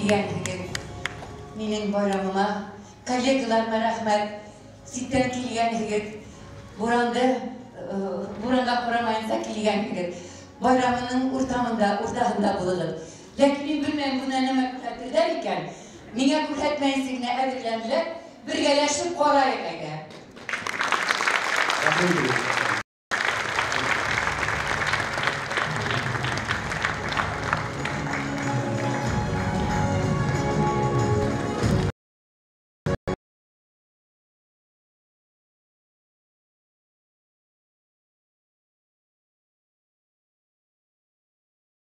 Килгәнһегеҙ минең байрамыма. Коллегаларыма рәхмәт. Ситтән килгәнһегеҙ. Буранды, буранға ҡарамайынса килгәнһегеҙ. Байрамының уртаһында булығыҙ. Ләкин мин белмәйем, бына нәмә күрһәтерҙәр икән. Миңә күрһәтмәйенсә генә әҙерләнделәр. Бергәләшеп ҡарайыҡ әйҙә.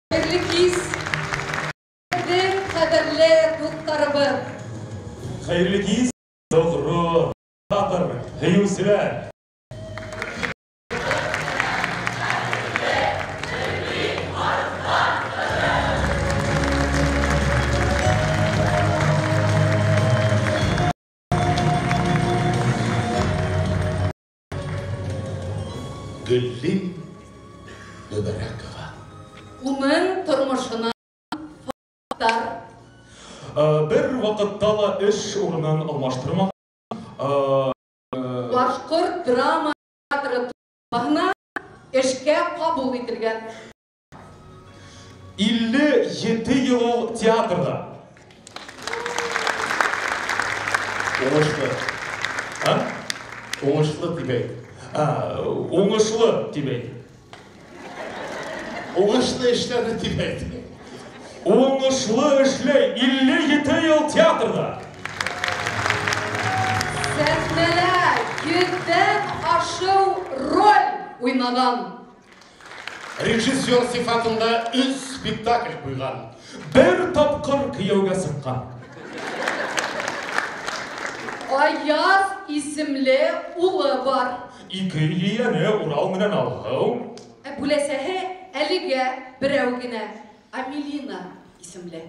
Хәйерле кис, беҙҙең ҡәҙерле дуҫтарыбыҙ. Хәйерле кис, тоғро, театр һөйөүселәр. Гөлли Мөбәрәкова. Уның тормошона факттар. Бер ваҡытта ла эш урынын алмаштырмаған. Башҡорт драма театры туғанына эшкә ҡабул ителгән. 57 йыл ул театрҙа. Уңышлы. А? Уңышлы тип әйт. Уңышлы тип әйт. Уңышлы эшләне тип әйт. Уңышлы эшләй 57 йыл театрҙа. Сәхнәлә йөҙҙән ашыу роль уйнаған. Режиссер сифатында 3 спектакль ҡуйған. Бер тапҡыр кейәүгә сыҡҡан. Аяз исемле улы бар. Ике ейәне Урал менән Алһыу. Ә бүләсәһе әлегә берәү генә, Амелина исемле.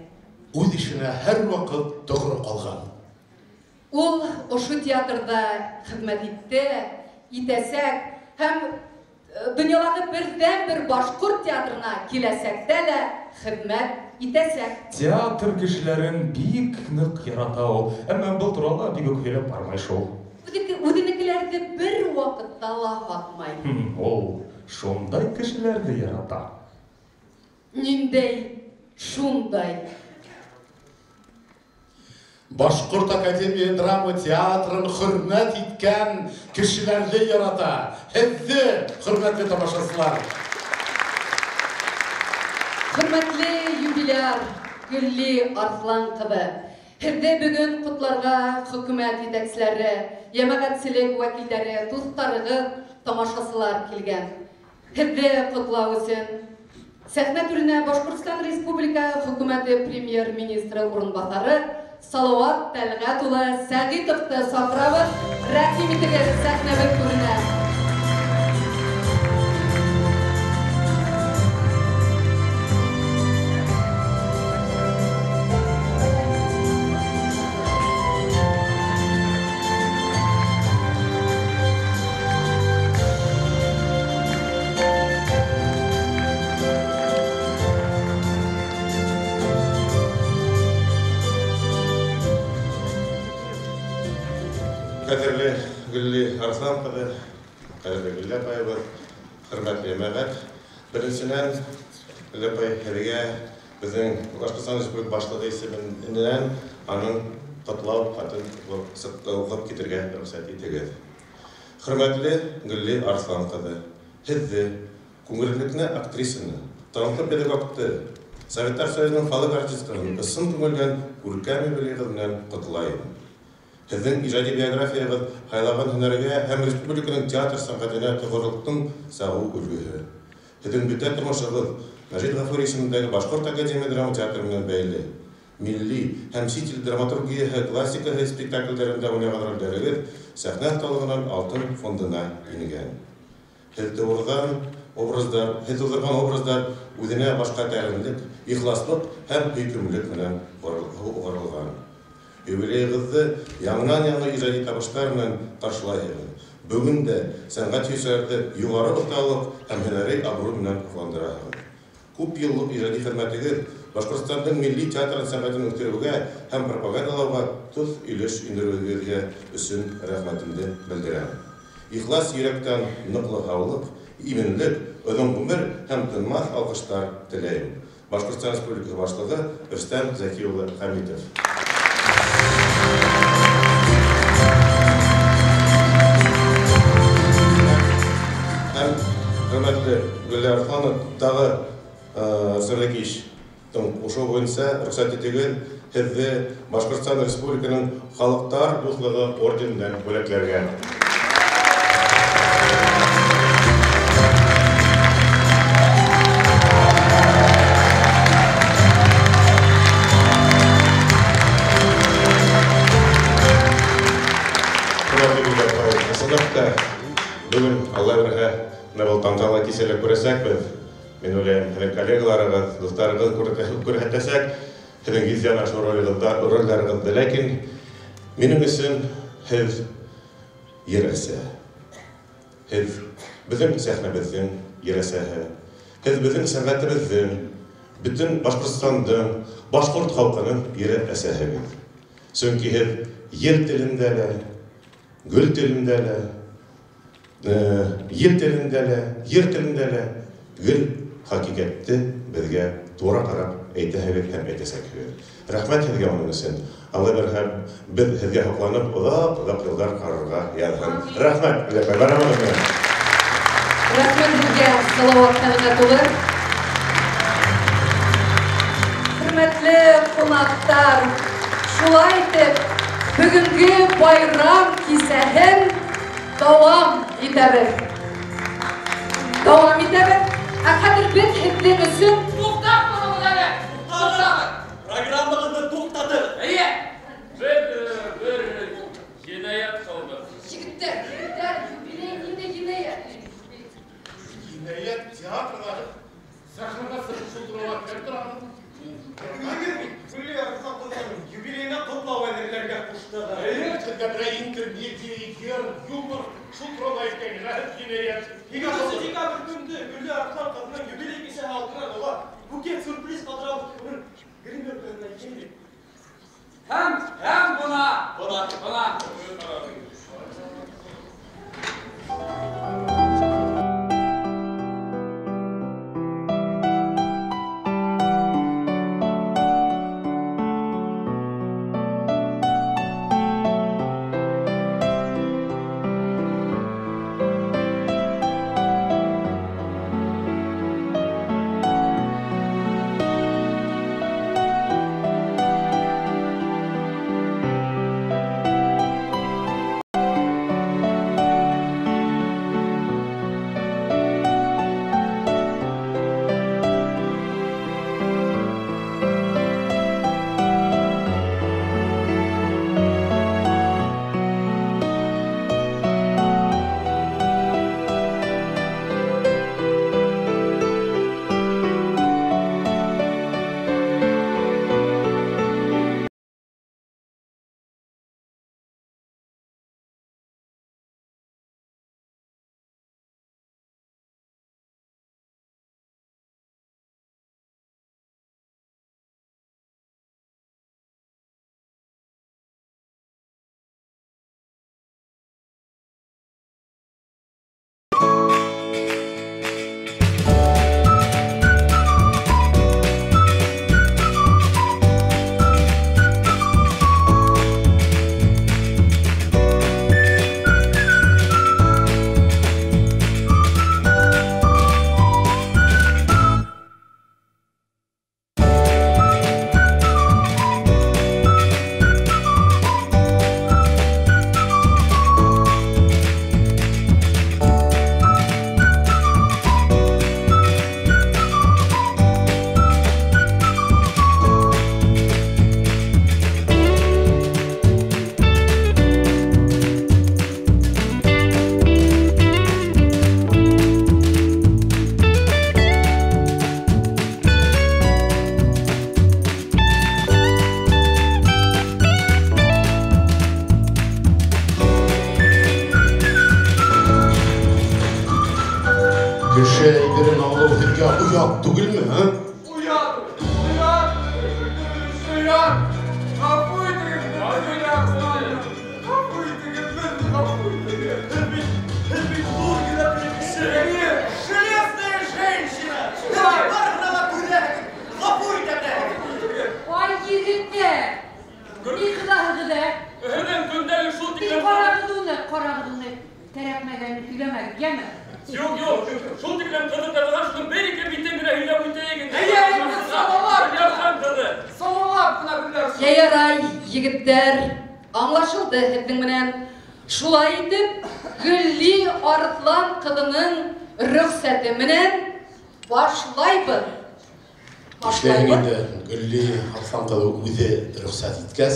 Үҙ эшенә һәр ваҡыт тоғро ҡалған. Ул ошо театрҙа хеҙмәт итте, итәсәк һәм донъялағы берҙән-бер башҡорт театрына киләсәктә лә хеҙмәт итәсәк. Театр кешеләрен бик ныҡ ярата ул, әммә был турала бик үк һөйләп бармай шул. Үҙенекеләрҙе бер ваҡытта ла һатмай. Ул шундай кешеләрҙе ярата. Ниндәй шундай. Башҡорт академия драма театрын хөрмәт иткән кешеләрҙе ярата. Һеҙҙе, хөрмәтле тамашасылар. Хөрмәтле юбиляр Гөлли Арҫлан ҡыҙы, һеҙҙе бөгөн ҡотларға хөкүмәт етәкселәре, йәмәғәтселек вәкилдәре, дуҫтарығыҙ, тамашасылар килгән. Һеҙҙе ҡотлау өсөн сәхнә түренә Башҡортостан Республика Хөкүмәте премьер-министры урынбаҫары Салауат Тәлғәт улы Сәғитовты саҡырабыҙ. Рәхим итегеҙ сәхнәбеҙ түренә. Ҡәҙерле Гөлли Арҫлан ҡыҙы, ҡәҙерле Гөллә апайыбыҙ, хөрмәтле йәмәғәт. Беренсенән, Гөллә апай, һеҙгә беҙҙең Башҡортостан Республика Башлығы исеменән аның ҡотлау хатын уҡып китергә рөхсәт итегеҙ. Хөрмәтле Гөлли Арҫлан ҡыҙы, һеҙҙе, күңеллекле актрисаны, талантлы педагогты, Советтар Союзының халыҡ артисткаһын ысын күңелдән күркәм юбилейығыҙ менән ҡотлайым. Һеҙҙең ижади биографияғыҙ һайлаған һөнәргә һәм республиканың театр сәнғәтенә тоғролоҡтоң сағыу өлгөһө. Һеҙҙең бөтә тормошоғоҙ Мәжит Ғафури исемендәге Башҡорт академия драма театры менән бәйле. Милли һәм сит ил драматургияһы классикаһы спектаклдәрендә уйнаған ролдәрегеҙ сәхнә оҫталығынан алтын фондына ингән. Һеҙ тыуҙырған образдар үҙенә башҡа тәрәнлек, ихласлыҡ һәм һөйкөмлөлөк менән уғарылған. Юбилейығыҙҙы яңынан-яңы ижади табыштар менән ҡаршылайһығыҙ. Бөгөн дә сәнғәт һөйөүселәрҙе юғары оҫталыҡ һәм һөнәри абруй менән ҡыуандыраһығыҙ. Күп йыллыҡ ижади хеҙмәтегеҙ Башҡортостандың милли театр сәнғәтен үҫтереүгә һәм пропагандалауға төҫ өлөш индереүегеҙгә өсөн рәхмәтемде белдерәм. Ихлас йөрәктән ныҡлы һаулыҡ, именлек, оҙон ғүмер һәм тынмаҫ алҡыштар теләйем. Башҡортостан Республикаһы башлығы Рөстәм Зәки улы Хәмитов. Һәм хөрмәтле Гөллә Арыҫланова, тағы Рөстәм Зәкиевичтың ҡушыуы буйынса рөхсәт итегеҙ һеҙҙе Башҡортостан Республикаһының Халыҡтар дуҫлығы ордены менән бүләкләргә. Бөгөн Алла бирһә, бына был тантаналы кисәлә күрәсәкбеҙ. Мин уйлайым, һеҙҙең коллегаларығыҙ, дуҫтарығыҙ күрһәтәсәк һеҙҙең йөҙҙән ашыу ролдәрығыҙҙы. Ләкин минең өсөн һеҙ ер әсә. Һеҙ беҙҙең сәхнәбеҙҙең ер әсәһе. Һеҙ беҙҙең сәнғәтебеҙҙең, бөтөн Башҡортостандың, башҡорт халҡының ер әсәһегеҙ. Сөнки һеҙ ел телендә лә, гөл телендә лә, ел телендә лә, ер телендә лә гел хәҡиҡәтте беҙгә тура ҡарап әйтәһегеҙ һәм әйтәсәкһегеҙ. Рәхмәт һеҙгә уның өсөн. Алла бирһә, беҙ һеҙгә һоҡланып оҙаҡ-оҙаҡ йылдар ҡарарға яҙһын. Рәхмәт, Гөләпәй, барамығыҙ менән. Рәхмәт һеҙгә, Салауат Тәлғәт улы. Хөрмәтле ҡунаҡтар, шулай итеп, бөгөнгө байрам кисәһен дауам итәбеҙ. Дауам итәбеҙ. Ә хәҙер беҙ һеҙҙең өсөн туҡтап тороғоҙ әле. Туҡтап. Программағыҙҙы туҡтатығыҙ. Эйе. Беҙ бер енәйәт ҡылдыҡ. Егеттәр, егеттәр, юбилей ниндәй енәйәт? Енәйәт театрҙағы сәхнәгә сығып шул турала кем тора? Гөллә Арыҫлан ҡыҙының юбилейына ҡотлау әҙерләргә ҡуштығыҙ. Эйе, һеҙгә берәй интермедия, йыр, юмор шул турала әйткән рәхәт енәйәт. 2 декабрь көндө Гөллә Арыҫлан ҡыҙының юбилей кисәһе алдынан улар букет сюрприз ҡалдырабыҙ, уның гримеркаһына килеп. Һәм бына, бына, бына. Кеше әйберен алыу һеҙгә оят түгелме, а? Оят, оят, оят. Ғәфү итегеҙ, ғәфү итегеҙ, ғәфү итегеҙ. Һеҙ бит, һеҙ бит ҙур йөрәкле кеше. Железная женщина. Һеҙ барыһына ла түҙәһегеҙ, ғәфү итә беләһегеҙ. Ай, егеттәр, ни ҡылаһығыҙ, ә? Һеҙҙең көндәлек шул тиклем. Ҡарағыҙ уны, ҡарағыҙ уны. Кәрәкмәгәнне һөйләмәгеҙ, йәме? Юҡ, юҡ, шул тиклем ҡыҙыҡ яҙған, шуның бер-ике битен генә һөйләп үтәйек инде. Эйе, инде самалап. Гөлләрхан ҡыҙы. Самалап ҡына Гөлләрхан. Йә ярай, егеттәр, аңлашылды һеҙҙең менән. Шулай итеп, Гөлли Арыҫлан ҡыҙының рөхсәте менән башлайбыҙ. Эшләйһең инде, Гөлли Арыҫлан ҡыҙы үҙе рөхсәт иткәс,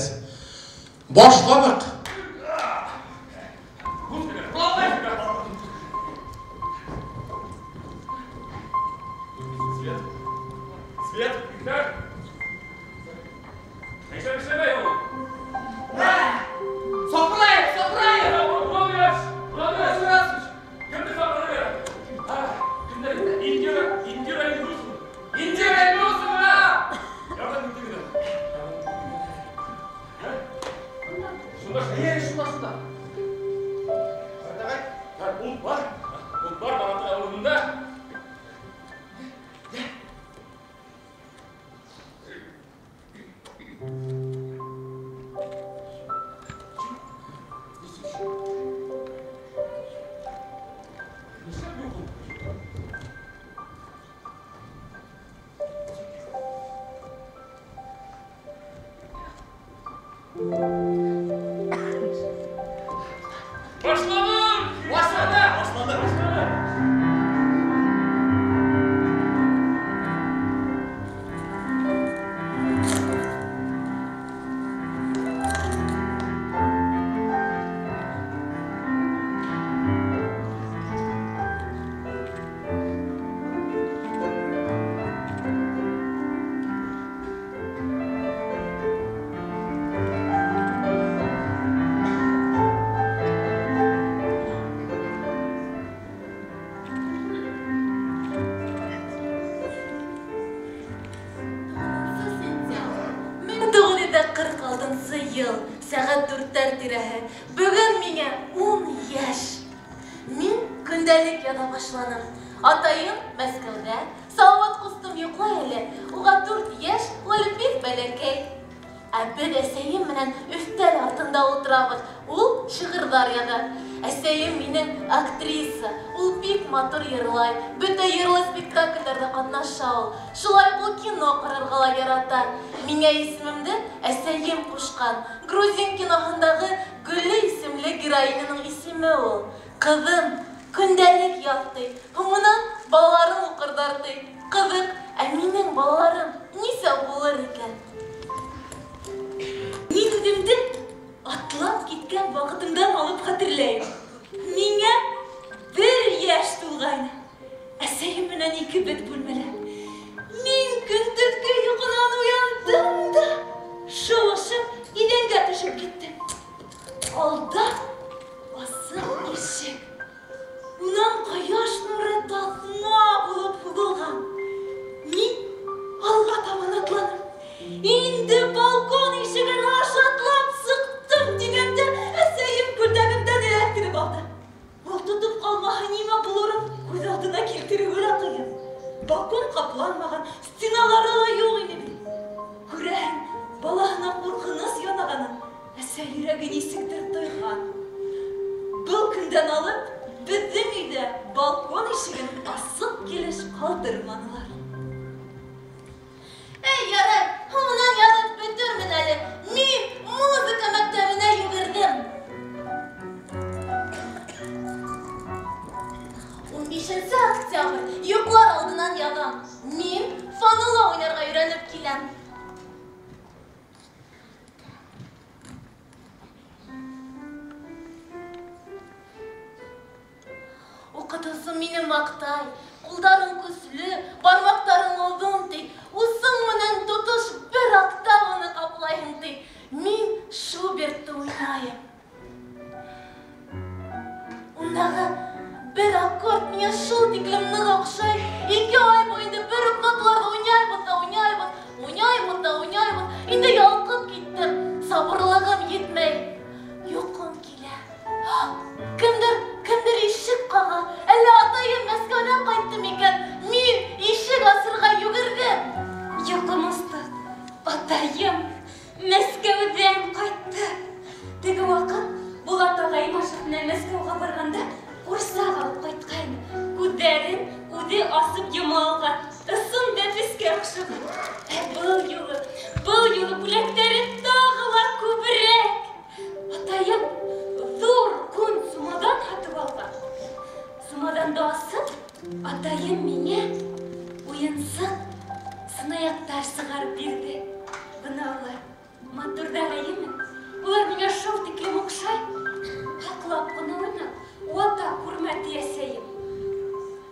башланыҡ. Свет. Свет, Виктор. Нишләп эшләмәй ул? Саҡырайыҡ, саҡырайыҡ. Урамыяш, урамыяш. Кемде саҡырырға? Кемдер? Индира, Индира Илдусовна. Индира Илдусовна! Ярҙам итегеҙ. Шунда, Эйе, шунда, шунда. Ут бар. Ут бар, Маратың ауылында. Нишләп юҡ ул? Башланым! Башланы! Башланы! Башланы! Йыл, сәғәт 4-тәр тирәһе. Бөгөн миңә 10 йәш. Мин көндәлек яҙа башланым. Атайым Мәскәүҙә, Салауат ҡустым йоҡлай әле. Уға 4 йәш, ул әле бик бәләкәй. Ә беҙ әсәйем менән өҫтәл артында ултырабыҙ. Ул шиғырҙар яҙа. Әсәйем минең актриса. Ул бик матур йырлай. Бөтә йырлы спектаклдәрҙә ҡатнаша ул. Шулай уҡ ул кино ҡарарға ла ярата. Миңә исемемде әсәйем ҡушҡан. Грузин киноһындағы Гөллө исемле героиняның исеме ул. Ҡыҙым, көндәлек яҙ ти. Һуңынан балаларым уҡырҙар ти. Ҡыҙыҡ, ә минең балаларым нисә булыр икән? Мин үҙемде атлап киткән ваҡытымдан алып хәтерләйем. Миңә 1 йәш тулғайны. Әсәйем менән икебеҙ бүлмәлә. Мин көндөҙгө йоҡонан уяндым да, шыуышып иҙәнгә төшөп киттем. Алда асыҡ ишек. Унан ҡояш нуры таҫма булып һуғылған. Мин алға табан атланым. Инде балкон ишеген аша атлап сыҡтым тигәндә, әсәйем күлдәгемдән эләктереп алды. Ул тотоп ҡалмаһа нимә булырын күҙ алдына килтереүе лә ҡыйын. Балкон ҡапланмаған, стеналары ла юҡ ине бит. Күрәһең, балаһына ҡурҡыныс янағанын әсә йөрәге нисектер тойған. Был көндән алып, беҙҙең өйҙә балкон ишеген асыҡ килеш ҡалдырманылар. Эй, ярай, һуңынан яҙып бөтөрмөн әле. Мин музыка мәктәбенә йүгерҙем. 15 октябрь, йоҡлар алдынан яҙам. Мин фаныла уйнарға өйрәнеп киләм. Уҡытыусы мине маҡтай, ҡулдарың көслө, бармаҡтарың оҙон ти, усың менән тотош бер октаваны ҡаплайһың ти. Мин Шубертты уйнайым. Ундағы Бер аккорд миңә шул тиклем ныҡ оҡшай. 2 ай буйында бер үк ноталарҙы уйнайбыҙ ҙа уйнайбыҙ, уйнайбыҙ ҙа уйнайбыҙ. Инде ялҡып киттем, сабырлығым етмәй. Йоҡом килә. Кемдер ишек ҡаға. Әллә атайым Мәскәүҙән ҡайтты микән? Мин ишек асырға йүгерҙем. Йоҡом осто. Атайым Мәскәүҙән ҡайтты. Теге ваҡыт Булат ағайым аша менән Мәскәүгә барғанда ҡурсаҡ алып ҡайтҡайны. Күҙҙәрен үҙе асып йома алған. Ысын бәпескә оҡшаған. Ә был юлы бүләктәре тағы ла күберәк. Атайым ҙур күн сумаҙан һатып алған. Сумаҙанды асып, атайым миңә уйынсыҡ сынаяҡтар сығарып бирҙе. Бына улар матурҙар, әйеме? Улар миңә шул тиклем оҡшай. Һаҡлап ҡына уйна, вата күрмә ти әсәйем.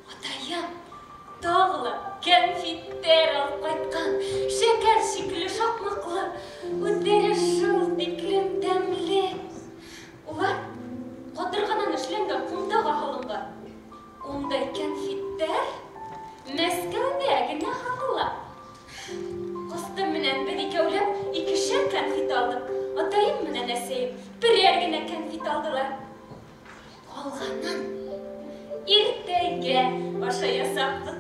Атайым тағы ла кәнфиттәр алып ҡайтҡан. Шәкәр шикелле шаҡмаҡлы, үҙҙәре шул тиклем тәмле. Улар ҡатырғанан эшләнгән ҡумтаға һалынған. Ундай кәнфиттәр Мәскәүҙә генә һатыла. Ҡустым менән беҙ икәүләп 2-шәр кәнфит алдыҡ. Атайым менән әсәйем берәр генә кәнфит алдылар. Ҡалғанын иртәгә ашаясаҡбыҙ.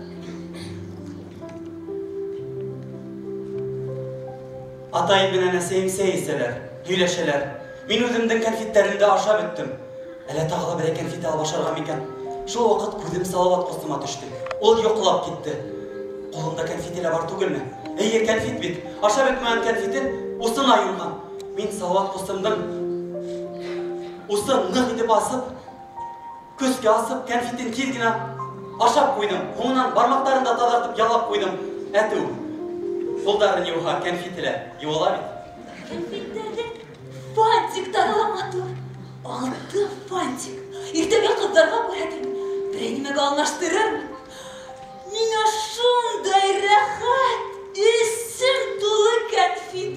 Атайым менән әсәйем сәй эсәләр, һөйләшәләр. Мин үҙемдең кәнфиттәремде ашап бөттөм. Әллә тағы ла берәй кәнфит алып ашарға микән? Шул ваҡыт күҙем Салауат ҡустыма төштө. Ул йоҡлап китте. Ҡулында кәнфите лә бар түгелме? Эйе, кәнфит бит. Ашап бөтмәгән кәнфитен усына йомған. Мин Салауат ҡустымдың усын ныҡ итеп асып, көскә асып, кәнфитен тиҙ генә ашап ҡуйҙым. Һуңынан бармаҡтарын да таҙартып ялап ҡуйҙым. Әтеү, ҡулдарын йыуһа, кәнфите лә йыуыла бит. Кәнфиттәрҙең фантиктары ла матур. 6 фантик. Иртәгә ҡыҙҙарға күрһәтермен. Берәй нимәгә алмаштырырмын. Миңә шундай рәхәт, эсем тулы кәнфит.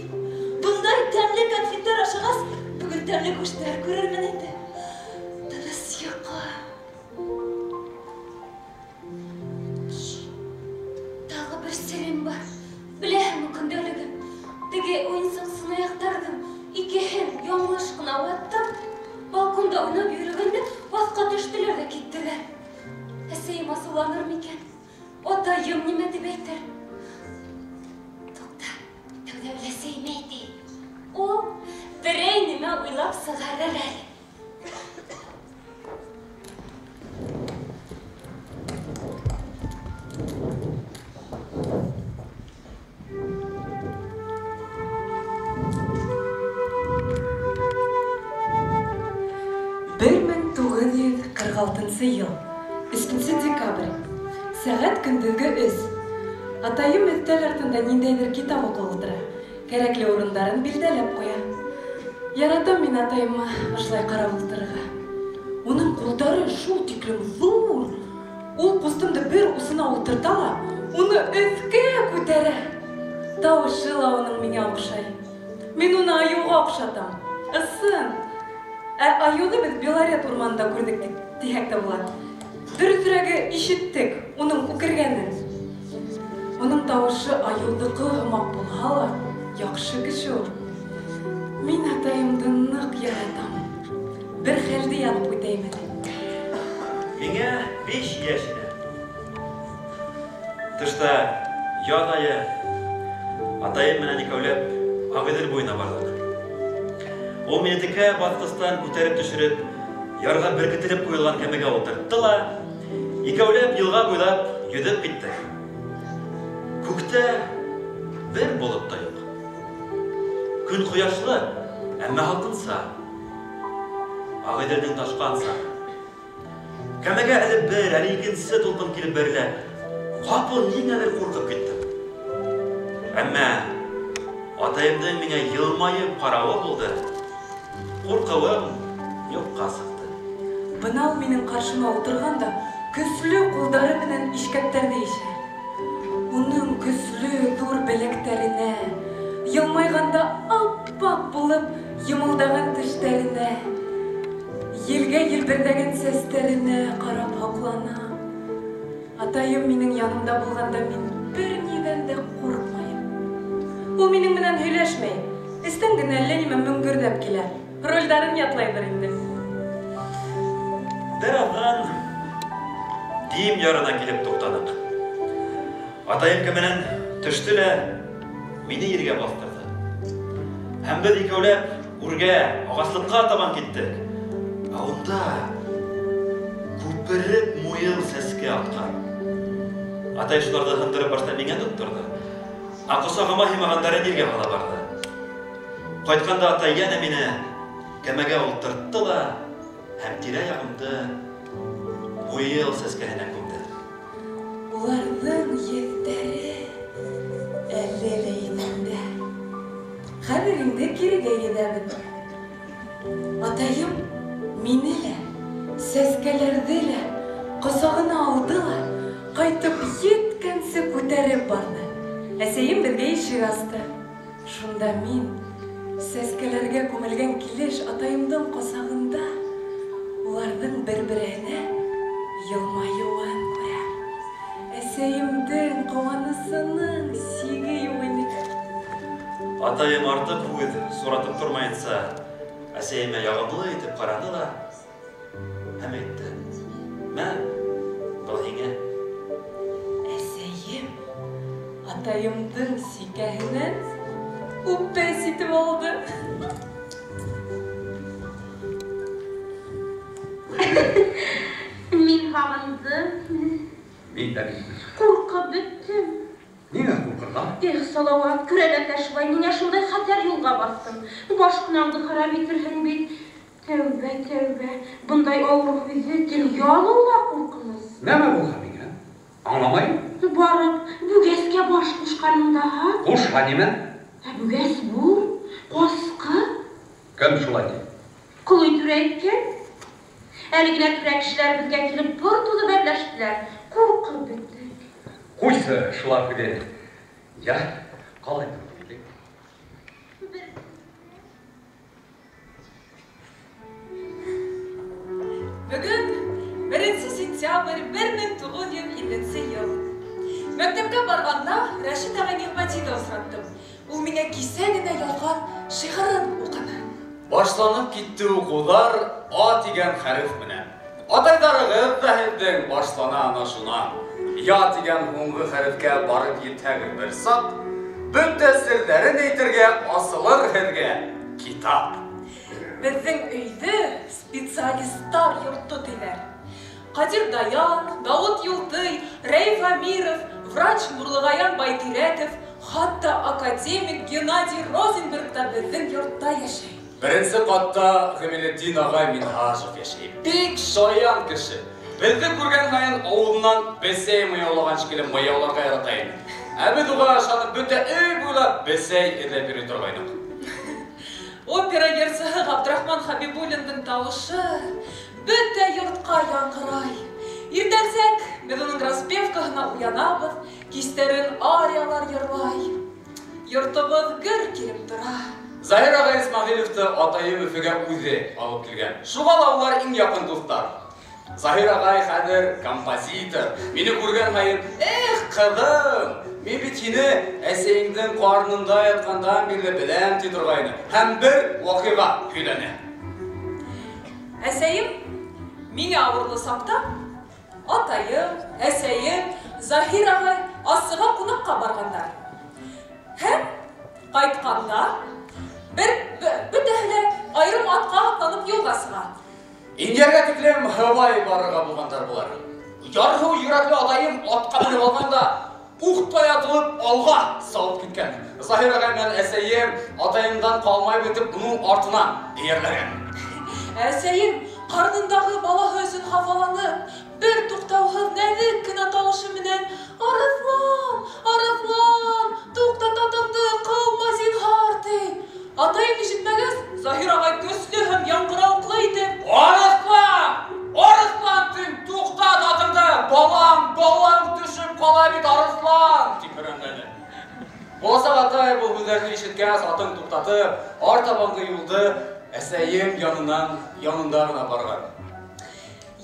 Бындай тәмле кәнфиттәр ашағас, бөгөн тәмле күштәр күрермен инде. Тыныс йоҡо. Тағы бер серем бар. Беләһеңме, көндәлегем? Теге уйынсыҡ сынаяҡтарҙың икеһен яңылыш ҡына ваттым. Балконда уйнап йөрөгәндә баҫҡа төштөләр ҙә киттеләр. Әсәйем асыуланыр микән? Атайым нимә тип әйтер? Туҡта, тәүҙә өләсәйемә әйтәйем. Ул берәй нимә уйлап сығарыр әле. Бер 1946 йыл, 3 декабрь. Сәғәт көндөҙгө 3. Атайым өҫтәл артында ниндәйҙер китап уҡып ултыра. Кәрәкле урындарын билдәләп ҡуя. Яратам мин атайыма ошолай ҡарап ултырырға. Уның ҡулдары шул тиклем ҙур. Ул ҡустымды бер усына ултырта ла, уны өҫкә күтәрә. Тауышы ла уның миңә оҡшай. Мин уны айыуға оҡшатам. Ысын. Ә айыуҙы беҙ Белорет урманында күрҙек тиһәк тә була. Дөрөҫөрәге ишеттек уның үкергәнен. Уның тауышы айыуҙыҡы һымаҡ булһа ла, яҡшы кеше ул. Мин атайымды ныҡ яратам. Бер хәлде яҙып үтәйем әле. Миңә 5 йәш ине. Тышта яҙ айы. Атайым менән икәүләп Ағиҙел буйына барҙыҡ. Ул мине текә баҫҡыстан күтәреп төшөрөп, ярға беркетелеп ҡуйылған кәмәгә ултыртты ла, икәүләп йылға буйлап йөҙөп киттек. Күктә бер болот та юҡ. Көн ҡояшлы, әммә һалҡынса. Ағиҙелдең ташҡан сағы. Кәмәгә әле бер, әле икенсе тулҡын килеп бәрелә. Ҡапыл ниңәлер ҡурҡып киттем. Әммә атайымдың миңә йылмайып ҡарауы булды. Ҡурҡыуым юҡҡа сыҡты. Бына ул минең ҡаршыма ултырған да көслө ҡулдары менән ишкәктәрҙе ишә. Уның көслө ҙур беләктәренә, йылмайғанда аппаҡ булып йымылдаған тештәренә, Елгә елберҙәгән сәстәренә ҡарап һоҡланам. Атайым минең янымда булғанда мин бер ниҙән дә ҡурҡмайым. Ул минең менән һөйләшмәй. Эстән генә әллә нимә мөңгөрҙәп килә. Ролдарын ятлайҙыр инде. Бер аҙҙан Дим ярына килеп туҡтаныҡ. Атайым кәмәнән төштө лә мине ергә баҫтырҙы. Һәм беҙ икәүләп үргә, ағаслыҡҡа табан киттек. Ә унда күпереп муйыл сәскә атҡан. Атай шуларҙы һындырып башта миңә тотторҙо. Ә ҡосағыма һыймағандарын ергә һала барҙы. Ҡайтҡанда атай йәнә мине кәмәгә ултыртты ла һәм тирә-яғымды муйыл сәскәһенә күмде. Уларҙың еҫтәре әле лә иҫемдә. Хәҙер инде кирегә йөҙәбеҙ. Атайым мине лә, сәскәләрҙе лә ҡосағына алды ла ҡайтып еткәнсе күтәреп барҙы. Әсәйем беҙгә ишек асты. Шунда мин сәскәләргә күмелгән килеш атайымдың ҡосағында уларҙың бер-береһенә йылмайыуын күрәм. Әсәйемдең ҡыуанысының сиге юҡ ине. Атайым артыҡ һүҙ соратып тормайынса, әсәйемә яғымлы итеп ҡараны ла һәм әйтте: "Мә, был һиңә." Әсәйем атайымдың сикәһенән үпәс итеп алды. Мин һағындым. Мин дә бит. Ҡурҡып бөттөм. Ниңә ҡурҡырға? Эх, Салауат, көрәләтә шулай, ниңә шундай хәтәр юлға баҫтың? Баш ҡынаңды харап итерһең бит. Тәүбә, тәүбә, бындай ауыр һүҙҙе телгә алыу ла ҡурҡыныс. Нәмә булһа миңә? Аңламайым. Барып, Бүгәскә баш ҡушҡаның даһа. Ҡушһа нимә? Ә Бүгәс бур, ҡасҡы. Кем шулай ти? Ҡолой түрә әйткән. Әле генә түрә кешеләр беҙгә килеп пыр туҙып әрләштеләр. Ҡурҡып бөттөк. Ҡуйсы шулар һүҙен. Я, ҡалай торҙо? Бөгөн 1 сентябрь 1950 йыл. Мәктәпкә барғанда Рәшит ағай Ниғмәтиҙе осраттым. Ул миңә кисә генә яҙған шиғырын уҡыны. Башланып китте уҡыуҙар А тигән хәреф менән. Атайҙарығыҙ ҙа һеҙҙең башлана ана шунан. Я тигән һуңғы хәрефкә барып етһәгеҙ бер саҡ, бөтә серҙәрен әйтергә асылыр һеҙгә китап. Беҙҙең өйҙө специалисттар йорто тиҙәр. Ҡадир Даян, Дауыт Юлтый, Рәйф Амиров, врач Нурлығаян Байтирәков, хатта академик Геннадий Розенберг та беҙҙең йортта йәшәй. Беренсе ҡатта Ғимилетдин ағай Минһажев йәшәй. Бик шаян кеше. Беҙҙе күргән һайын ауыҙынан бесәй мыяулаған шикелле мыяуларға ярата ине. Ә беҙ уға ышанып бөтә өй буйлап бесәй эҙләп йөрөй торғайныҡ. Опера йырсыһы Ғабдрахман Хабибуллиндың тауышы бөтә йортҡа яңғырай. Иртәнсәк беҙ уның распевкаһына уянабыҙ, кистәрен ариялар йырлай. Йортобоҙ гөр килеп тора. Заһир ағай Исмәғилевте атайым Өфөгә үҙе алып килгән. Шуға ла улар иң яҡын дуҫтар. Заһир ағай хәҙер композитор. Мине күргән һайын: "Эх, ҡыҙым, мин бит һине әсәйеңдең ҡарынында ятҡандан бирле беләм", ти торғайны. Һәм бер ваҡиға һөйләне. Әсәйем миңә ауырлы саҡта атайым, әсәйем, Заһир ағай Ассыға ҡунаҡҡа барғандар. Һәм ҡайтҡанда бөтәһе лә айырым атҡа атланып юлға сыға. Инйәргә тиклем һыбай барырға булғандар былар. Ярһыу йөрәкле атайым атҡа менеп алған да уҡтай атылып алға салып киткән. Заһир ағай менән әсәйем атайымдан ҡалмай бөтөп уның артынан эйәрләгән. Әсәйем ҡарынындағы балаһы өсөн хафаланып, бер туҡтауһыҙ нәҙек кенә тауышы менән: "Арыҫлан, арыҫлан, туҡтат атыңды, ҡыума зинһар", ти. Атайым ишетмәгәс, Заһир ағай көслө һәм яңғырауыҡлы итеп: "Арыҫлан, арыҫлан тим, туҡтат атыңды, балам, балам төшөп ҡала бит, арыҫлан", тип һөрәнләне. Буласаҡ атай был һүҙҙәрҙе ишеткәс, атын туҡтатып, артабанғы юлды әсәйем янынан, янында гына барган.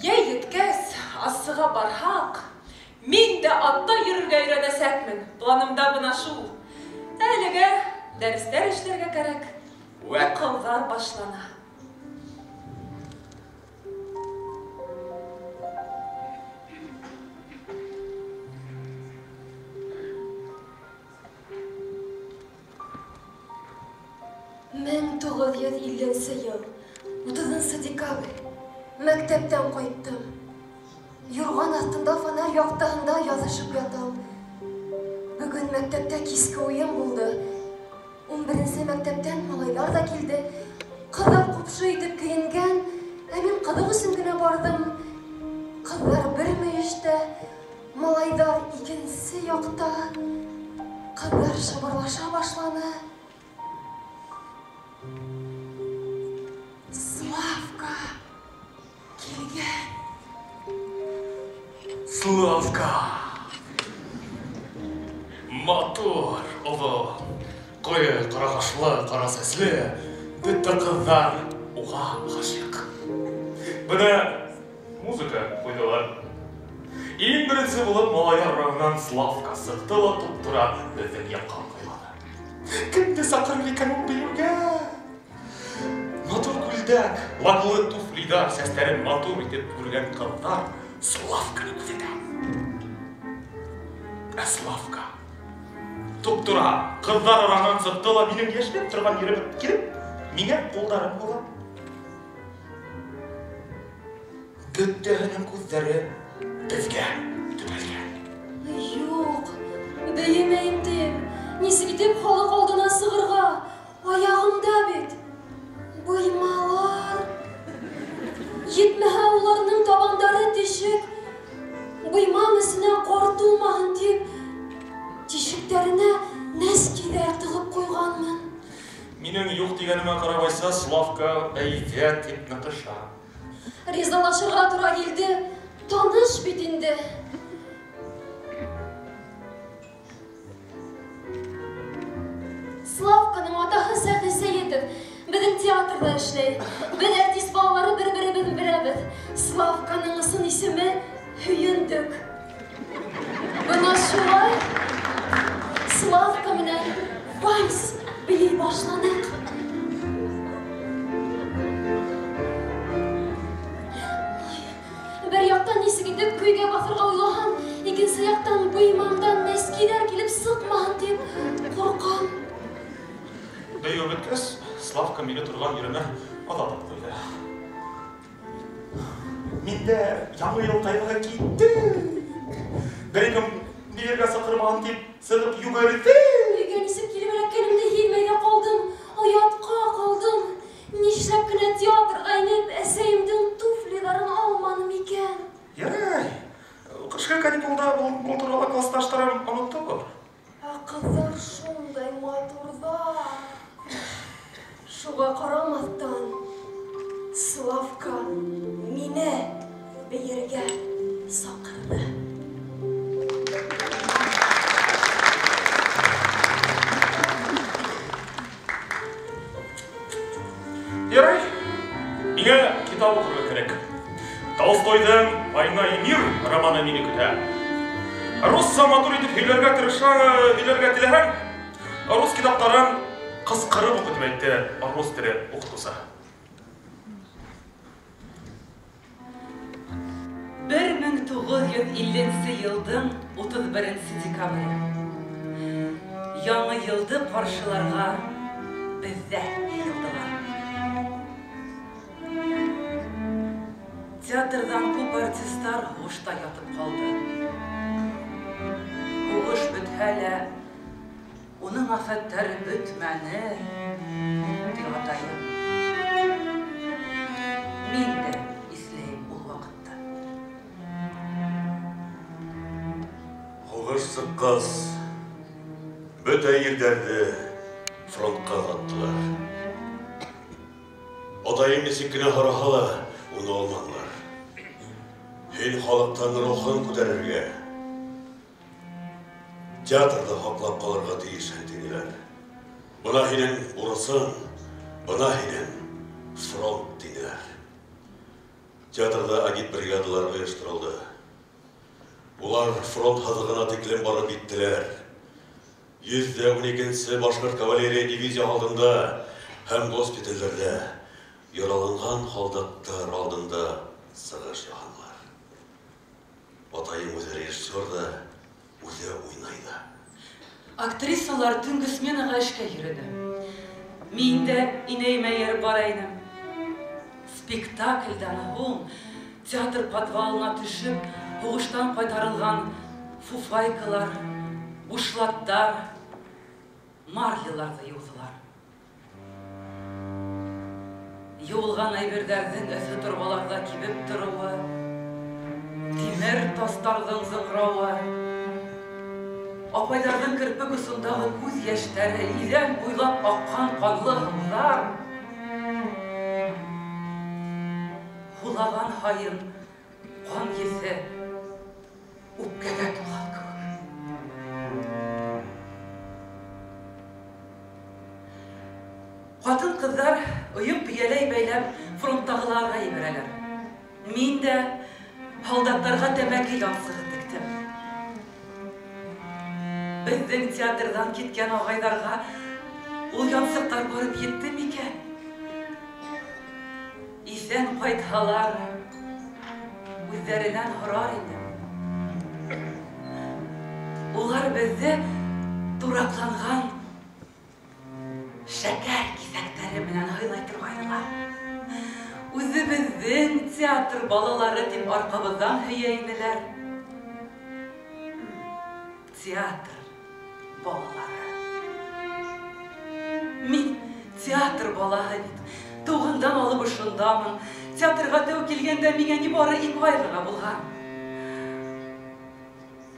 Йәй еткәс, Ассыға барһаҡ, мин дә атта йөрөргә өйрәнәсәкмен. Планымда бына шул. Әлегә дәрестәр эшләргә кәрәк. Уҡыуҙар башлана. Мең 950 йыл, 30 декабрь. Мәктәптән ҡайттым. Юрған аҫтында фонарь яҡтыһында яҙышып ятам. Бөгөн мәктәптә киске уйын булды. 11-нсе мәктәптән малайҙар ҙа килде. Ҡыҙҙар ҡупшы итеп кейенгән, ә мин ҡыҙыҡ өсөн генә барҙым. Ҡыҙҙар бер мөйөштә, малайҙар икенсе яҡта. Ҡыҙҙар шыбырлаша башланы. Славка килгән. Славка! Матур, оло, ҡуйы, ҡара ҡашлы, ҡара сәсле, бөтә ҡыҙҙар уға ғашиҡ. Бына музыка ҡуйҙылар. Иң беренсе булып малайҙар араһынан Славка сыҡты ла туп-тура беҙҙең яҡҡа ыңғайланы. Кемде саҡырыр икән ул бейеүгә? Матур күлдәк, лаклы туфлиҙар, сәстәрен матур итеп үргән ҡыҙҙар Славканы күҙәтә. Ә Славка туп-тура ҡыҙҙар араһынан сыҡты ла минең йәшенеп торған еремә килеп, миңә ҡулдарын һуҙа. Бөтәһенең күҙҙәре беҙгә төбәлгән. Юҡ, бейемәйем тием. Нисек итеп халыҡ алдына сығырға? Аяғымда бит быймалар. Етмәһә уларның табандары тишек. Быймам эсенә ҡар тулмаһын тип, тишектәренә нәскиҙәр тығып ҡуйғанмын. Минең юҡ тигәнемә ҡарамайса, Славка әйҙә тип ныҡыша. Ризалашырға тура килде. Таныш бит инде. Славканың атаһы Сәхи Сәйетов беҙҙең театрҙа эшләй. Беҙ артист балалары бер-беребеҙҙе беләбеҙ. Славканың ысын исеме Һөйөндөк. Бына шулай Славка менән вальс бейей башланыҡ. Бер яҡтан нисек итеп көйгә баҫырға уйлаһам, икенсе яҡтан быймамдан нәскиҙәр килеп сыҡмаһын тип ҡурҡам. Бейеү бөткәс, Славка мине торған еремә оҙатып ҡуйҙы. Миндә яңы йыл ҡайғыһы китте. Бер-икем бейергә саҡырмаһын тип сығып йүгерҙе. Өйгә нисек килеп эләккәнемде һиҙмәй ҙә ҡалдым. Оятҡа ҡалдым. Нишләп кенә театрға инеп, әсәйемдең туфлиҙарын алманым икән? Ярай, ҡышҡы каникулда был турала класташтарым онотто. Ә ҡыҙҙар шундай матурҙар. Шуға ҡарамаҫтан, Славка мине бейергә саҡырҙы. Ярай, миңә китап уҡырға кәрәк. Толстойҙың «Война и мир» романы мине көтә. Русса матур итеп һөйләргә тырыша, һөйләргә теләһәң, рус китаптарын ҡысҡырып уҡы тип әйтте рус теле уҡытыусы. 1950 йылдың 31 декабре. Яңы йылды ҡаршыларға беҙҙә йыйылдылар. Театрҙан күп артистар һуғышта ятып ҡалды. Һуғыш бөтһә лә, уның афәттәре бөтмәне, ти атайым. Мин дә иҫләйем ул ваҡытты. Һуғыш сыҡҡас, бөтә ирҙәрҙе фронтҡа оҙаттылар. Атайым нисек кенә һораһа ла, уны алманылар. Һин халыҡтан рухын күтәрергә, театрҙы һаҡлап ҡалырға тейешһең, тинеләр. Бына һинең бурысың, бына һинең Фронт тинеләр. Театрҙа агитбригадалар ойошторолдо. Улар фронт һыҙығына тиклем барып еттеләр. 112-нсе башҡорт кавалерия дивизия алдында һәм госпиталдәрҙә яраланған һалдаттар алдында сығыш яһанылар. Атайым үҙе режиссер ҙа, үҙе уйнай ҙа. Актрисалар төнгө сменаға эшкә йөрөнө. Мин дә инәйемә эйәреп бара инем. Спектаклдән һуң театр подвалына төшөп, һуғыштан ҡайтарылған фуфайкалар, бушлаттар, марляларҙы йыуҙылар. Йыуылған әйберҙәрҙең эҫе торбаларҙа кибеп тороуы, тимер тастарҙың зыңрауы, апайҙарҙың керпек осондағы күҙ йәштәре, иҙән буйлап аҡҡан ҡанлы һыуҙар һулаған һайын ҡан еҫе үпкәгә тулған кеүек. Ҡатын-ҡыҙҙар ойоп бейәләй бәйләп фронттағыларға ебәрәләр. Мин дә һалдаттарға тәмәке янсығы тектем. Беҙҙең театрҙан киткән ағайҙарға ул янсыҡтар барып етте микән? Иҫән ҡайтһалар, үҙҙәренән һорар инем. Улар беҙҙе тураҡланған шәкәр киҫәктәре менән һыйлай торғайнылар. Үҙебеҙҙең театр балалары тип арҡабыҙҙан һөйә инеләр. Театр балалары. Мин театр балаһы бит. Тыуғандан алып ошондамын. Театрға тәү килгәндә миңә ни бары 2 ай ғына булған.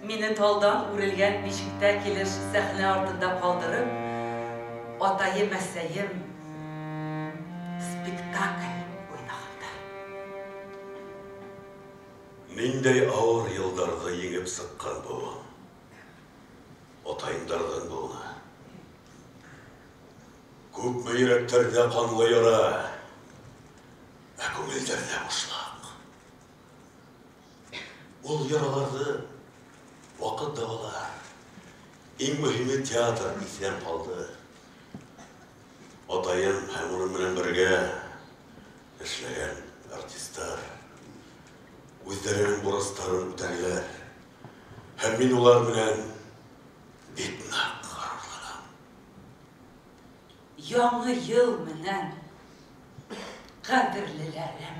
Мине талдан үрелгән бишектә килеш сәхнә артында ҡалдырып, атайым, әсәйем спектакль уйнағандар. Ниндәй ауыр йылдарҙы еңеп сыҡҡан быуын. Атайымдарҙың быуыны. Күпме йөрәктәрҙә ҡанлы яра, ә күңелдәрҙә бушлыҡ. Ул яраларҙы ваҡыт дауалар. Иң мөһиме театр иҫән ҡалды. Атайым һәм уның менән бергә эшләгән артистар үҙҙәренең бурыстарын үтәнеләр. Һәм мин улар менән бик ныҡ ғорурланам. Яңы йыл менән, ҡәҙерлеләрем!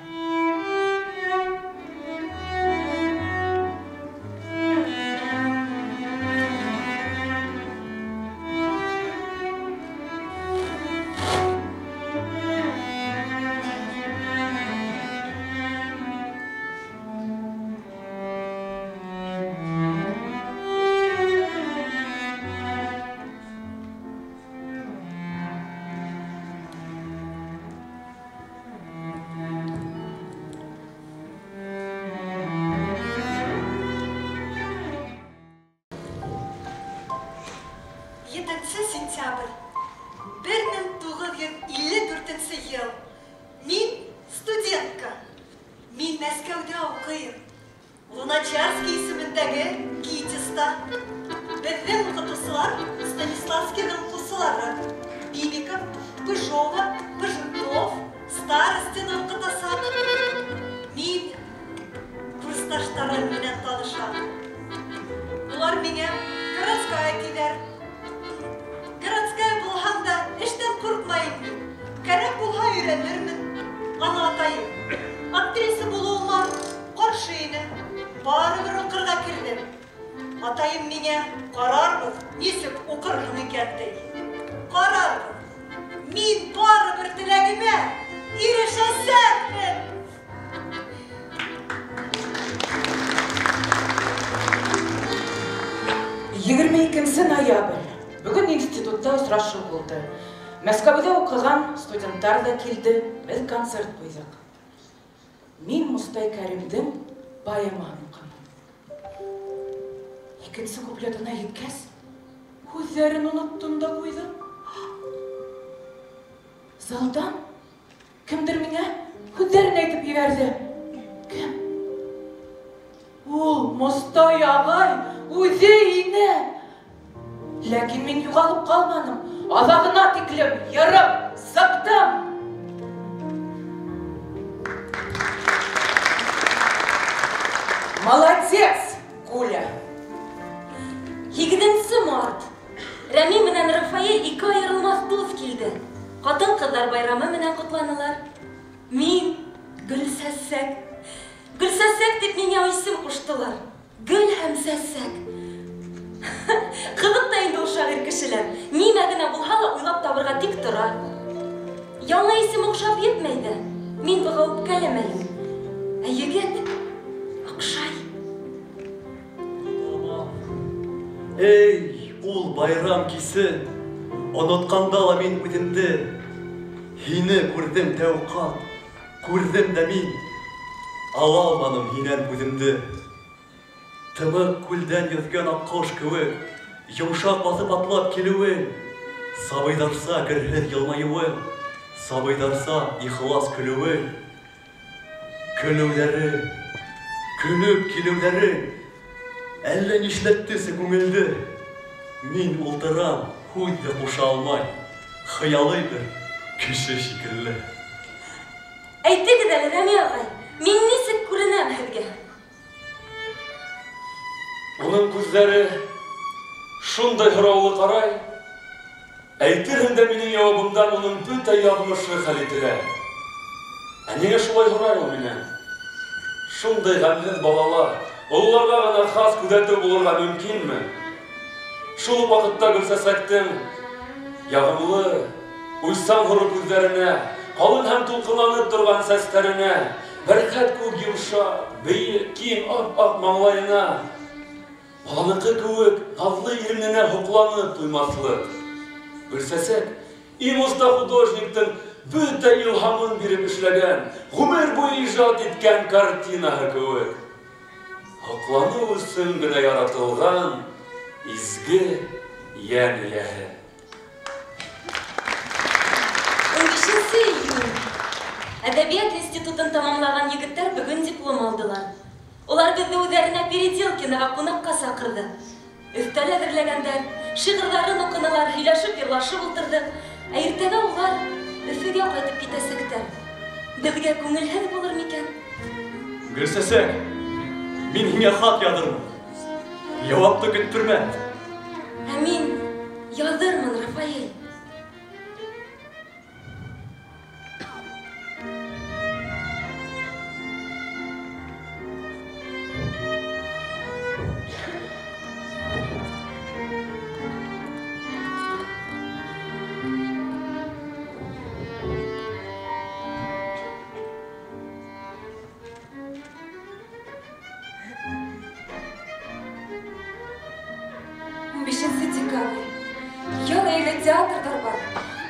Сентябрь 1954 йыл. Мин студентка. Мин Мәскәүҙә уҡыйым. Луначарский исемендәге ГИТИСта. Беҙҙең уҡытыусылар Станиславскийҙың уҡыусылары. Бибиков, Пыжова, Пыженков, Старостина уҡытаса. Мин курсташтарым менән танышам. Улар миңә городская тиҙәр. Городская булһам да эштән ҡурҡмайым мин. Кәрәк булһа өйрәнермен. Ана атайым актриса булыуыма ҡаршы ине. Барыбер уҡырға керҙем. Атайым миңә ҡарарбыҙ, нисек уҡырһың икән ти. Ҡарарбыҙ. Мин барыбер теләгемә ирешәсәкмен. 22 ноябрь. Бөгөн институтта осрашыу булды. Мәскәүҙә уҡыған студенттар ҙа килде, беҙ концерт ҡуйҙыҡ. Мин Мостай Кәримдең поэмаһын уҡыным. Икенсе куплетына еткәс, һүҙҙәрен оноттом да ҡуйҙым. Залдан Кемдер миңә һүҙҙәрен әйтеп ебәрҙе. Кем? Ул Мостай ағай үҙе ине. Ләкин мин юғалып ҡалманым. Аҙағына тиклем йырып сыҡтым. Молодец, Гуля! 8 март. Рәми менән Рафаэль ике айырылмаҫ дуҫ килде. Ҡатын-ҡыҙҙар байрамы менән ҡотланылар. Мин Гөлсәсәк. Гөлсәсәк тип миңә исем ҡуштылар. Гөл һәм сәсәк. Ҡыҙыҡ та инде ул шағир кешеләр. Нимә генә булһа ла уйлап табырға тик тора. Яңы исем оҡшап етмәй ҙә. Мин быға үпкәләмәйем. Ә егет оҡшай. Эй, ул байрам кисен, онотҡанда ла мин үҙемде. Һине күрҙем тәү ҡат, күрҙем дә мин. Ала алманым һинән үҙемде. Тымыҡ күлдән йөҙгән аҡҡош кеүек, йомшаҡ баҫып атлап килеүең, сабыйҙарса керһеҙ йылмайыуың, сабыйҙарса ихлас көлөүең. Көлөүҙәре, көлөп килеүҙәре, әллә нишләттесе күңелде. Мин ултырам, һүҙ ҙә ҡуша алмай, хыялый бер кеше шикелле. Әйтегеҙ әле, Рәми ағай, мин нисек күренәм һеҙгә? Уның күҙҙәре шундай һораулы ҡарай, әйтерһең дә минең яуабымдан уның бөтә яҙмышы хәл ителә. Ә ниңә шулай һорай ул минән? Шундай ғәмһеҙ балалар, ололарға ғына хас күҙәтеү булырға мөмкинме? Шул уҡ ваҡытта Гөлсәсәктең яғымлы, уйсан һоро күҙҙәренә, ҡалын һәм тулҡынланып торған сәстәренә, бәрхәт кеүек йомшаҡ, бейек, киң, ап-аҡ маңлайына, баланыҡы кеүек наҙлы ирененә һоҡланып туймаҫлыҡ. Гөлсәсәк иң оҫта художниктың бөтә илһамын биреп эшләгән, ғүмер буйы ижад иткән картинаһы кеүек. Һоҡланыу өсөн генә яратылған изге йән эйәһе. 15 июнь. Әҙәбиәт институтын тамамлаған егеттәр бөгөн диплом алдылар. Улар беҙҙе үҙҙәренә Переделкиноға ҡунаҡҡа саҡырҙы. Өҫтәл әҙерләгәндәр, шиғырҙарын уҡынылар, һөйләшеп, йырлашып ултырҙыҡ. Ә иртәгә улар Өфөгә ҡайтып китәсәктәр. Беҙгә күңелһеҙ булыр микән? Гөлсәсәк, мин һиңә хат яҙырмын. Яуапты көттөрмә. Ә мин яҙырмын, Рафаэль.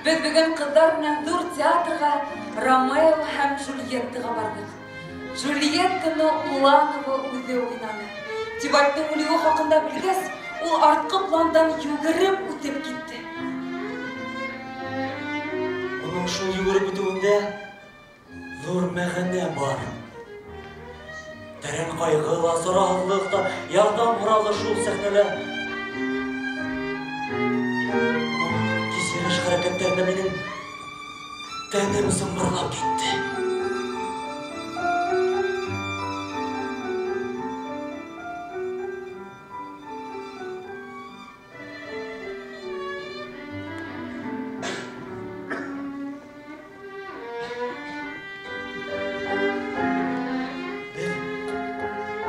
Беҙ бөгөн ҡыҙҙар менән ҙур театрға Ромео һәм Джульеттаға барҙыҡ. Джульеттаны Уланова үҙе уйнаны. Тибальттың үлеүе хаҡында белгәс, ул артҡы пландан йүгереп үтеп китте. Уның шул йүгереп үтеүендә ҙур мәғәнә бар. Тәрән ҡайғы ла, сараһыҙлыҡ та, ярҙам һорау ҙа шул сәхнәлә. Хәрәкәттәрендә минең тәнем сымбырлап китте.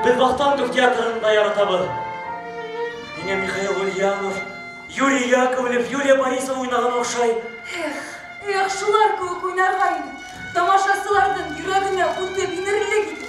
Беҙ Вахтангов театрын да яратабыҙ. Миңә Михаил Ульянов, Юрий Яковлев, Юлия Борисова уйнаған оҡшай. Эх, эх, шулар кеүек уйнарға ине. Тамашасыларҙың йөрәгенә үтеп инерлек ине.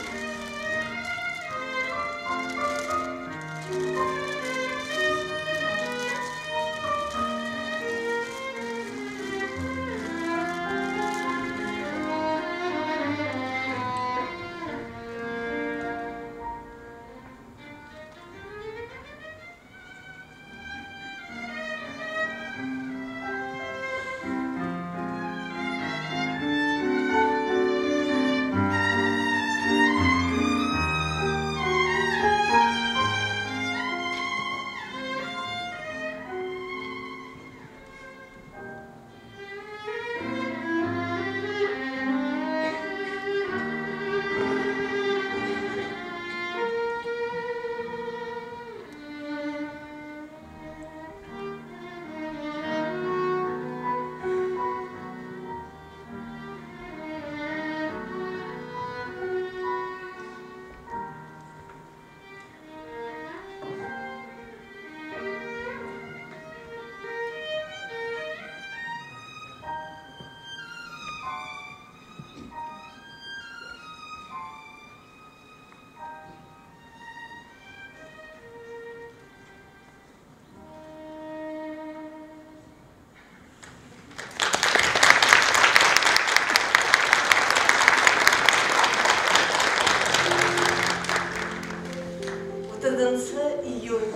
16 июнь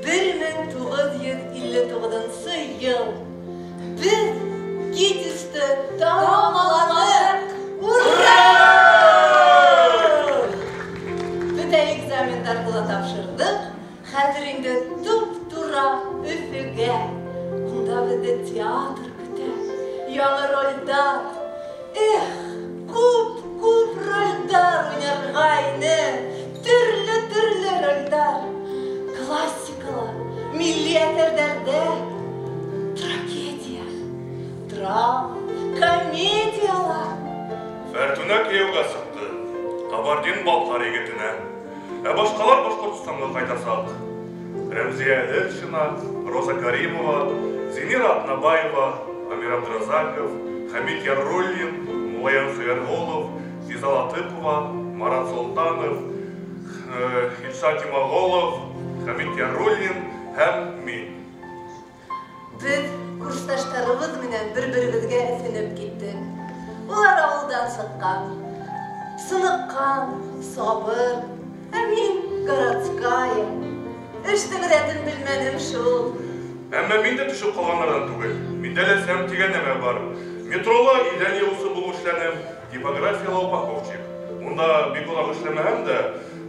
1959 йыл. Беҙ ГИТИСты тамамланыҡ! Ура! Бөтә экзамендарҙы ла тапшырҙыҡ. Хәҙер инде туп-тура Өфөгә. Унда беҙҙе театр көтә. Яңы ролдәр. Эх, күп-күп ролдәр уйнарға ине. Төрлө-төрлө ролдәр. Классикала, милли әҫәрҙәрҙә трагедия, драма, комедиялар. Фәртүнә кейәүгә сыҡты. Кабардин-Балҡар егетенә. Ә башҡалар Башҡортостанға ҡайтасаҡ. Рәмзиә Элшина, Роза Каримова, Зинира Атнабаева, Амир Абдразаков, Хәмит Яруллин, Мулаян Суярғолов, Физа Латыпова, Марат Солтанов, Илшат Имағолов, Хәмит Яруллин һәм мин. Беҙ курсташтарыбыҙ менән бер-беребеҙгә эҫенеп киттек. Улар ауылдан сыҡҡан, сыныҡҡан, сабыр, ә мин городская. Эштең рәтен белмәнем шул. Әммә мин дә төшөп ҡалғандарҙан түгел. Миндә лә сәм тигән нәмә бар. Метрола иҙән йыуыусы булып эшләнем, типографияла упаковщик. Унда бик оҙаҡ эшләмәһәм дә,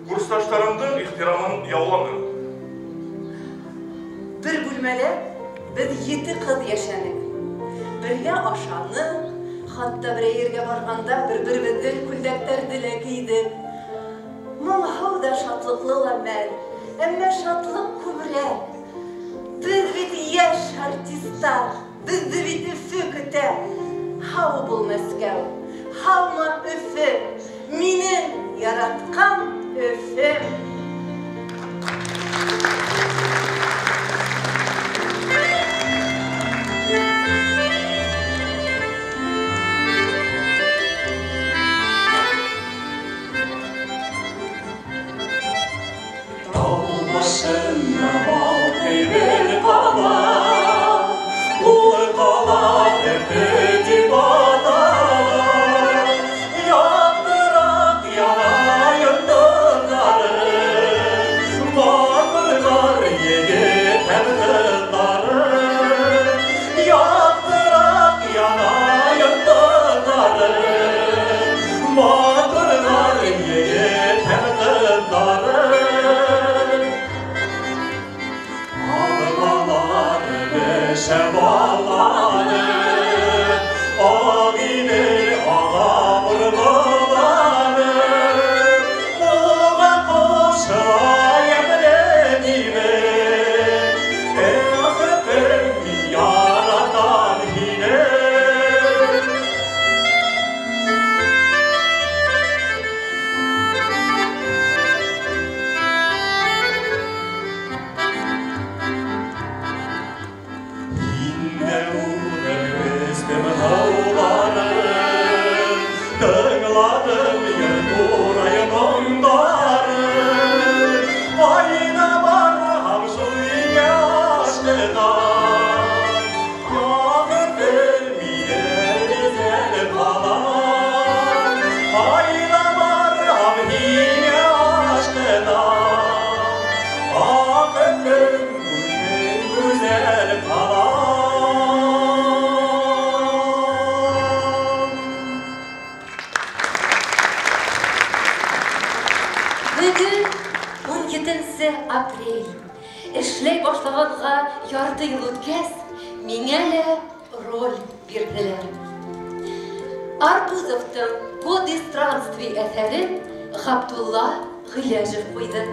курсташтарымдың ихтирамын яуланым. Бер бүлмәлә беҙ 7 ҡыҙ йәшәнек. Бергә ашаныҡ, хатта берәй ергә барғанда бер-беребеҙҙең күлдәктәрҙе лә кейҙек. Моңһоу ҙа шатлыҡлы ла мәл, әммә шатлыҡ күберәк. Беҙ бит йәш артистар, беҙҙе бит Өфө көтә. Һау бул, Мәскәү, һаумы, Өфө, минең яратҡан Өфөм. Бөгөн 17 апрель. Эшләй башлағанға ярты йыл үткәс, миңә лә роль бирҙеләр. Арбузовтың «Годы странствий» әҫәрен Ғабдулла Ғиләжев ҡуйҙы.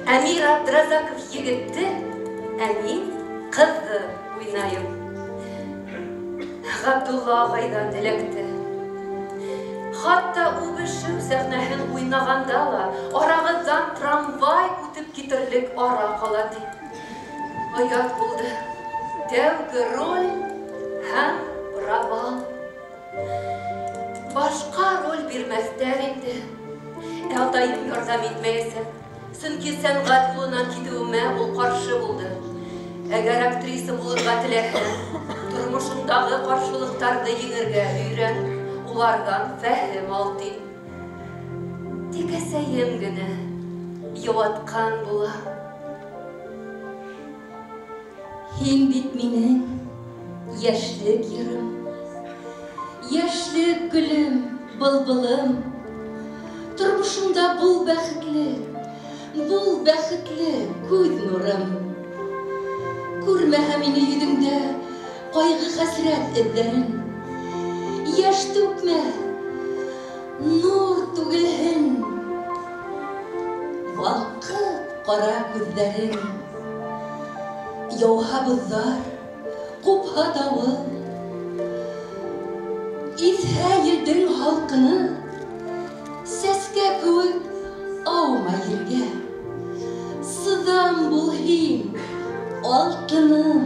Әмир Абдразаков егетте, ә мин ҡыҙҙы уйнайым. Ғабдулла ағайҙан эләкте. Хатта үбешеү сәхнәһен уйнағанда ла арағыҙҙан трамвай үтеп китерлек ара ҡала ти. Оят булды. Тәүге роль һәм провал. Башҡа роль бирмәҫтәр инде. Ә атайым ярҙам итмәйәсәк. Сөнки сәнғәт юлынан китеүемә ул ҡаршы булды. Әгәр актриса булырға теләһәң, тормошоңдағы ҡаршылыҡтарҙы еңергә өйрән, уларҙан фәһем ал ти. Тик әсәйем генә Йыуатҡан була. Һин бит минең йәшлек йырым, йәшлек гөлөм, былбылым. Тормошомда был бәхетле, был бәхетле күҙ нурым. Күрмәһә мине йөҙөңдә ҡайғы-хәсрәт эҙҙәрен. Йәш түкмә, нур түгелһен, балҡып ҡара күҙҙәрең. Яуһа боҙҙар, ҡупһа дауыл, иҫһә елдең һалҡыны, сәскә кеүек аума ергә. Сыҙам бул һин, алтыным.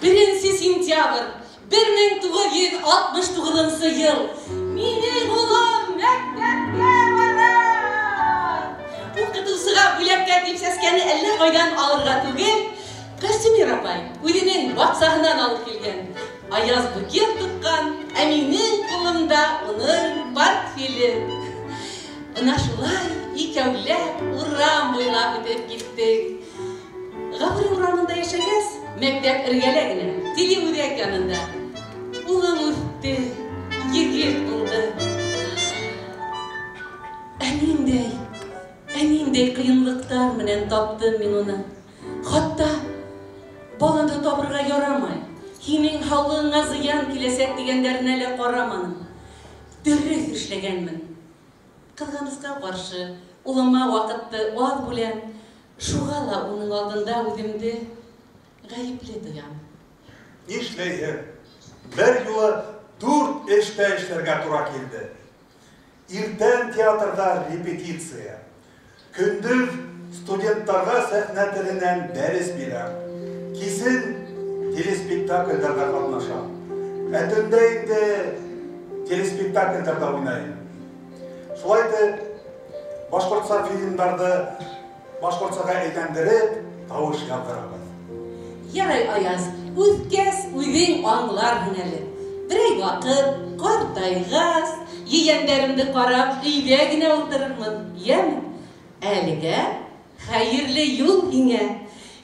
Беренсе сентябрь 1969 йыл. Минең улым мәктәпкә бара. Уҡытыусыға бүләккә тип сәскәне әллә ҡайҙан алырға түгел, Костюмер апай үҙенең баҡсаһынан алып килгән. Аяз букет тотҡан, ә минең ҡулымда уның портфеле. Бына шулай икәүләп урам буйлап үтеп киттек. Ғафури урамында йәшәгәс, мәктәп эргәлә генә, телеүҙәк янында. Улым үҫте, егет булды. Ә ниндәй ҡыйынлыҡтар менән таптым мин уны. Хатта баланы табырға ярамай, һинең һаулығыңа зыян киләсәк тигәндәренә лә ҡараманым. Дөрөҫ эшләгәнмен. Ҡыҙғанысҡа ҡаршы, улыма ваҡытты аҙ бүләм, шуға ла уның алдында үҙемде ғәйепле тоям. Нишләйһең? Бер юлы 4 эштә эшләргә тура килде. Иртән театрҙа репетиция. Көндөҙ студенттарға сәхнә теленән дәрес бирәм. Кисен телеспектаклдәрҙә ҡатнашам. Ә төндә инде телеспектаклдәрҙә уйнайым. Шулай итеп, башҡортса фильмдарҙы башҡортсаға әйләндереп, тауыш яҙҙырабыҙ. Ярай, Аяз, үҫкәс үҙең аңларһың әле. Берәй ваҡыт ҡартайғас, ейәндәремде ҡарап өйҙә генә ултырырмын, йәме? Әлегә хәйерле юл һиңә.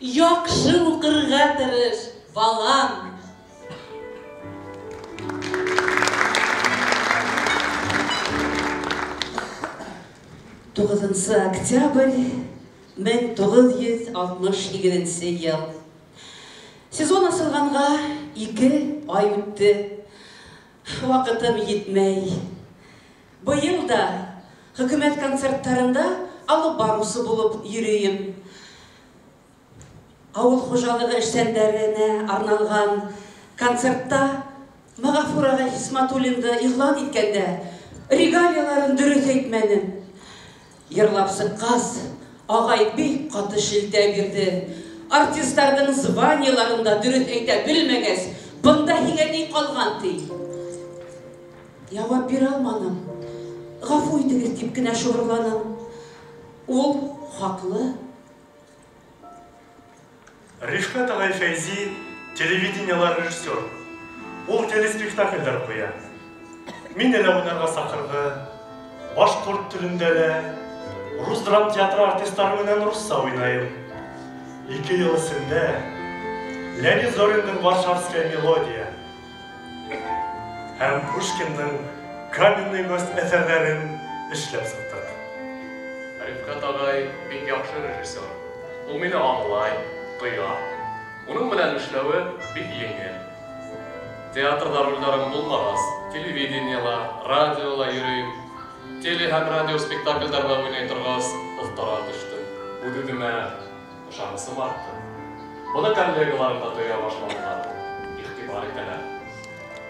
Яҡшы уҡырға тырыш, балам. Туғыҙынсы октябрь 1968 йыл. Сезон асылғанға 2 ай үтте. Ваҡытым етмәй. Быйыл да хөкүмәт концерттарында алып барыусы булып йөрөйөм. Ауыл хужалығы эшсәндәренә арналған концертта Мәғәфүр ағай Хисматуллинды иғлан иткәндә регалияларын дөрөҫ әйтмәнем. Йырлап сыҡҡас, ағай бик ҡаты шелтә бирҙе. Артистарҙың званиеларын да дөрөҫ әйтә белмәгәс, бында һиңә ни ҡалған ти. Яуап бирә алманым. Ғәфү итегеҙ тип кенә шыбырланым. Ул хаҡлы. Рифҡәт ағай Фәйзи телевидениела режиссер. Ул телеспектаклдәр ҡуя. Мине лә уйнарға саҡырҙы. Башҡорт телендә лә, рус драм театры артистары менән русса уйнайым. 2 йыл эсендә Леонид Зориндың «Варшавская мелодия» һәм Пушкиндың «Каменный мост» әҫәрҙәрен эшләп сыҡтыҡ. Рифҡәт ағай бик яҡшы режиссер. Ул мине аңлай, тоя. Уның менән эшләүе бик еңел. Театрҙа ролдәрем булмағас, телевидениела, радиола йөрөйөм. Теле һәм радио спектаклдәрҙә уйнай торғас, оҫтара төштөм. Үҙ-үҙемә ышанысым артты. Быны коллегаларым да тоя башланылар, иғтибар итәләр.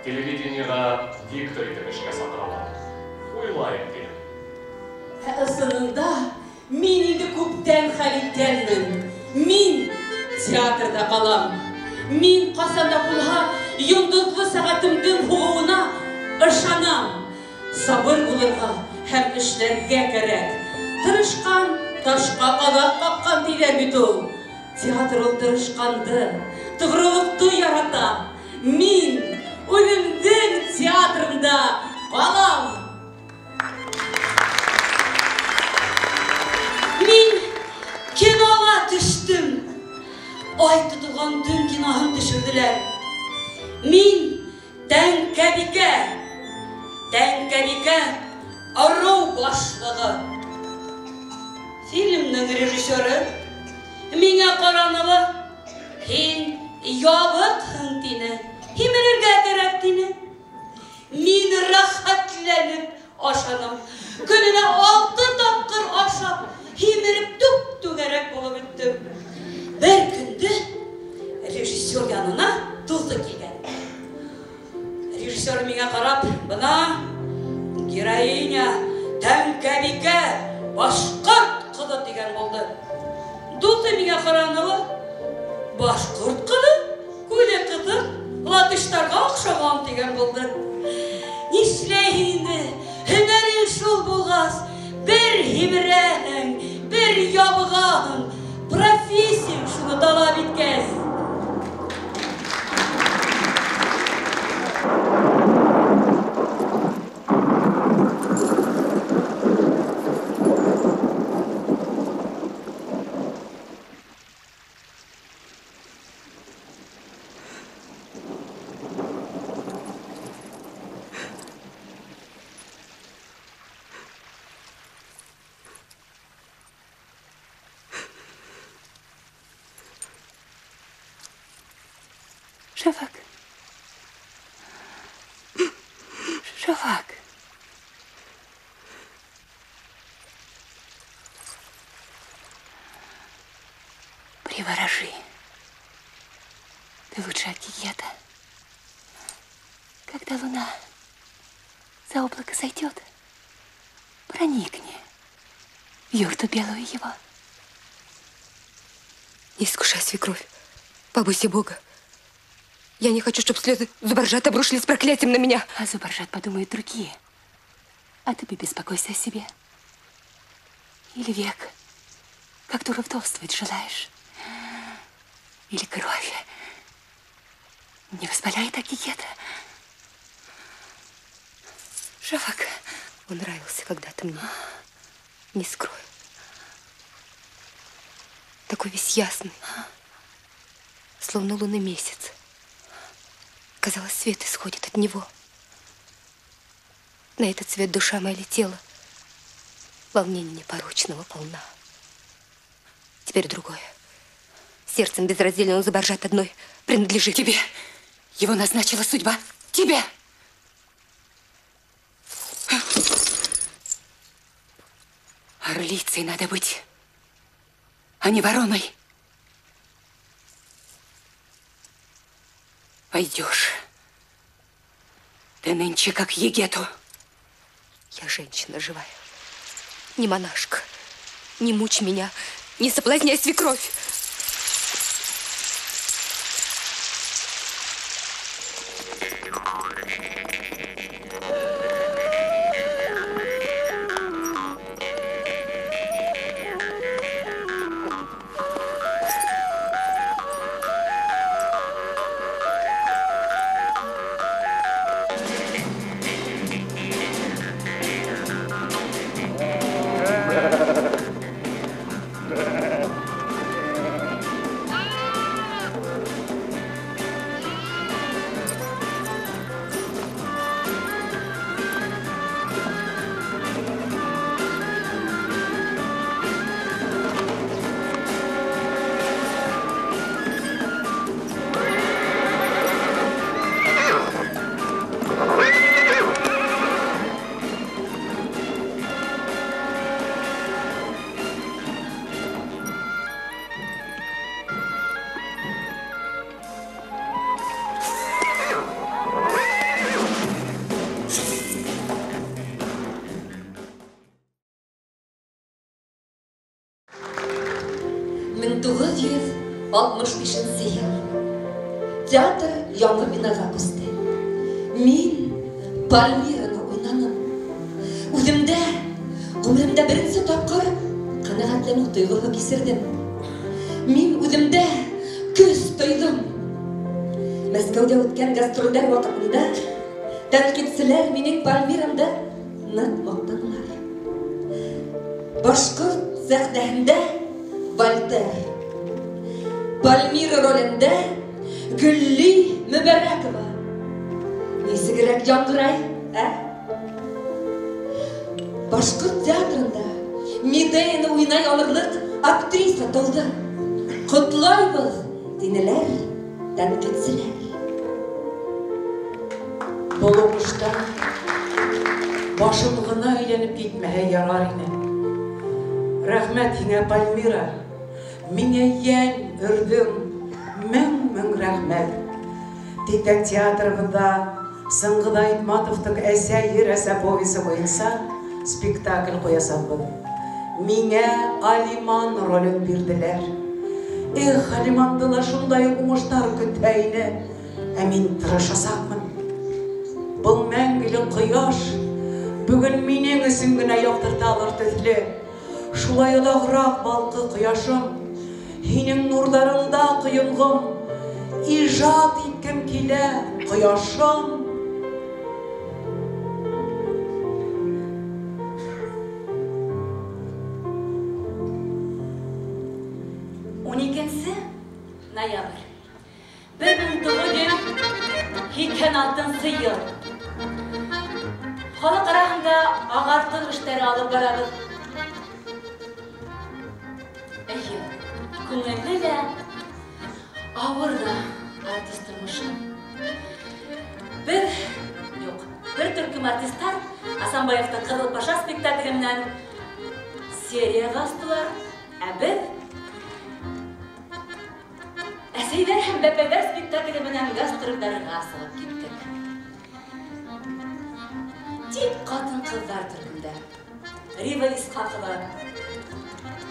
Телевидениеға диктор итеп эшкә саҡыралар. Уйлайым тием. Ә ысынында мин инде күптән хәл иткәнмен. Мин театрҙа ҡалам. Мин ҡасан да булһа йондоҙло сәғәтемдең һуғыуына ышанам. Сабыр булырға һәм эшләргә кәрәк. Тырышҡан ташҡа ҡаҙаҡ ҡаҡҡан тиҙәр бит ул. Театр ул тырышҡанды, тоғролоҡто ярата. Мин үҙемдең театрымда ҡалам. Мин киноға төштөм. Ай тотолған төн киноһын төшөрҙөләр. Мин Тәңкәбикә, Тәңкәбикә ырыу башлығы. Фильмдың режиссеры миңә ҡараны ла, һин ябыҡһың тине, һимерергә кәрәк тине. Мин рәхәтләнеп ашаным. Көнөнә 6 тапҡыр ашап, һимереп түп-түгәрәк булып бөттөм. Бер көндө режиссер янына дуҫы килгән. Режиссер миңә ҡарап, бына героиня Тәңкәбикә башҡорт ҡыҙы тигән булды. Дуҫы миңә ҡараны ла, башҡорт ҡыҙы, күҙе ҡыҙыҡ, латыштарға оҡшаған тигән булды. Нишләйһең инде, һөнәрең шул булғас, бер һимерәһең, бер ябығаһың, профессияң шуны талап иткәс. Шафак. Шафак. Приворожи. Ты лучше от Гиета. Когда луна за облако сойдет, проникни в юрту белую его. Не искушай свекровь, побойся Бога. Я не хочу, чтобы слезы Зубаржат обрушились проклятием на меня. А Зубаржат подумают другие. А ты беспокойся о себе. Или век, как дура вдовствовать желаешь. Или кровь. Не воспаляй так Гиета. Шафак. Он нравился когда-то мне. Не скрою. Такой весь ясный, словно лунный месяц. Казалось, свет исходит от него. На этот свет душа моя летела. Волнение непорочного полна. Теперь другое. Сердцем безраздельно он Зубаржат одной принадлежит. Тебе его назначила судьба. Тебе! Орлицей надо быть, а не вороной. Пойдешь ты нынче как Егету. Я женщина живая, не монашка. Не мучь меня, не соблазняй свекровь. 1965 йыл. Театр яңы бинаға күсте. Мин Пальмираны уйнаным. Үҙемдә, ғүмеремдә беренсе тапҡыр ҡәнәғәтләнеү тойғоһо кисерҙем. Мин үҙемдә көс тойҙом. Мәскәүҙә үткән гастролдәр ваҡытында тәнҡитселәр минең Пальмирамды ныҡ маҡтанылар. Башҡорт сәхнәһендә Вольтер, Пальмира ролендә Гөлли Мөбәрәкова. Нисегерәк яңғырай, ә? Башҡорт театрында Медеяны уйнай алырлыҡ актриса тыуҙы. Ҡотлайбыҙ, тинеләр тәнҡитселәр. Был уңышта башым ғына әйләнеп китмәһә ярар ине. Рәхмәт һиңә, Пальмира. Миңә йән өрҙөң. Мең-мең рәхмәт. Тиҙҙән театрыбыҙҙа Сыңғыҙ Айтматовтың «Әсә ер әсә» повесы буйынса спектакль ҡуясаҡбыҙ. Миңә Алиман ролен бирҙеләр. Эх, Алиманды ла шундай уңыштар көтә ине. Ә мин тырышасаҡмын. Был мәңгелек ҡояш бөгөн минең өсөн генә яҡтырталыр төҫлө. Шулай оҙағыраҡ балҡы ҡояшым, һинең нурҙарыңда ҡойонғом, ижад иткем килә, ҡояшым. Ноябрь. 1986 йыл. Халыҡ араһында ағартыу эштәре алып барабыҙ. Эйе, күңелле лә, ауыр ҙа артист тормошо. Беҙ, юҡ, бер төркөм артистар Асанбаевтың «Ҡыҙыл Паша» спектакле менән серияға астылар, ә беҙ «Әсәйҙәр һәм бәпәйҙәр» спектакле менән гастролдәргә сығып киттек. Тик ҡатын-ҡыҙҙар төркөмдә. Рива Исхаҡова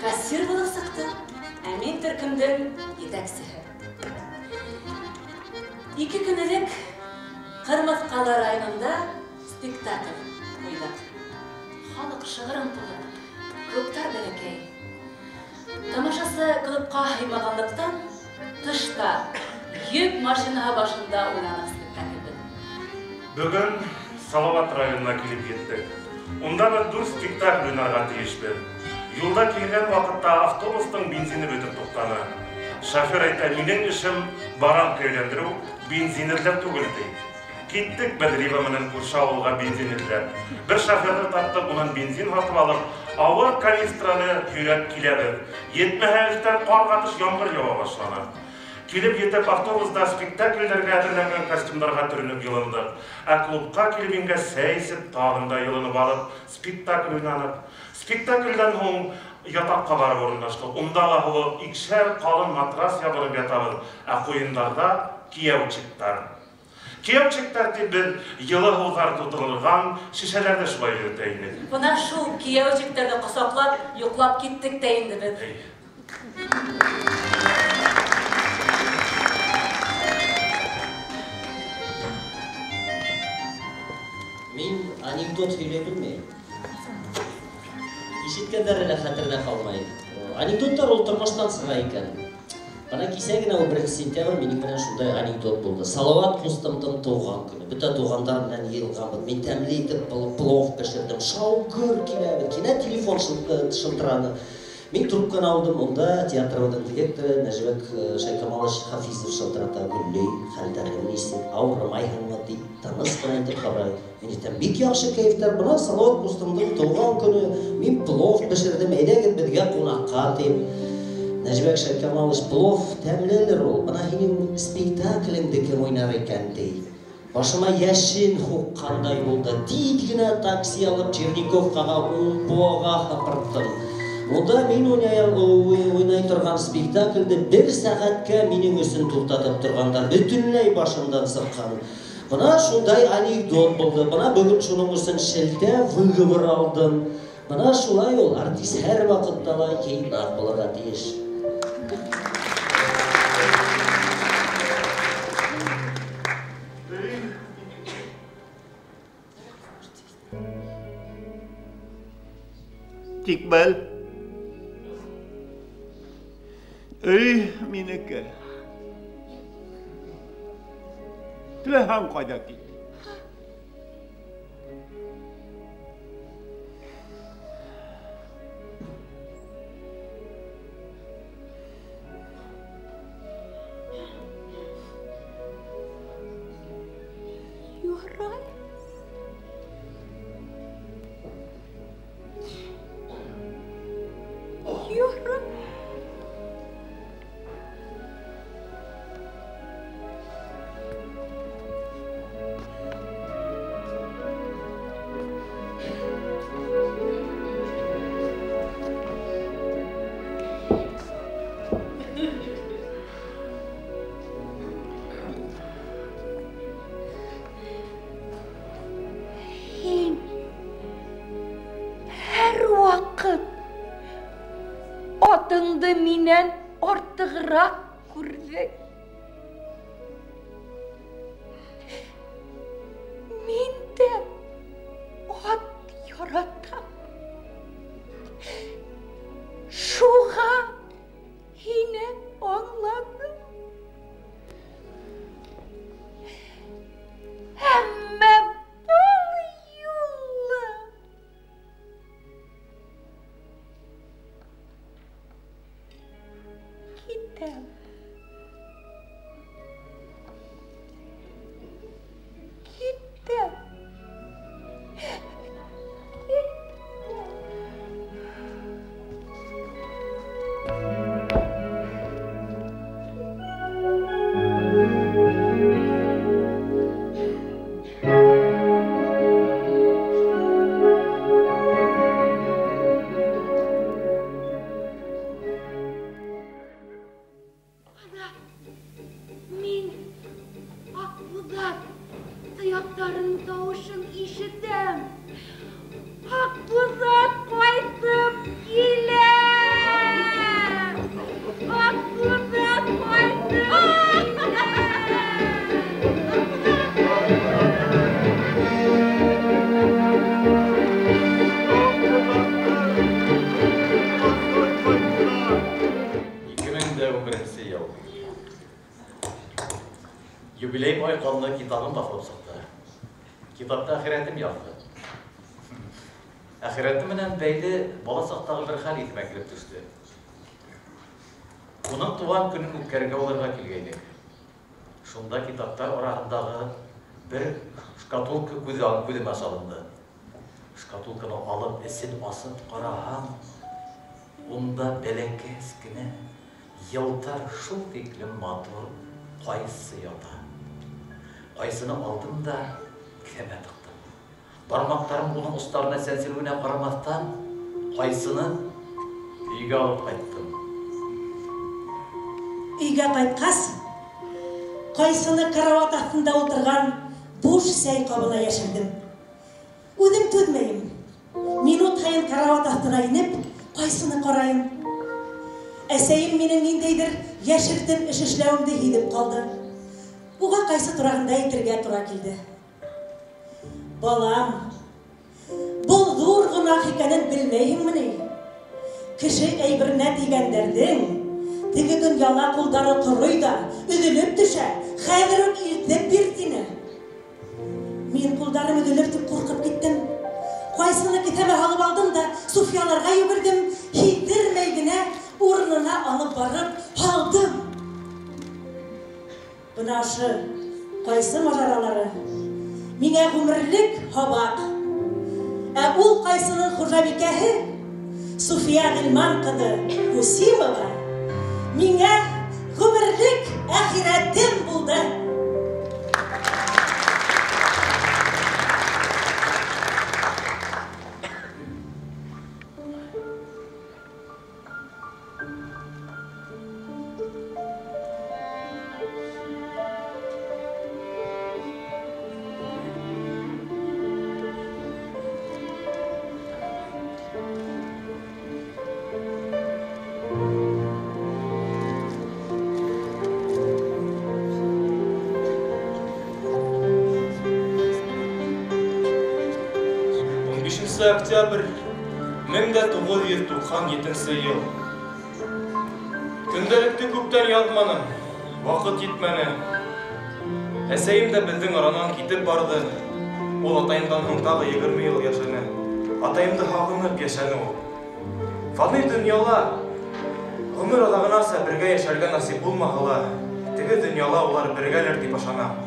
кассир булып сыҡты, ә мин төркөмдөң етәксеһе. 2 көн элек Ҡырмыҫҡалы районында спектакль ҡуйҙыҡ. Халыҡ шығырын тулы, клубтар бәләкәй. Тамашасы клубҡа һыймағанлыҡтан тышта йөк машинаһы башында уйнаныҡ спектакльде. Бөгөн Салават районына килеп еттек. Унда беҙ 4 спектакль уйнарға тейешбеҙ. Юлда килгән ваҡытта автобустың бензины бөтөп туҡтаны. Шофер әйтә, минең эшем баранка әйләндереү, бензин эҙләп түгел, ти. Киттек беҙ Рива менән күрше ауылға бензин эҙләп. Бер шоферҙы таптыҡ, унан бензин һатып алып, ауыр канистраны һөйрәп киләбеҙ. Етмәһә өҫтән ҡар ҡатыш ямғыр яуа башланы. Килеп етеп автобуста спектаклдәргә әҙерләнгән костюмдарға төрөнөп йылындыҡ. Ә клубҡа килеп ингәс сәй эсеп, тағын да йылынып алып, спектакль уйнаныҡ. Спектаклдән һуң ятаҡҡа барып урынлаштыҡ. Унда ла һыуыҡ, икшәр ҡалын матрас ябынып ятабыҙ, ә ҡуйындарҙа кейәүсектәр. Кейәүсектәр тип беҙ йылы һыуҙар тутырылған шешәләрҙе шулай йөрөтә инек. Бына шул кейәүсектәрҙе ҡосаҡлап, йоҡлап киттек тә инде беҙ. Мин анекдот һөйләй белмәйем. Ишеткәндәре лә хәтерҙә ҡалмай. Анекдоттар ул тормоштан сыға икән. Бына кисә генә 11 сентябрь минең менән шундай анекдот булды. Салават ҡустымдың тыуған көнө. Бөтә туғандар менән йыйылғанбыҙ. Мин тәмле итеп плов бешерҙем. Шау-гөр киләбеҙ. Кинәт телефон шылтыраны. Мин трубканы алдым. Унда театрыбыҙҙың директоры Нәжибәк Шайкамалович Хафизов шылтырата. Гөллөй, хәлдәрең нисек, ауырымайһыңмы тип тыныс ҡына итеп һорай. Мин әйтәм, бик яҡшы кәйефтәр. Бына Салават ҡустымдың тыуған көнө. Мин плов бешерҙем, әйҙәгеҙ беҙгә ҡунаҡҡа, тип. Нәжибәк Шайкамалович, плов тәмлелер ул. Бына һинең спектаклеңде кем уйнар икән, ти. Башыма йәшен һуҡҡандай булды. Тиҙ генә такси алып Черниковкаға, Умпоға һыпырттым. Унда мин уйнай торған спектаклде бер сәғәткә минең өсөн туҡтатып торғандар. Бөтөнләй башымдан сыҡҡан. Бына шундай анекдот булды. Бына бөгөн шуның өсөн шелтә, выговор алдым. Бына шулай ул, артист һәр ваҡытта ла йыйнаҡ булырға тейеш. Тик бел, өй минеке. Теләһәң ҡайҙа кит. Ярай. Ярай. Һин һәр ваҡыт атыңды минән артығыраҡ күрҙең. Мин дә ат яратам. Шуға һине аңланым. Әммә был юлы китәм. Китәм. Ана, мин Аҡбуҙат тояҡтарының тауышын ишетәм. Аҡбуҙат ҡайтып килә! Аҡбуҙат ҡайтып килә! Ике мең дә 11-нсе йыл. Юбилей ай ҡанлы китабым баҫылып сыҡты. Китапта әхирәтем яҙҙы. Әхирәтем менән бәйле бала саҡтағы бер хәл иҫемә килеп төштө. Уның тыуған көнөн үткәрергә уларға килгәйнек. Шунда китаптар араһындағы бер шкатулка күҙемә салынды. Шкатулканы алып, эсен асып ҡараһам, унда бәләкәс кенә йылтыр шул тиклем матур ҡайсы ята. Ҡайсыны алдым да кеҫәмә тыҡтым. Бармаҡтарым уның остарына сәнселеүенә ҡарамаҫтан, ҡайсыны өйгә алып ҡайттым. Өйгә ҡайтҡас, ҡайсыны карават аҫтында ултырған буш сәй ҡабына йәшерҙем. Үҙем түҙмәйем. Минут һайын карават аҫтына инеп, ҡайсыны ҡарайым. Әсәйем минең ниндәйҙер йәшертен эш эшләүемде һиҙеп ҡалды. Уға ҡайсы тураһында әйтергә тура килде. Балам, был ҙур гонаһ икәнен белмәйһеңме ни? Кеше әйберенә тейгәндәрҙең теге донъяла ҡулдары ҡорой ҙа өҙөлөп төшә, хәҙер үк илтеп бир, тине. Мин ҡулдарым өҙөлөр тип ҡурҡып киттем. Ҡайсыны кеҫәмә һалып алдым да Суфияларға йүгерҙем, һиҙҙермәй генә урынына алып барып һалдым. Бына ошо ҡайсы мажаралары миңә ғүмерлек һабаҡ. Ә ул ҡайсының хужабикәһе Суфия Ғилман ҡыҙы Кусимова миңә ғүмерлек әхирәтем булды. Октябрь 1997 йыл. Көндәлекте күптән яҙманым, ваҡыт етмәне. Әсәйем дә беҙҙең аранан китеп барҙы. Ул атайымдан һуң тағы 20 йыл йәшәне. Атайымды һағынып йәшәне ул. Фани донъяла ғүмер аҙағынаса бергә йәшәргә насип булмаһа ла, теге донъяла улар бергәлер тип ышанам.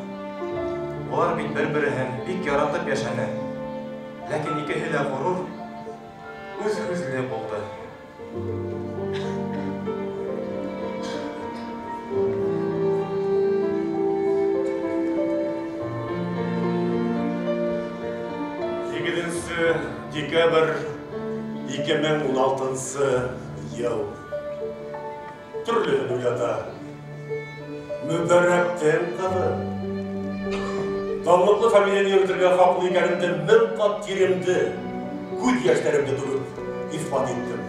Улар бит бер-береһен бик яратып йәшәне. Ләкин икеһе лә ғорур, үҙ һүҙле булды. Декабрь 2016 йыл. Төрлөһөн уйлата. Мөбәрәктең ҡыҙы. Данлыҡлы фамилияны йөрөтөргә хаҡлы икәнемде мең ҡат тиремде, күҙ йәштәремде түгеп иҫбат иттем.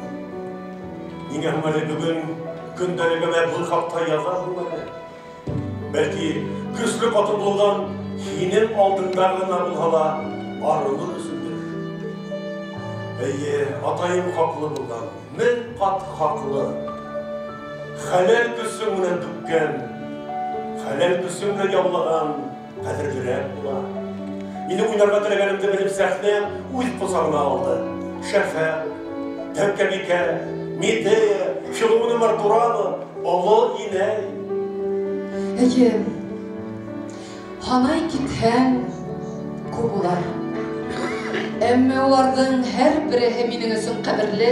Ниңә һуң әле бөгөн көндәлегемә был хаҡта яҙаһың әле? Бәлки көслө ҡатын булыуҙан һинең алдыңда ғына булһа ла арыныр өсөндөр. Эйе, атайым хаҡлы булған, мең ҡат хаҡлы. Хәләл көсөң менән түккән, хәләл көсөң менән яулаған ҡәҙерлерәк була. Мине уйнарға теләгәнемде белеп сәхнә үҙ ҡосағына алды. Шәфәҡ, Тәңкәбикә, Медея, Филумена Мартурана, Оло инәй. Эйе, һанай китһәң, күп улар. Әммә уларҙың һәр береһе минең өсөн ҡәҙерле.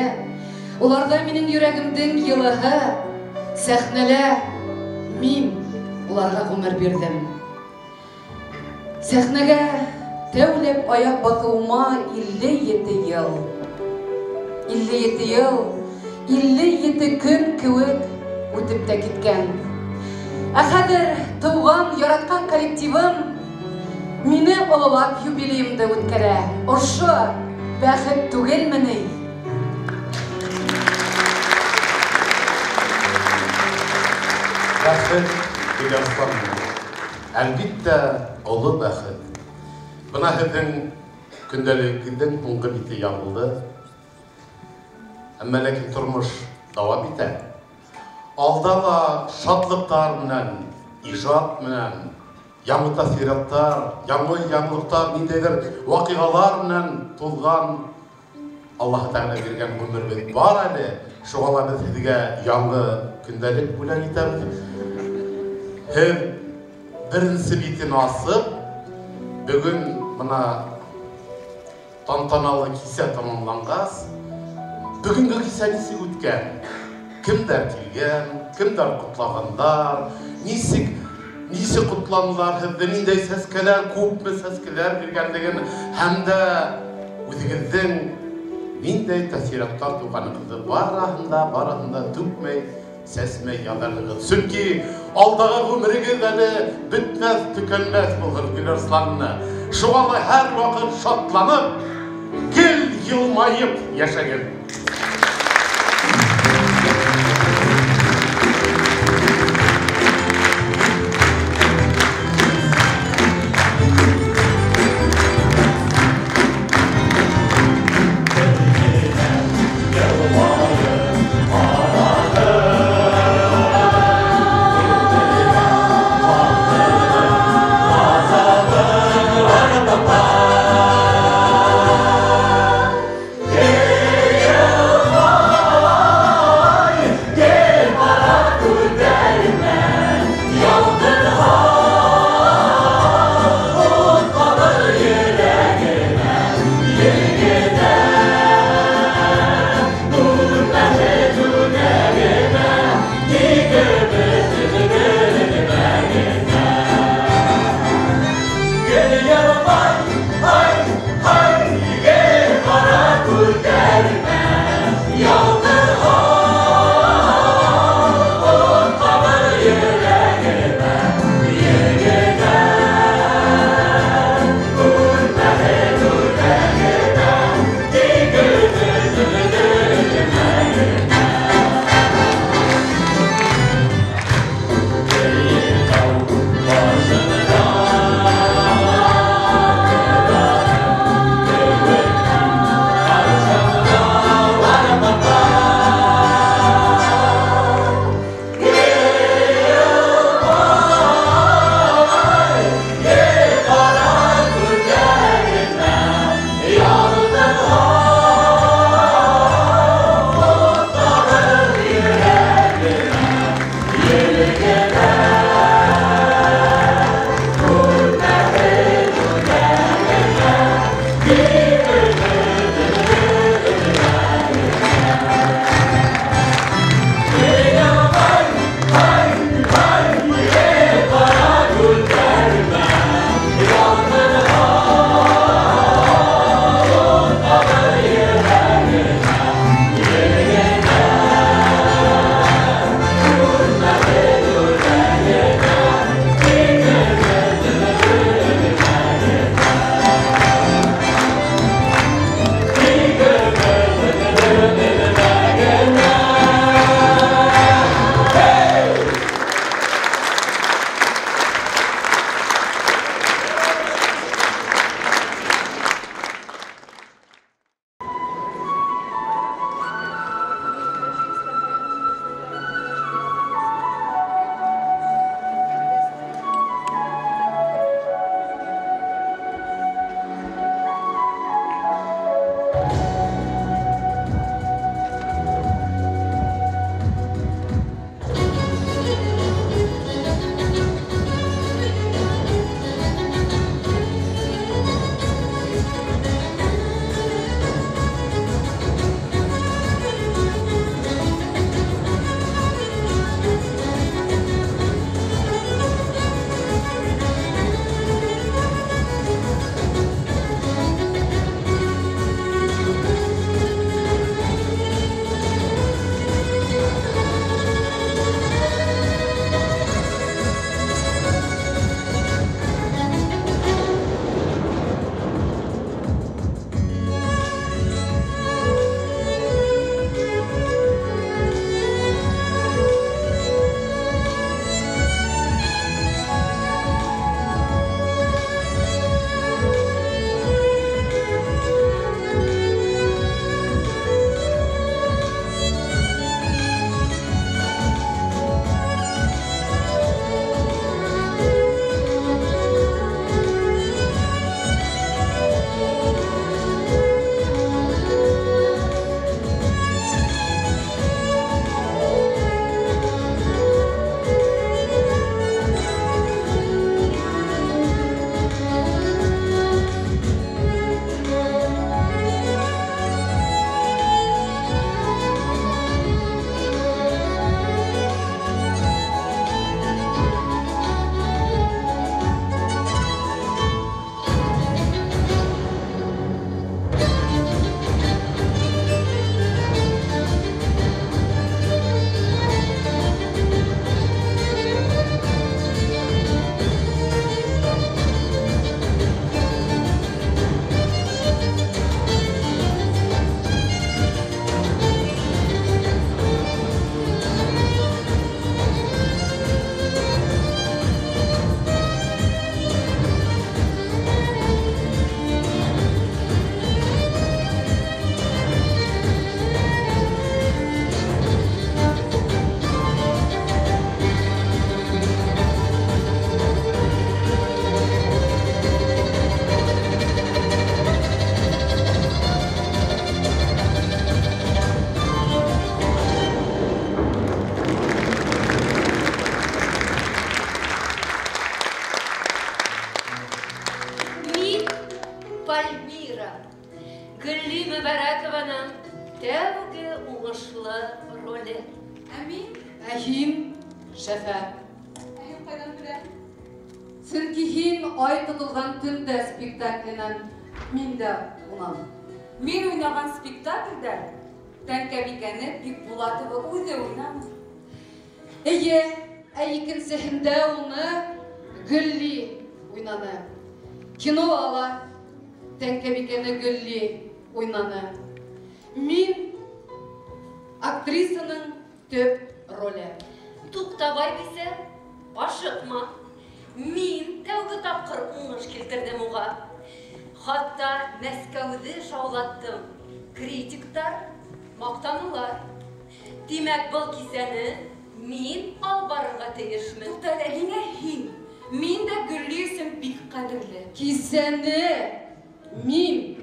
Уларҙа минең йөрәгемдең йылыһы. Сәхнәлә мин уларға ғүмер бирҙем. Сәхнәгә тәүләп аяҡ баҫыуыма 57 йыл. 57 йыл, 57 көн кеүек үтеп тә киткән. Ә хәҙер тыуған, яратҡан коллективым мине ололап юбилейымды үткәрә. Ошо бәхет түгелме ни? Бәхет, Гөларслан. Әлбиттә, оло бәхет. Бына һеҙҙең көндәлегегеҙҙең һуңғы бите ябылды. Әммә ләкин тормош дауам итә. Алда ла шатлыҡтар менән, ижад менән, яңы тәьҫораттар, яңы яңылыҡтар, ниндәйҙер ваҡиғалар менән тулған Аллаһы Тәғәлә биргән ғүмеребеҙ бар әле. Шуға ла беҙ һеҙгә яңы көндәлек бүләк итәбеҙ. Һеҙ беренсе битен асып, бөгөн бына тантаналы кисә тамамланғас, бөгөнгө кисә нисек үткән? Кемдәр килгән, кемдәр ҡотлағандар, нисек ҡотланылар һеҙҙе, ниндәй сәскәләр, күпме сәскәләр биргәнлеген һәм дә үҙегеҙҙең ниндәй тәьҫораттар тыуғанығыҙҙы барыһында түкмәй, сәсмәй яҙырһығыҙ. Сөнки алдағы ғүмерегеҙ әле бөтмәҫ, төкәнмәҫ булыр, Гөларсланны. Шуға ла һәр ваҡыт шатланып, гел йылмайып йәшәгеҙ. Yeah. Пальмира, Гөлли Мөбәрәкованың тәүге уңышлы роле. Ә мин? Ә һин, Шәфәк. Ә һин ҡайҙан белә? Сөнки һин Ай тотолған төндә спектакленән, мин дә унан. Мин уйнаған спектакльдә Тәңкәбикәне Бикбулатова үҙе уйнаны. Эйе, ә икенсеһендә уны Гөлли уйнаны. Кино ала Тәңкәбикәне Гөлли уйнаны. Мин актрисаның төп роле. Туҡта, байбисә, ашыҡма. Мин тәүге тапҡыр уңыш килтерҙем уға. Хатта Мәскәүҙе шаулаттым. Критиктар маҡтанылар. Тимәк, был кисәне мин алып барырға тейешмен. Туҡта әле, ниңә һин? Мин дә Гөлли өсөн бик ҡәҙерле. Кисәне мин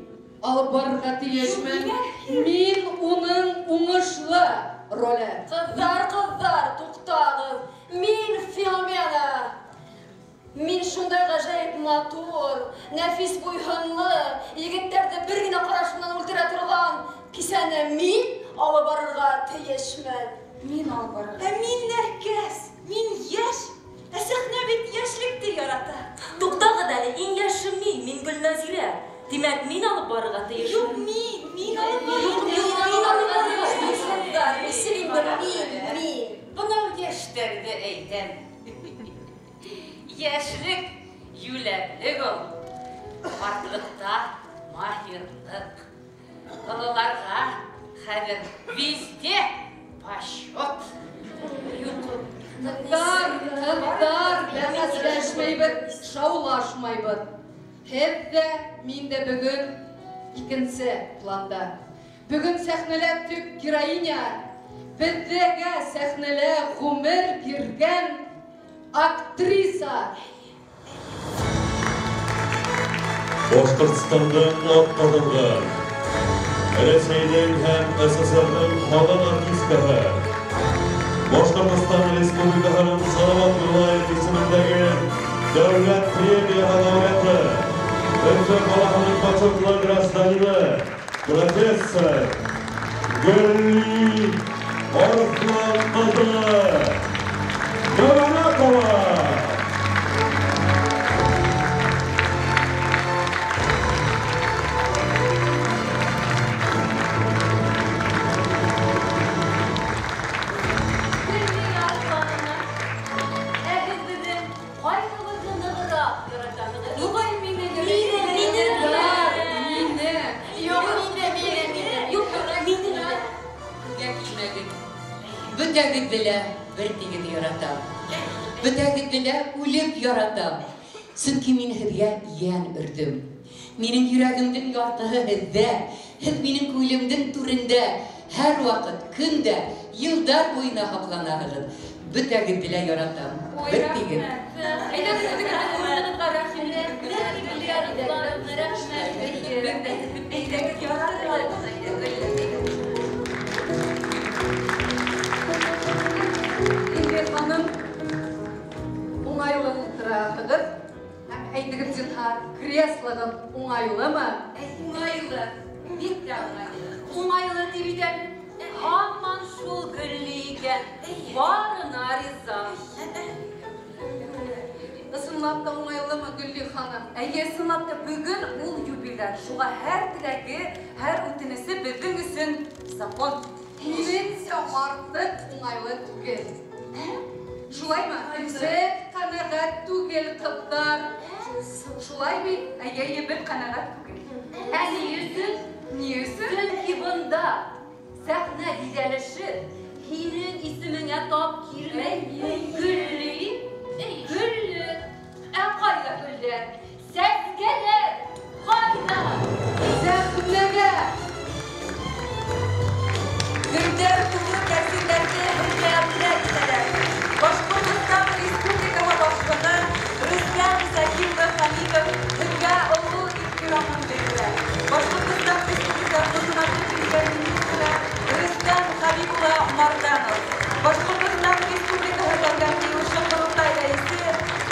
алып барырға тейешмен. Мин уның уңышлы роле. Ҡыҙҙар, ҡыҙҙар, туҡтағыҙ. Мин Филомена. Мин шундай ғәжәйеп матур, нәфис буйһынлы, егеттәр кисәне мин алып барырға тейешмен. Мин алып барырға. Ә мин нәркәс, мин йәш. Ә сәхнә бит йәшлекте ярата. Туҡтағыҙ әле, иң йәше мин, мин Гөлнәзирә. Тимәк, мин алып барырға тейешмен. Юҡ, мин алып барырға. Юҡ, мин алып барырға тейешмен. Мин. Бынау йәштәрҙе әйтәм. Йәшлек юләрлек ул. Ҡартлыҡта маһирлыҡ. Ололарға хәҙер везде почет. Юҡ. Ҡыҙҙар, бәхәсләшмәйбеҙ, шаулашмайбыҙ. Һеҙ ҙә, мин дә бөгөн икенсе планда. Бөгөн сәхнәлә төп героиня, беҙгә сәхнәлә ғүмер биргән актриса. Башҡортостандың атҡаҙанған, Рәсәйҙең һәм СССР-ҙың халыҡ артисткаһы, Башҡортостан Республикаһының Салауат Юлаев исемендәге дәүләт премияһы лауреаты, Өфө ҡалаһының почетлы гражданины, профессор Гөлли Арыҫлан ҡыҙы Нурмәтова. Гөлли Арыҫлановна, ә һеҙ беҙҙең ҡайһыбыҙҙы нығыраҡ яратаһығыҙ? Юғай мине, Мине, мине. Юҡ, мине. Юҡ, мине. Көнгә килмәгеҙ. Бөтәгеҙҙе лә бер тигеҙ яратам. Бөтәгеҙҙе лә үлеп яратам. Сөнки мин һеҙгә йән өрҙөм. Минең йөрәгемдең яртыһы һеҙҙә, һеҙ минең күңелемдең түрендә һәр ваҡыт, көндә, йылдар буйына һаҡланаһығыҙ. Бөтәгеҙҙе лә яратам. Бер тигеҙ. Әйҙәгеҙ, үҙегеҙҙең урынығыҙға рәхим итегеҙ. Әйҙәгеҙ, яратығыҙ. Инде ханым, уңайлы ултыраһығыҙ. Һәм әйтегеҙ, зинһар, креслоғыҙ уңайлымы? Уңайлы, бик тә уңайлы. Уңайлы тип әйтәм. Һаман шул Гөлли икән. Барына риза. Ысынлап та уңайлымы, Гөлли ханым? Әйе, ысынлап та бөгөн ул юбиляр. Шуға һәр теләге, һәр үтенесе беҙҙең өсөн закон. Минеңсә, артыҡ уңайлы түгел. Шулаймы? Беҙ ҡәнәғәт түгел, ҡыҙҙар. Шулай бит? Әйе, беҙ ҡәнәғәт түгел. Ә ни өсөн? Ни өсөн? Сөнки бында сәхнә биҙәлеше һинең исемеңә тап килмәй. Гөлли, Гөллө. Ә ҡайҙа гөлдәр? Сәскәләр ҡайҙа? Сәхнәгә! Гөлдәр тулы кәрзиндәрҙе һеҙгә бүләк итәләр. Башҡортостан Республикаһы башлығы Рөстәм Закир улы Хәмитов һеҙгә оло ихтирамын белдерә. Башҡортостан Республикаһы Хөкүмәте премьер-министры Рөстәм Хәбиб улы Марданов, Башҡортостан Республикаһы Дәүләт Йыйылышы Ҡоролтай рәйесе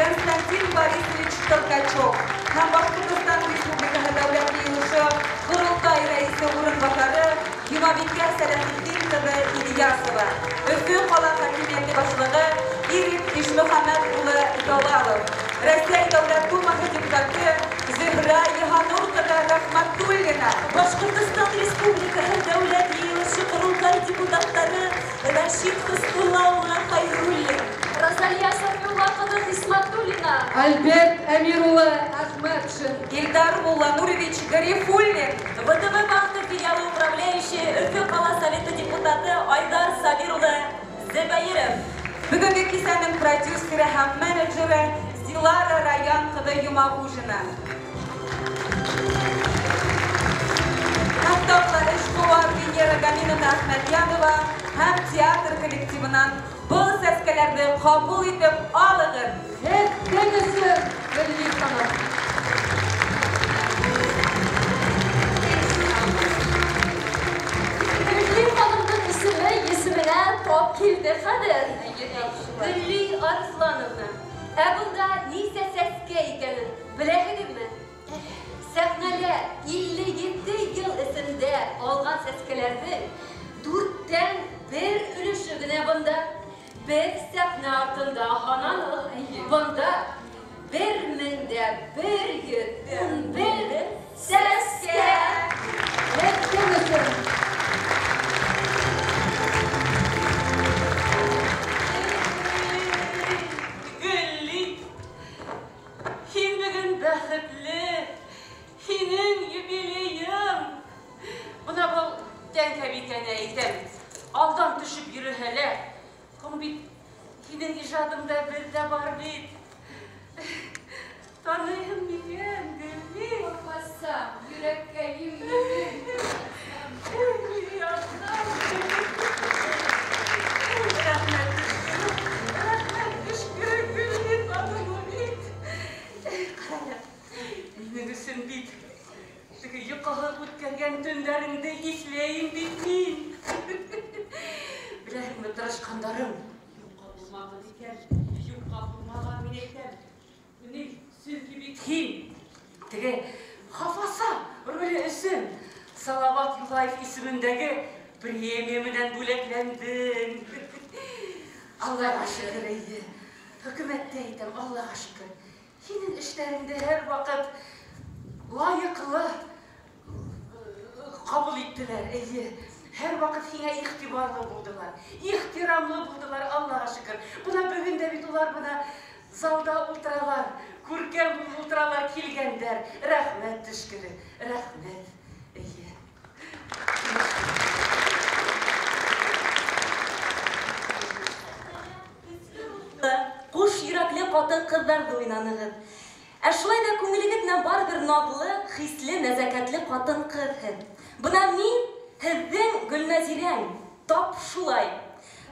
Константин Борисович Толкачев һәм Башҡортостан Республикаһы Дәүләт Йыйылышы Ҡоролтай рәйесе урынбаҫары Йомабикә Сәләхетдин ҡыҙы Ильясова, Өфө ҡала хакимиәте башлығы Ирек Ишмөхәмәт улы Ялалов, Рәсәй Дәүләт Думаһы депутаты Зөһрә Йыһанур ҡыҙы Рәхмәтуллина, Башҡортостан Республикаһы Дәүләт Йыйылышы Ҡоролтай депутаттары Рәшит Хөснулла улы Хәйруллин, Розалия Сафиулла ҡыҙы Хисмәтуллина, Альберт Әмир улы Әхмәтшин, Илдар Мулланурович Гарифуллин, ВТБ банкы филиалы управляющий Өфө ҡала советы депутаты Айҙар Сабир улы Зөбәйеров. Бөгөнгө кисәнең продюсеры һәм менеджеры Дилара Раян ҡыҙы Йомағужина. Һәм тағы эшҡыуар Венера Гаминовна Әхмәтйәнова һәм театр коллективынан был сәскәләрҙе ҡабул итеп алығыҙ. Һеҙҙең өсөн, Гөлли ханым. Гөлли ханымдың исеме есеменә тап килде хәҙер. Гөлли Арыҫлановна, ә бында нисә сәскә икәнен беләһегеҙме? Сәхнәлә 57 йыл эсендә алған сәскәләрҙең 1/4 өлөшө генә бында. Беҙ сәхнә артында һананыҡ. Бында 1111 сәскә. Беҙҙең өсөн. Гөлли, һин бөгөн бәхетле, һинең юбилейың. Бына был тәңкәбикәне әйтәм, алдан төшөп йөрөһәләр, һуң бит һинең ижадыңда беҙ ҙә бар бит. Таныйһың микән, Гөлли? Ҡурҡмасам, йөрәккәйем минең. Рәхмәт, рәхмәт, төшкөрө, Гөлли, таныным бит. Ҡара, минең өсөн бит теге йоҡоһоҙ үткәргән төндәреңде иҫләйем бит мин. Беләһеңме, тырышҡандарым юҡҡа булмаған икән, юҡҡа булмаған, мин әйтәм. Ни, сөнки бит һин теге Хафаса роле өсөн Салават Юлаев исемендәге премия менән бүләкләндең. Аллаға шөкөр, эйе. Хөкүмәттә әйтәм, Аллаға шөкөр. Һинең эштәреңде һәр ваҡыт лайыҡлы ҡабул иттеләр, эйе. Һәр ваҡыт һиңә иғтибарлы булдылар, ихтирамлы булдылар, Аллаға шөкөр. Бына бөгөн дә бит улар бына залда ултыралар, күркәм булып ултыралар, килгәндәр. Рәхмәт төшкөрө, рәхмәт, эйе. Ҡуш йөрәкле ҡатын-ҡыҙҙарҙы уйнанығыҙ. Ә шулай ҙа күңелегеҙ менән барыбер наҙлы, хисле, нәзәкәтле ҡатын-ҡыҙ һеҙ. Бына мин һеҙҙең Гөлнәзирәң, тап шулай.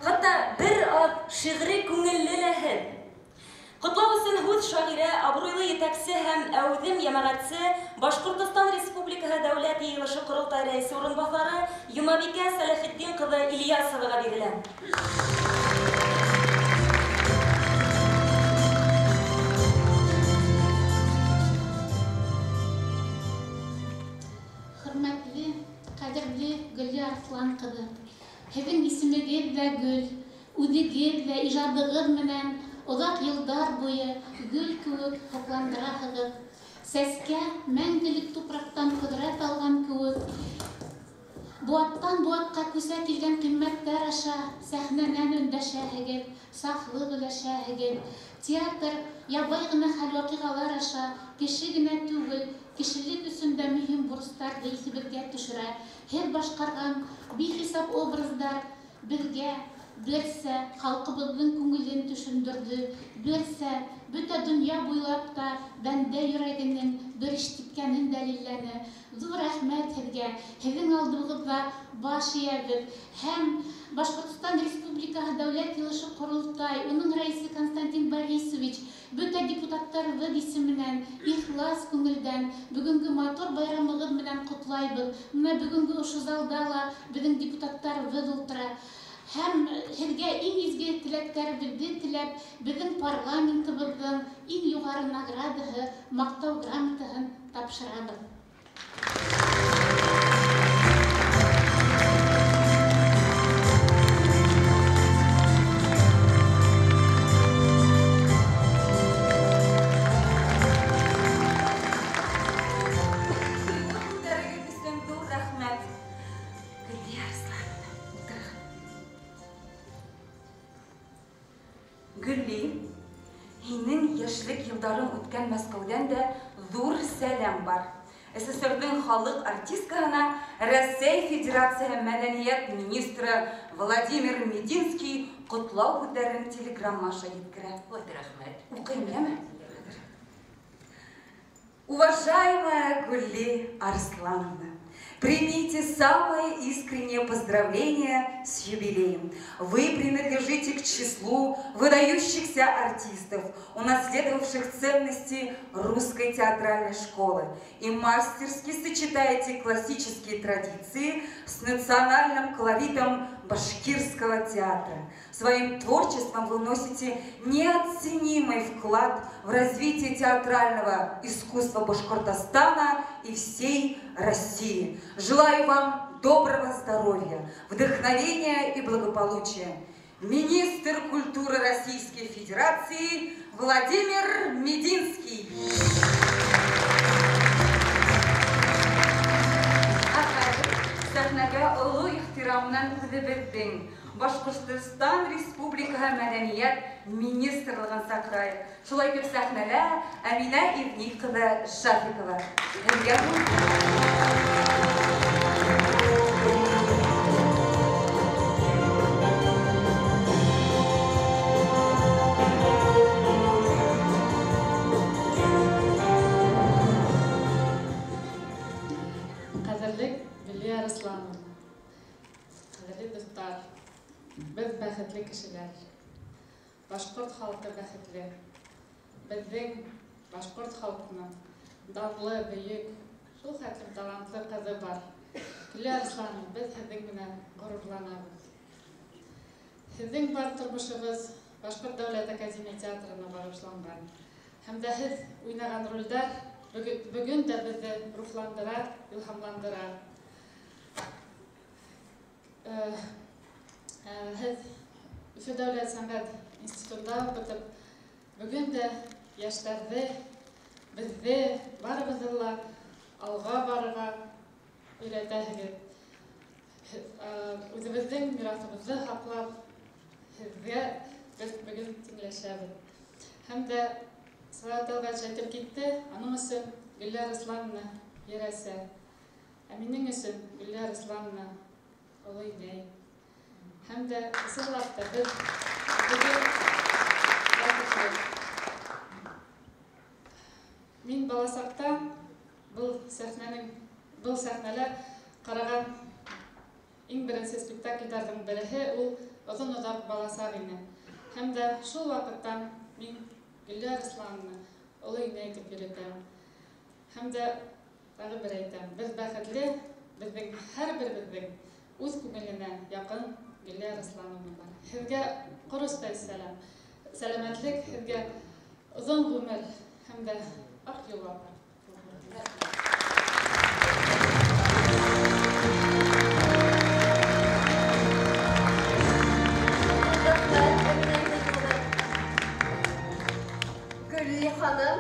Хатта бер аҙ шиғри күңелле лә һеҙ. Ҡотлау өсөн һүҙ шағирә, абруйлы етәксе һәм әүҙем йәмәғәтсе, Башҡортостан Республикаһы Дәүләт Йыйылышы Ҡоролтай рәйесе урынбаҫары Йомабикә Сәләхетдин ҡыҙы Ильясоваға бирелә. Хөрмәтле, ҡәҙерле Гөлли Арыҫлан ҡыҙы, һеҙҙең исемегеҙ ҙә гөл, үҙегеҙ ҙә ижадығыҙ менән оҙаҡ йылдар буйы гөл кеүек һоҡландыраһығыҙ. Сәскә мәңгелек тупраҡтан ҡөҙрәт алған кеүек, быуаттан быуатҡа күсә килгән ҡиммәттәр аша сәхнәнән өндәшәһегеҙ, сафлыҡ өләшәһегеҙ. Театр ябай ғына хәл-ваҡиғалар аша кеше генә түгел, кешелек өсөн дә мөһим бурыстарҙы иҫебеҙгә төшөрә. Һеҙ башҡарған бихисап образдар беҙгә берсә халҡыбыҙҙың күңелен төшөндөрҙө, берсә бөтә донъя буйлап та бәндә йөрәгенең бер эш типкәнен дәлилләне. Ҙур рәхмәт һеҙгә, һеҙҙең алдығыҙҙа баш эйәбеҙ. Һәм Башҡортостан Республикаһы Дәүләт Йыйылышы Ҡоролтай, уның рәйесе Константин Борисович, бөтә депутаттарыбыҙ исеменән ихлас күңелдән бөгөнгө матур байрамығыҙ менән ҡотлайбыҙ. Бына бөгөнгө ошо залда ла беҙҙең депутаттарыбыҙ ултыра. Һәм һеҙгә иң изге теләктәребеҙҙе теләп, беҙҙең парламентыбыҙҙың иң юғары наградаһы Маҡтау грамотаһын тапшырабыҙ. Күҙҙәрегеҙ өсөн ҙур рәхмәт. Гөлли Арыҫлановна, ултырығыҙ. Гөлли, һинең йәшлек йылдарың үткән Мәскәүҙән дә ҙур сәләм бар. СССРҙың халыҡ артисткаһына Рәсәй Федерацияһы мәҙәниәт министры Владимир Мединский ҡотлау һүҙҙәрен телеграмма аша еткерә. Ой, рәхмәт. Уҡыйым, йәме? Уважаемая Гулли Арслановна, примите самые искренние поздравления с юбилеем. Вы принадлежите к числу выдающихся артистов, унаследовавших ценности русской театральной школы, и мастерски сочетаете классические традиции с национальным колоритом Башкирского театра. Своим творчеством вы вносите неоценимый вклад в развитие театрального искусства Башкортостана и всей России. Желаю вам доброго здоровья, вдохновения и благополучия. Министр культуры Российской Федерации Владимир Мединский. Сәхнәгә оло ихтирам менән үҙебеҙҙең Башҡортостан Республикаһы Мәҙәниәт Министрлығын саҡырайыҡ. Шулай итеп сәхнәлә Әминә Ивни ҡыҙы Шафикова. Һеҙгә Ҡәҙерле Гөллиә Арыслановна, ҡәҙерле дуҫтар, беҙ бәхетле кешеләр. Башҡорт халҡы бәхетле. Беҙҙең башҡорт халҡының данлы, бөйөк, шул хәтлем талантлы ҡыҙы бар. Гөллиә Арыслановна, беҙ һеҙҙең менән ғорурланабыҙ. Һеҙҙең бар тормошоғоҙ Башҡорт дәүләт академия театрына бағышланған. Һәм дә һеҙ уйнаған ролдәр бөгөн дә беҙҙе рухландыра, илһамландыра. Һеҙ Өфө дәүләт сәнғәт институтында уҡытып, бөгөн дә йәштәрҙе, беҙҙе, барыбыҙҙы ла алға барырға өйрәтәһегеҙ. Үҙебеҙҙең мираҫыбыҙҙы һаҡлап, һеҙгә беҙ бөгөн тиңләшәбеҙ. Һәм дә Салауат Талғатович әйтеп китте, аның өсөн Гөллиә Арыслановна йәрәсә. Ә минең өсөн Гөллиә Арыслановна оло инәй. Һәм дә ысынлап та беҙ бөгөн бәхетле. Мин баласаҡта был сәхнәлә ҡараған иң беренсе спектаклдәрҙең береһе ул оҙон-оҙаҡ баласаҡ ине. Һәм дә шул ваҡыттан мин Гөллиә Арыслановна оло инәй тип йөрөтәм. Һәм дә тағы бер әйтәм, беҙ бәхетле, беҙҙең һәр беребеҙҙең үҙ күңеленә яҡын Гөллиә Арыслановна бар. Һеҙгә ҡоростай сәләм, сәләмәтлек, һеҙгә оҙон ғүмер һәм дә аҡ юл апа. Гөллиә ханым,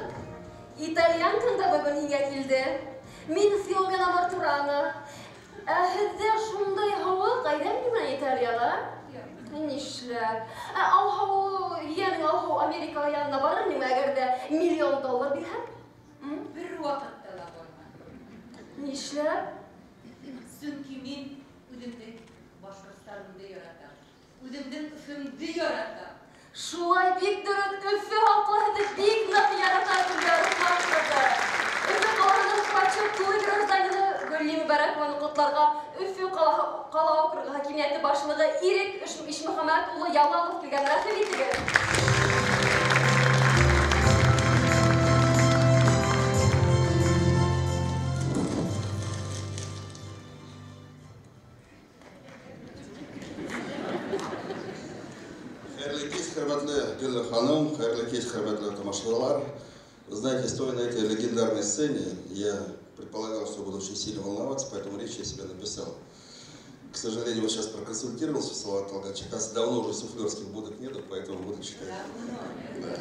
итальянкам да бөгөн һиңә килде. Мин Филомена Мартурана. Ә һеҙҙә шундай һауыҡ, әйҙә минең Италияла? Нишләп? Ә алһау, йәнең алһау Америка янына барыр инем, әгәр ҙә $1 миллион бирһәм? Бер ваҡытта ла бармам. Нишләп? Сөнки мин үҙемдең Башҡортостанымды яратам. Үҙемдең Өфөмдө яратам. Шулай бик дөрөҫ, Өфө халҡы һеҙҙе бик ныҡ ярата, Гөллиә Арыслан ҡыҙы. Өфө ҡалаһының почетлы гражданины Гөллиә Мөбәрәкованы ҡотларға Өфө ҡала округы хакимиәте башлығы Ирек Ишмөхәмәт улы Ялалов килгән. Рәхим итегеҙ. Хәйерле кис, хөрмәтле Гөллиә ханым, хәйерле кис, хөрмәтле тамашасылар. Вы знаете, стоя на этой легендарной сцене, я предполагал, что буду очень сильно волноваться, поэтому речь я себе написал. К сожалению, вот сейчас проконсультировался с Салаватом Талгатовичем. Оказывается, давно уже суфлерских будок нету, поэтому буду читать. Да.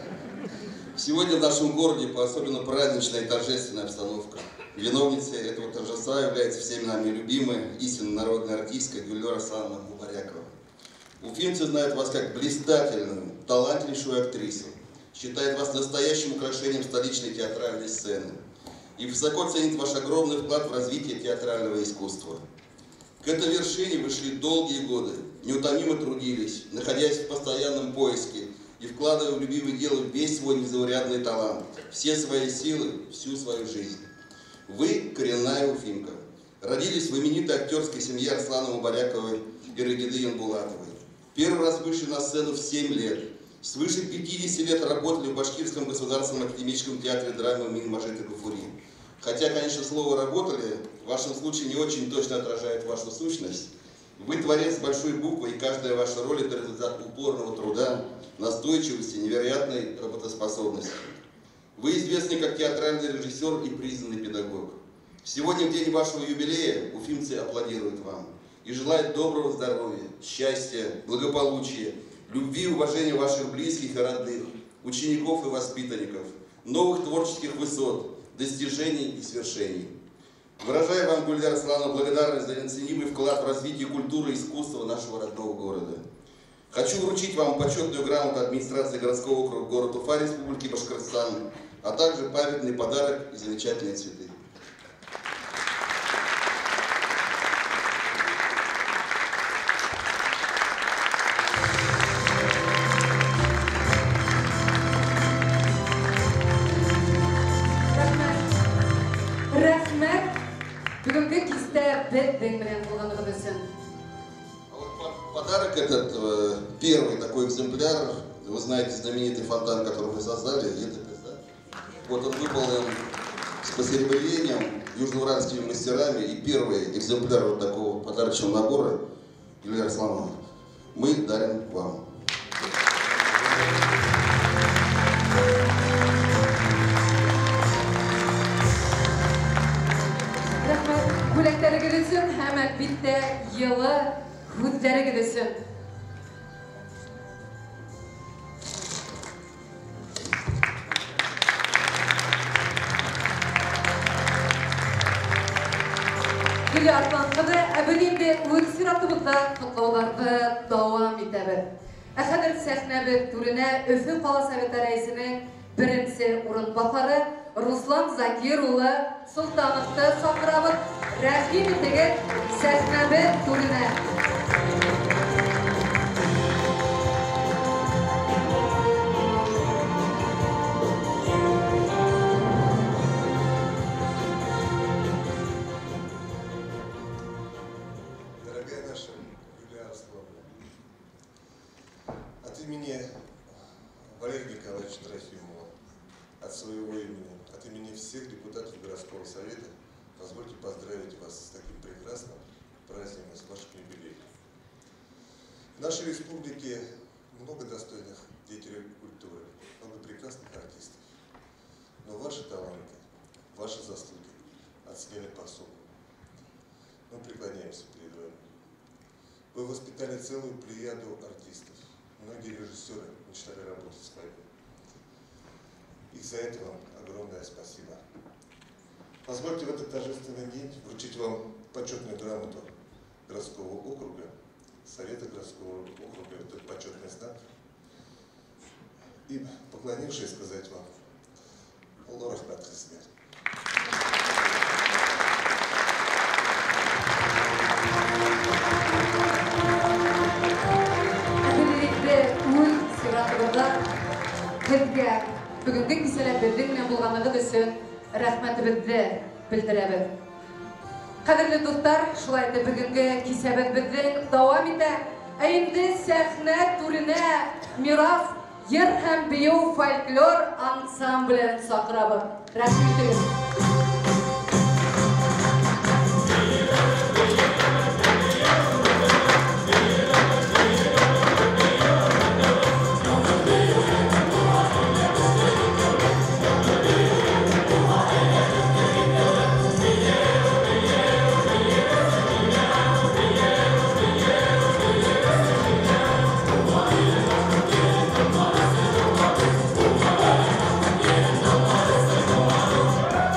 Сегодня в нашем городе по-особенно праздничная и торжественная обстановка. Виновницей этого торжества является всеми нами любимая, истинно народная артистка Гөллиә Арслановна Мубарякова. Уфимцы знают вас как блистательную, талантливейшую актрису, считают вас настоящим украшением столичной театральной сцены и высоко ценит ваш огромный вклад в развитие театрального искусства. К этой вершине вы шли долгие годы, неутомимо трудились, находясь в постоянном поиске и вкладывая в любимое дело весь свой незаурядный талант, все свои силы, всю свою жизнь. Вы коренная уфимка. Родились в именитой актерской семье Арслана Мубаряковой и Рагиды Янбулатовой. Первый раз вышли на сцену в 7 лет. Свыше 50 лет работали в Башкирском государственном академическом театре драмы имени Мажита Гафури. Хотя, конечно, слово «работали» в вашем случае не очень точно отражает вашу сущность. Вы творец большой буквы, и каждая ваша роль – это результат упорного труда, настойчивости, невероятной работоспособности. Вы известны как театральный режиссер и признанный педагог. Сегодня, в день вашего юбилея, уфимцы аплодируют вам и желают доброго здоровья, счастья, благополучия, любви и уважения ваших близких и родных, учеников и воспитанников, новых творческих высот, достижений и свершений. Выражаю вам, Гульдар Арслановна, благодарность за неоценимый вклад в развитие культуры и искусства нашего родного города. Хочу вручить вам почетную грамоту администрации городского округа город Уфа Республики Башкортостан, а также памятный подарок и замечательные цветы. Подарок этот, первый такой экземпляр, вы знаете, знаменитый фонтан, который вы создали, это, вот он выполнен с посеребрением южноуральскими мастерами, и первый экземпляр вот такого подарочного набора, Юлия Арслановна, мы дарим вам. Бүләктәрегеҙ өсөн һәм әлбиттә йылы һүҙҙәрегеҙ өсөн. Гөлия Арслан ҡыҙы, ә беҙ инде үҙ сиратыбыҙҙа ҡотлауҙарҙы дауам итәбеҙ. Ә хәҙер сәхнәбеҙ түренә Өфө ҡала советы рәйесенең беренсе урынбаҫары Руслан Закир улы Солтановты саҡырабыҙ. Рәхим итегеҙ сәхнәбеҙ түренә. Дорогая наша Юлия Арслановна, от имени Валерия Николаевича Трофимова, от своего имени, от имени всех депутатов городского совета, позвольте поздравить вас с таким прекрасным праздником, с вашим юбилеем. В нашей республике много достойных деятелей культуры, много прекрасных артистов. Но ваши таланты, ваши заслуги оценены по-особому. Мы преклоняемся перед вами. Вы воспитали целую плеяду артистов. Многие режиссеры мечтали работать с вами. И за это вам огромное спасибо. Позвольте в этот торжественный день вручить вам почетную грамоту городского округа, Совета городского округа, этот почетный знак. И, поклонившись, сказать вам: Аллах рахмат хезмет. Һеҙгә бөгөнгө кисәлә беҙҙең менән булғанығыҙ өсөн рәхмәтебеҙҙе белдерәбеҙ. Ҡәҙерле дуҫтар, шулай итеп бөгөнгө кисәбеҙ беҙҙең дауам итә. Ә инде сәхнә түренә Мирас йыр һәм бейеү фольклор ансамблен саҡырабыҙ. Рәхим итегеҙ. Oh,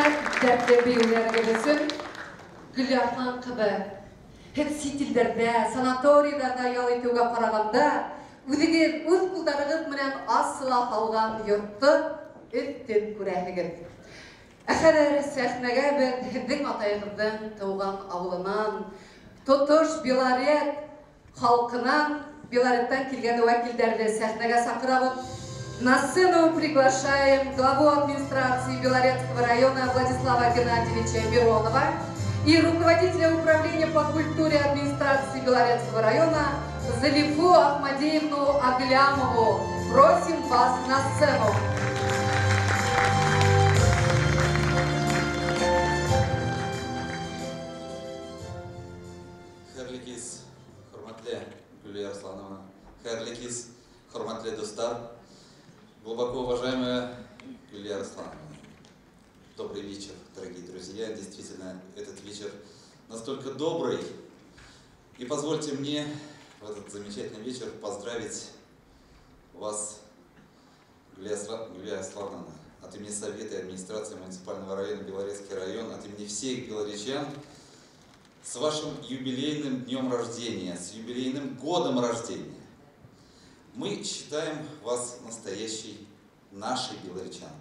Рәхмәт дәртле бейеүҙәрегеҙ өсөн. Гөллиә Арыҫлан ҡыҙы, һеҙ сит илдәрҙә, санаторийҙарҙа ял итеүгә ҡарағанда, үҙегеҙ үҙ ҡулдарығыҙ менән асыла һалған йортто өҫтөн күрәһегеҙ. Ә хәҙер сәхнәгә беҙ һеҙҙең атайығыҙҙың тыуған ауылынан, тотош Белорет халҡынан, Белореттан килгән вәкилдәрҙе сәхнәгә саҡырабыҙ. На сцену приглашаем главу администрации Белорецкого района Владислава Геннадьевича Миронова и руководителя управления по культуре администрации Белорецкого района Залифу Ахмадеевну Аглямову. Просим вас на сцену. Хәйерле кис, хөрмәтле Гөллиә Арыҫлановна, хәйерле кис, хөрмәтле дуҫтар, глубоко уважаемая Гөллиә Арыҫлановна. Добрый вечер, дорогие друзья. Действительно, этот вечер настолько добрый. И позвольте мне в этот замечательный вечер поздравить вас, Гөллиә Арыҫлановна, от имени Совета и администрации муниципального района Белорецкий район, от имени всех белоречан, с вашим юбилейным днем рождения, с юбилейным годом рождения. Мы считаем вас настоящей нашей белоречанкой.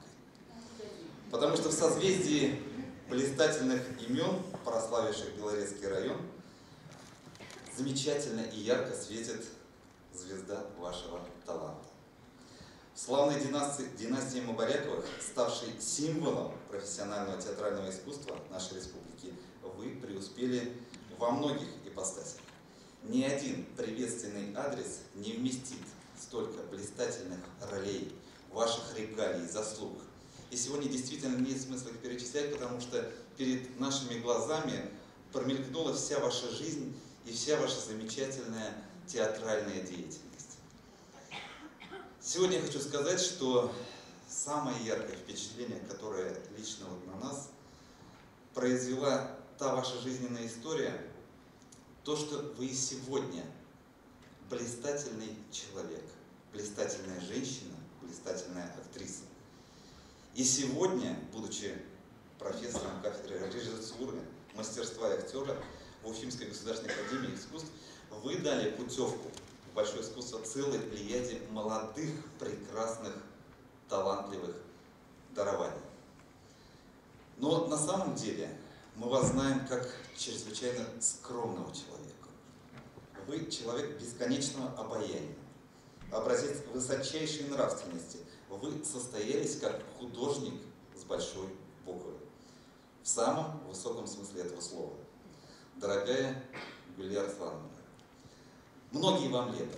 Потому что в созвездии блистательных имен, прославивших Белорецкий район, замечательно и ярко светит звезда вашего таланта. В славной династии Мубаряковых, ставшей символом профессионального театрального искусства нашей республики, вы преуспели во многих ипостасях. Ни один приветственный адрес не вместит столько блистательных ролей, ваших регалий, заслуг. И сегодня действительно нет смысла их перечислять, потому что перед нашими глазами промелькнула вся ваша жизнь и вся ваша замечательная театральная деятельность. Сегодня я хочу сказать, что самое яркое впечатление, которое лично вот на нас произвела та ваша жизненная история, то, что вы сегодня блистательный человек, блистательная женщина, блистательная актриса. И сегодня, будучи профессором кафедры режиссуры, мастерства и актера в Уфимской государственной академии искусств, вы дали путевку в большое искусство целой плеяде молодых, прекрасных, талантливых дарований. Но на самом деле мы вас знаем как чрезвычайно скромного человека. Вы человек бесконечного обаяния, образец высочайшей нравственности. Вы состоялись как художник с большой буквы. В самом высоком смысле этого слова. Дорогая Гөллиә Арыҫлановна, многие вам лета.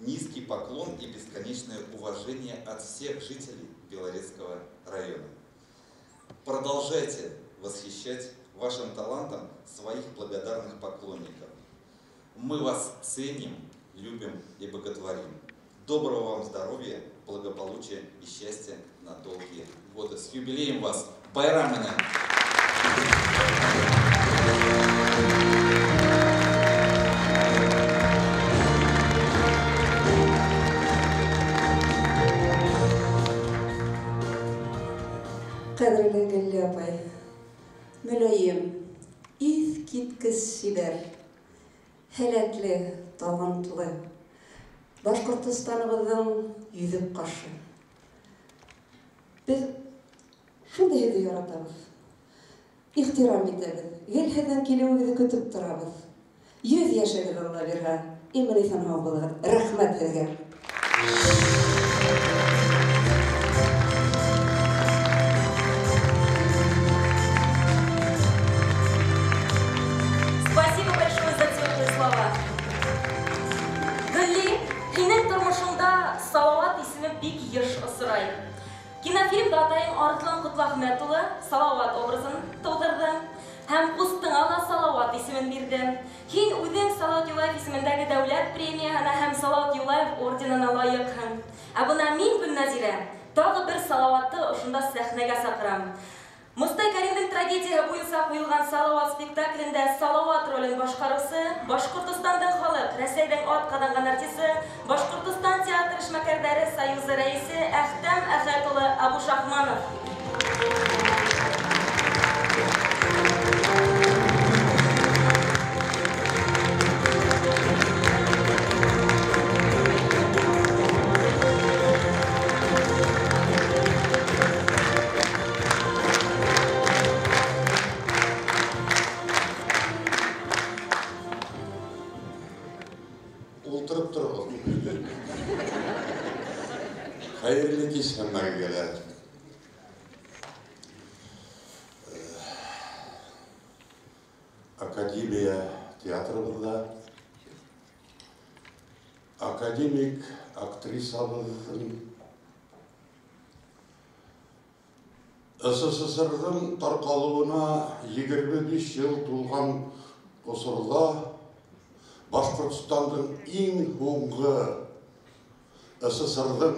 Низкий поклон и бесконечное уважение от всех жителей Белорецкого района. Продолжайте восхищать вашим талантом своих благодарных поклонников. Мы вас ценим, любим и боготворим. Доброго вам здоровья, благополучия и счастья на долгие годы. С юбилеем вас! Байрам менән! Ҡәҙерле Гөллиә апай, мөләйем, иҫ киткес сибәр, һәләтле, талантлы, Башҡортостаныбыҙҙың йөҙөк ҡашы. Беҙ шундай һеҙҙе яратабыҙ, ихтирам итәбеҙ, гел һеҙҙең килеүегеҙҙе көтөп торабыҙ. 100 йәшәгеҙ Алла бирһә, имен иҫән һау булығыҙ. Рәхмәт һеҙгә. Спасибо большое за теплые слова. Гөлли, һинең тормошоңда Салават исеме бик йыш осрай. Кинофильмда атайың Арыҫлан Ҡотләхмәт улы Салават образын тыуҙырҙы һәм ҡустыңа ла Салават исемен бирҙе. Һин үҙең Салават Юлаев исемендәге дәүләт премияһына һәм Салават Юлаев орденына лайыҡһың. Ә бына мин, Гөлнәзирә, тағы бер Салаватты ошонда сәхнәгә саҡырам. Мостай Кәримдең трагедияһы буйынса ҡуйылған Салават спектаклендә Салават ролен башҡарыусы, Башҡортостандың халыҡ, Рәсәйҙең атҡаҙанған артисы, Башҡортостан театр эшмәкәрҙәре союзы рәйесе Әхтәм Әхәт улы Абушахманов. Һәммәгә лә Академия театрыбыҙҙа академик актрисабыҙҙың СССРҙың тарҡалыуына 25 йыл тулған осорҙа Башҡортостандың иң һуңғы СССРҙың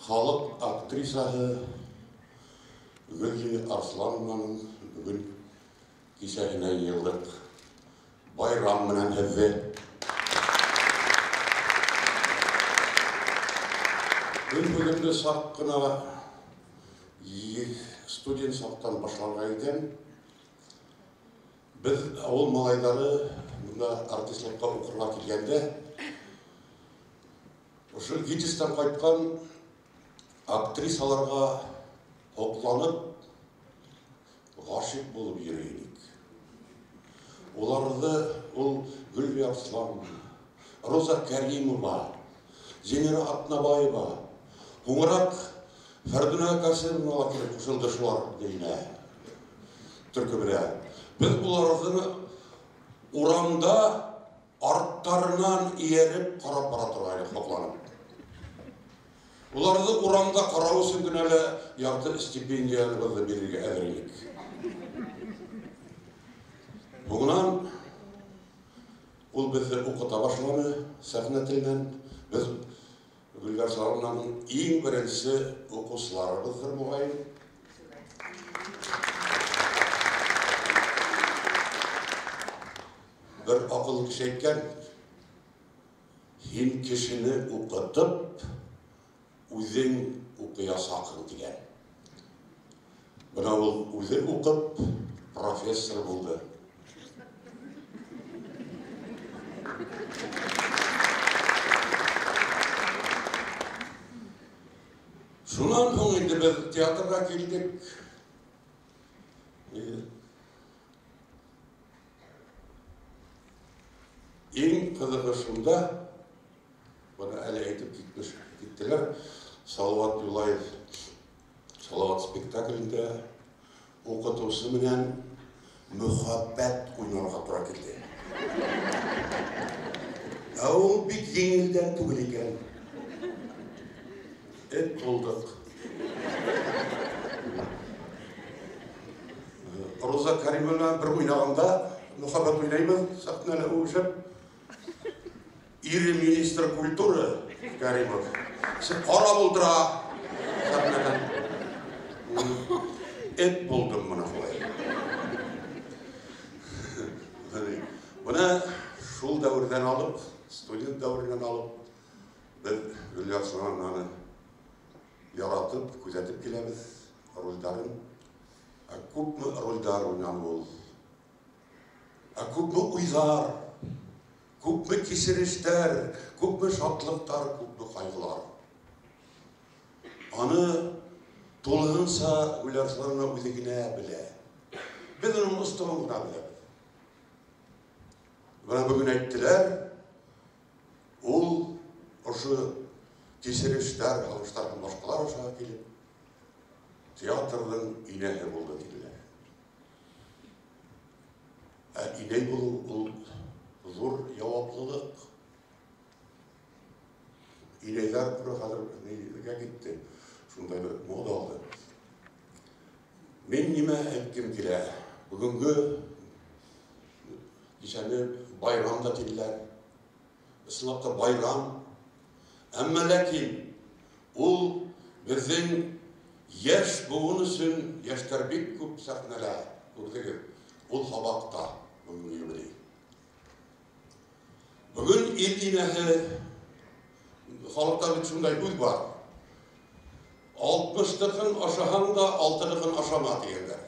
халыҡ актрисаһы Гөлли Арсланованың бөгөн кисәһенә йыйылдыҡ. Байрам менән һеҙҙе! Мин һүҙемде саҡ ҡына студент саҡтан башларға итәм. Беҙ ауыл малайҙары бында артистлыҡҡа уҡырға килгәндә ошо ГИТИСтан ҡайтҡан актрисаларға һоҡланып ғашиҡ булып йөрөй инек. Уларҙы ул Гөлли Арсланова, Роза Кәримова, Зинира Атнабаева, һуңыраҡ Фәрдүнә Касимова ла килеп ҡушылды шулар дигенә төркөмөнә. Беҙ уларҙы урамда арттарынан эйәреп ҡарап бара торғайныҡ, һоҡланып. Уларҙы урамда ҡарау өсөн генә лә ярты стипендиябыҙҙы бирергә әҙер инек. Һуңынан ул беҙҙе уҡыта башланы сәхнә теленән. Беҙ Гөлли Арсланованың иң беренсе уҡыусыларыбыҙҙыр моғайын. Бер аҡыллы кеше әйткән: һин кешене уҡытып, үҙең уҡыясаҡһың тигән. Бына ул үҙе уҡып, профессор булды. Шунан һуң инде беҙ театрға килдек. Иң ҡыҙығы шунда, бына әле әйтеп киттеләр, Салават Юлаев Салават спектаклендә уҡытыусы менән мөхәббәт уйнарға тура килде. Ә ул бик еңелдән түгел икән. Эт булдыҡ. Роза Кәримова бер уйнағанда мөхәббәт уйнайбыҙ, сәхнәлә үбешеп. Ире министр культуры Кәримов ҡарап ултыра сәхнәҙән. Эт булдым бына шулай. Бына шул дәүерҙән алып, студент дәүеренән алып, беҙ Гөлли Арслановнаны яратып, күҙәтеп киләбеҙ ролдарын. Ә күпме ролдар уйнаны ул, ә күпме уйҙар, күпме кисерештәр, күпме шатлыҡтар, күпме ҡайғылар. Аны тулыһынса Гөлли Арслановна үҙе генә белә. Беҙ уның оҫталығын ғына беләбеҙ. Бына бөгөн әйттеләр, ул ошо кисерештәр, һағыштар һәм башҡалар аша килеп, театрҙың инәһе булды тинеләр. Ә инәй булыу ул ҙур яуаплылыҡ. Инәйҙәр хәҙер нигә китте, шундай бер мода алды. Мин нимә әйткем килә? Бөгөнгө кисәне байрам да тинеләр. Ысынлап та байрам. Әммә ләкин ул беҙҙең йәш быуын өсөн, йәштәр бик күп сәхнәлә, күрҙегеҙ, ул һабаҡта бөгөнгө юбилей. Бөгөн ил инәһе, халыҡта бит шундай һүҙ бар: 60-тыҡын ашаһаң да 6-ныҡын ашама тигәндәр.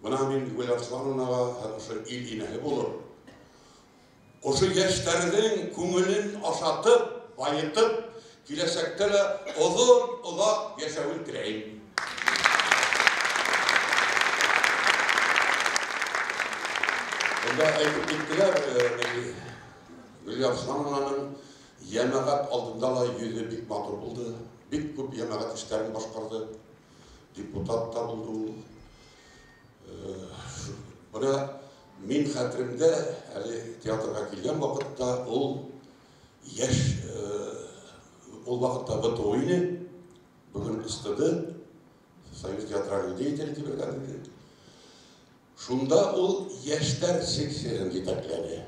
Бына мин Гөлли Арслановнаға һәм ошо ил инәһе булып, ошо йәштәрҙең күңелен ашатып, байытып, киләсәктә лә оҙон-оҙаҡ йәшәүен теләйем. Бында әйтеп киттеләр, Гөлли Арсланованың йәмәғәт алдында ла йөҙө бик матур булды. Бик күп йәмәғәт эштәрен башҡарҙы. Депутат та булды ул. Бына мин хәтеремдә әле театрға килгән ваҡытта ул йәш, ул ваҡытта ВТО ине, бөгөн СТД, Союз театральный деятель тип әйтәләр инде. Шунда ул йәштәр секцияһын етәкләне.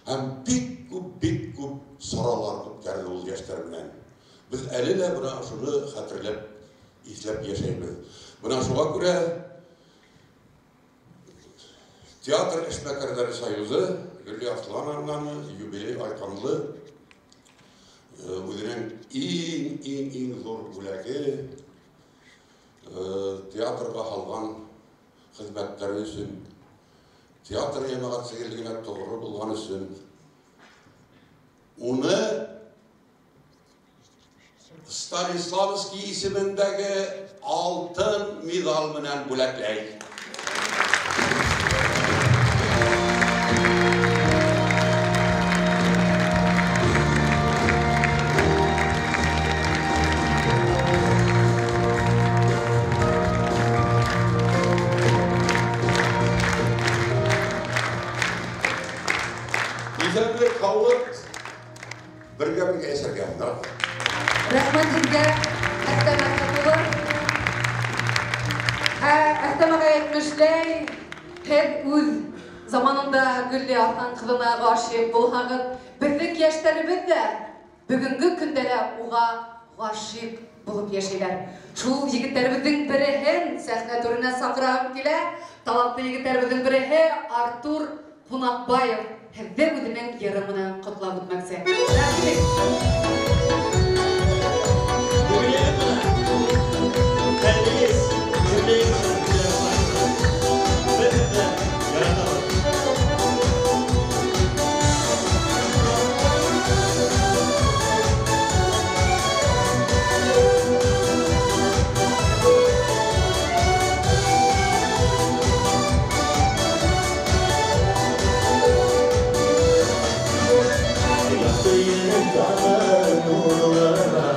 Һәм бик күп саралар үткәрҙе ул йәштәр менән. Беҙ әле лә бына шуны хәтерләп, иҫләп йәшәйбеҙ. Бына шуға күрә Театр эшмәкәрҙәре союзы Гөлли Арслановнаны юбилей айҡанлы үҙенең иң ҙур бүләге театрға һалған хеҙмәттәре өсөн, театр йәмәғәтселегенә тоғро булған өсөн уны Станиславский исемендәге алтын медаль менән бүләкләй. Иҫәнлек, һаулыҡ, бергә-бергә йәшәргә. Рәхмәт һеҙгә, Әхтәм Әхмәт улы. Әхтәм ағай әйтмешләй, һеҙ үҙ заманында Гөлли Арслан ҡыҙына ғашиҡ булһағыҙ, беҙҙең йәштәребеҙ ҙә бөгөнгө көндә лә уға ғашиҡ булып йәшәйҙәр. Шул егеттәребеҙҙең береһен сәхнә түренә саҡырағым килә. Талантлы егеттәребеҙҙең береһе Артур Ҡунаҡбаев һеҙҙе үҙенең йыры менән ҡотлап үтмәксе. Рәхмәт. Yaktı yine dağlar nurlara,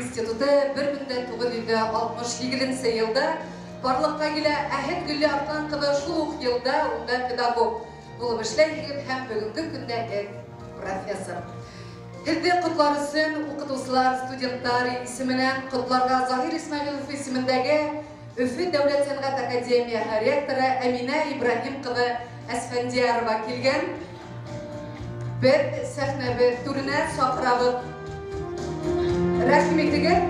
институты 1968 йылда барлыҡҡа килә. Ә һеҙ, Гөллө Арыҫлан ҡыҙы, шул уҡ йылда унда педагог булып эшләйһегеҙ һәм бөгөнгө көндә һеҙ профессор. Һеҙҙе ҡотлар өсөн уҡытыусылар, студенттар исеменән ҡотларға Заһир Исмәғилов исемендәге Өфө дәүләт сәнғәт академияһы ректоры Әминә Ибраһим ҡыҙы Әсфәндиәрова килгән. Беҙ сәхнәбеҙ түренә саҡырабыҙ. Рәхим итегеҙ.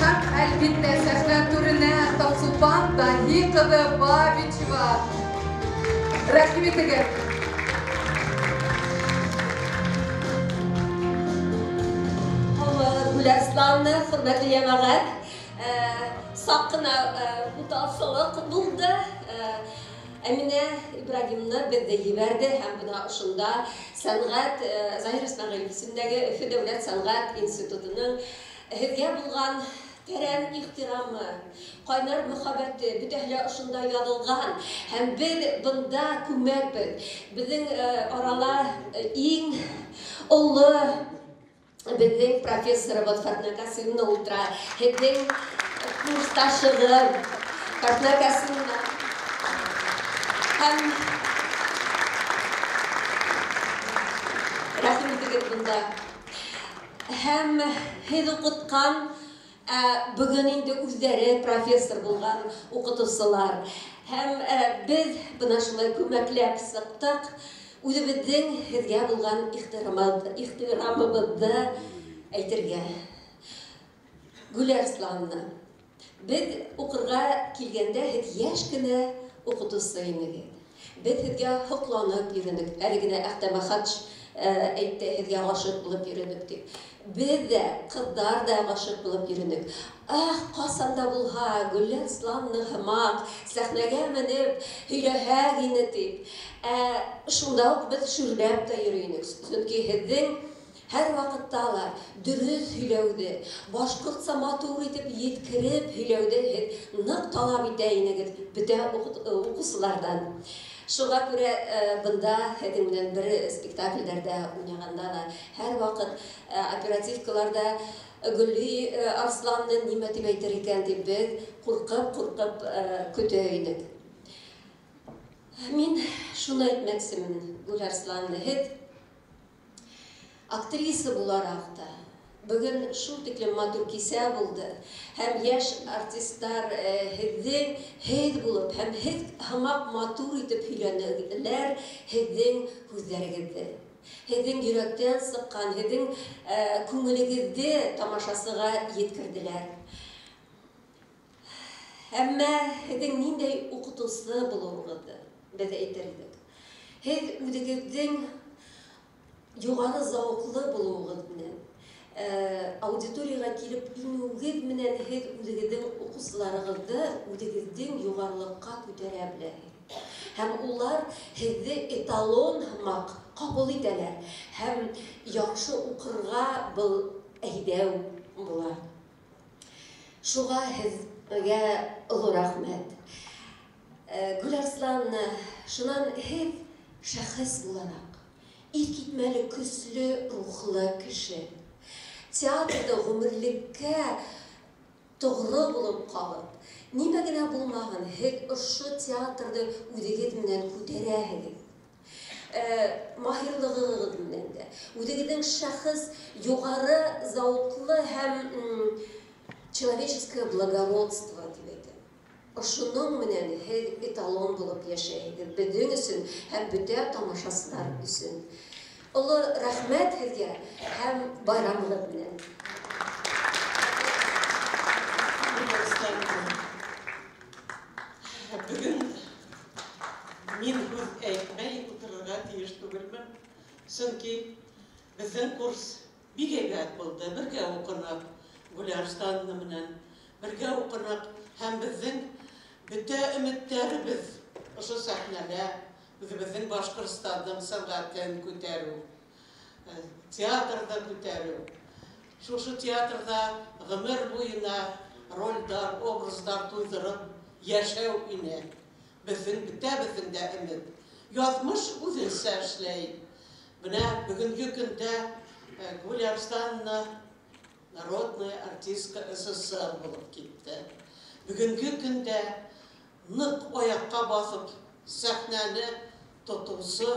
Һәм әлбиттә сәхнә түренә Таңсулпан Даһи ҡыҙы Бабичева. Рәхим итегеҙ. Гүләрсланны, хөрмәтле йәмәғәт, саҡ ҡына буталсылыҡ булды. Әминә Ибрагимны беҙҙе ебәрҙе һәм бына ошонда сәнғәт Заһир Исмәғилов исемендәге Өфө дәүләт сәнғәт институтының һеҙгә булған тәрән ихтирамы, ҡайнар мөхәббәте бөтәһе лә ошонда яҙылған. Һәм беҙ бында күмәкбеҙ. Беҙҙең арала иң оло беҙҙең профессорыбыҙ Фатна Касимовна ултыра. Һеҙҙең курсташығыҙ Фатна Касимовна. Һәм рәхим итегеҙ бында. Һәм һеҙ уҡытҡан, бөгөн инде үҙҙәре профессор булған уҡытыусылар. Һәм беҙ бына шулай күмәкләп сыҡтыҡ. Үҙебеҙҙең һеҙгә булған ихтирамыбыҙҙы әйтергә. Гүләрсланны, беҙ уҡырға килгәндә һеҙ йәш кенә уҡытыусы инегеҙ. Беҙ һеҙгә һоҡланып йөрөнөк. Әле генә Әхтәм Ахатш әйтте, һеҙгә ғашиҡ булып йөрөнөк тип. Беҙ ҙә, ҡыҙҙар ҙа ғашиҡ булып йөрөнөк. Ах, ҡасан да булһа, Гүләрсланны һымаҡ сәхнәгә менеп һөйләһәк ине тип. Шунда уҡ беҙ шөрләп тә йөрөй инек. Сөнки һеҙҙең һәр ваҡытта ла дөрөҫ һөйләүҙе, башҡортса матур итеп еткереп һөйләүҙе һеҙ ныҡ талап итә инегеҙ бөтә уҡыусыларҙан. Шуға күрә бында һеҙҙең менән бер спектаклдәрҙә уйнағанда ла һәр ваҡыт оперативкаларҙа Гөлли Арыҫланны нимә тип әйтер икән тип беҙ ҡурҡып-ҡурҡып көтә инек. Мин шуны әйтмәксемен, Гүләрсланны, һеҙ актриса булараҡ та бөгөн шул тиклем матур кисә булды. Һәм йәш артисттар һеҙҙең һеҙ булып һәм һеҙ һымаҡ матур итеп һөйләнеләр һеҙҙең һүҙҙәрегеҙҙе. Һеҙҙең йөрәктән сыҡҡан, һеҙҙең күңелегеҙҙе тамашасыға еткерҙеләр. Әммә һеҙҙең ниндәй уҡытыусы булыуығыҙҙы беҙ әйтер инек. Һеҙ үҙегеҙҙең юғары зауыҡлы булыуығыҙ менән, аудиторияға килеп инеүегеҙ менән һеҙ үҙегеҙҙең уҡыусыларығыҙҙы үҙегеҙҙең юғарылыҡҡа күтәрә беләһегеҙ. Һәм улар һеҙҙе эталон һымаҡ ҡабул итәләр. Һәм яҡшы уҡырға был әйҙәү була. Шуға һеҙгә оло рәхмәт. Гүләрслан, шунан һеҙ шәхес булараҡ иҫ китмәле көслө рухлы кеше. Театрҙа ғүмерлеккә тоғро булып ҡалып, нимә генә булмаһын, һеҙ ошо театрҙы үҙегеҙ менән күтәрәһегеҙ. Маһирлығығыҙ менән дә, үҙегеҙҙең шәхес юғары зауыҡлы һәм человеческое благородство тип әйтәм. Ошоноң менән һеҙ эталон булып йәшәйһегеҙ беҙҙең өсөн һәм бөтә тамашасылар өсөн. Оло рәхмәт һеҙгә һәм байрамығыҙ менән. Бөгөн мин һүҙ әйтмәй ултырырға тейеш түгелмен. Сөнки беҙҙең курс бик һәйбәт булды. Бергә уҡыныҡ Гүләрсланны менән, бергә уҡыныҡ һәм беҙҙең бөтә өмөттәребеҙ ошо сәхнәлә үҙебеҙҙең Башҡортостандың сәнғәтен күтәреү, театрҙы күтәреү. Шушы театрҙа ғүмер буйына ролдәр, образдар туйҙырып йәшәү ине. Беҙҙең бөтәбеҙҙең дә өмөт. Язмыш үзенсә эшләй. Менә бүгенге көндә Гуля Арслановна народная артистка СССР булып китте. Бүгенге көндә нык аякка басып сәхнәне тотусы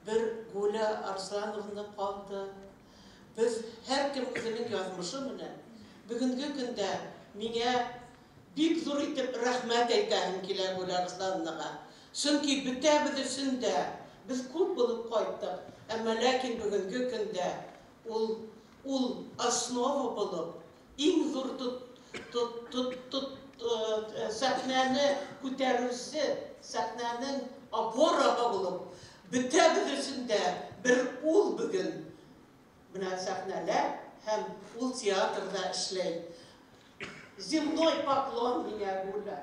бер Гуля Арслановна калды. Без һәркем үзенең язмышы менән бүгенге көндә миңа бик зур итеп рәхмәт әйтәһем килә Гуля Арслановнага. Чөнки бөтәбез өчен дә без күп булып кайттык, әмма ләкин бүгенге көндә ул основа булып, иң зур сәхнәне күтәрүче, сәхнәнең опорасы булып, бөтәбез өчен дә бер ул бүген менә сәхнәләр һәм ул театрда эшләй. Земной поклон меня, Гуля.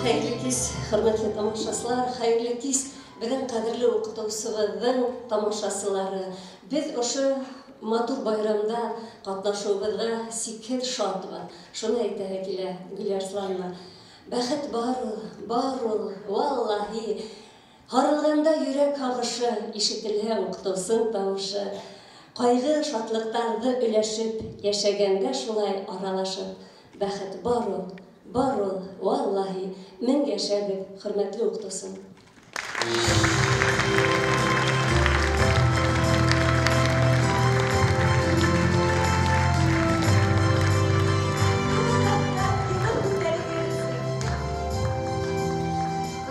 Хәйерле кис, хөрмәтле тамашасылар, хәйерле кис, беҙҙең ҡәҙерле уҡытыусыбыҙҙың тамашасылары. Беҙ ошо матур байрамда ҡатнашыуыбыҙға сикһеҙ шатбыҙ. Шуны әйтәһе килә Гөлия Арслановна. Бәхет бар ул, бар ул, валлаһи. Һарылғанда йөрәк һағышы, ишетелһә уҡытыусың тауышы. Ҡайғы шатлыҡтарҙы өләшеп, йәшәгәндә шулай аралашып. Бәхет бар ул, бар ул, валлаһи. Мең йәшәгеҙ, хөрмәтле уҡытыусым.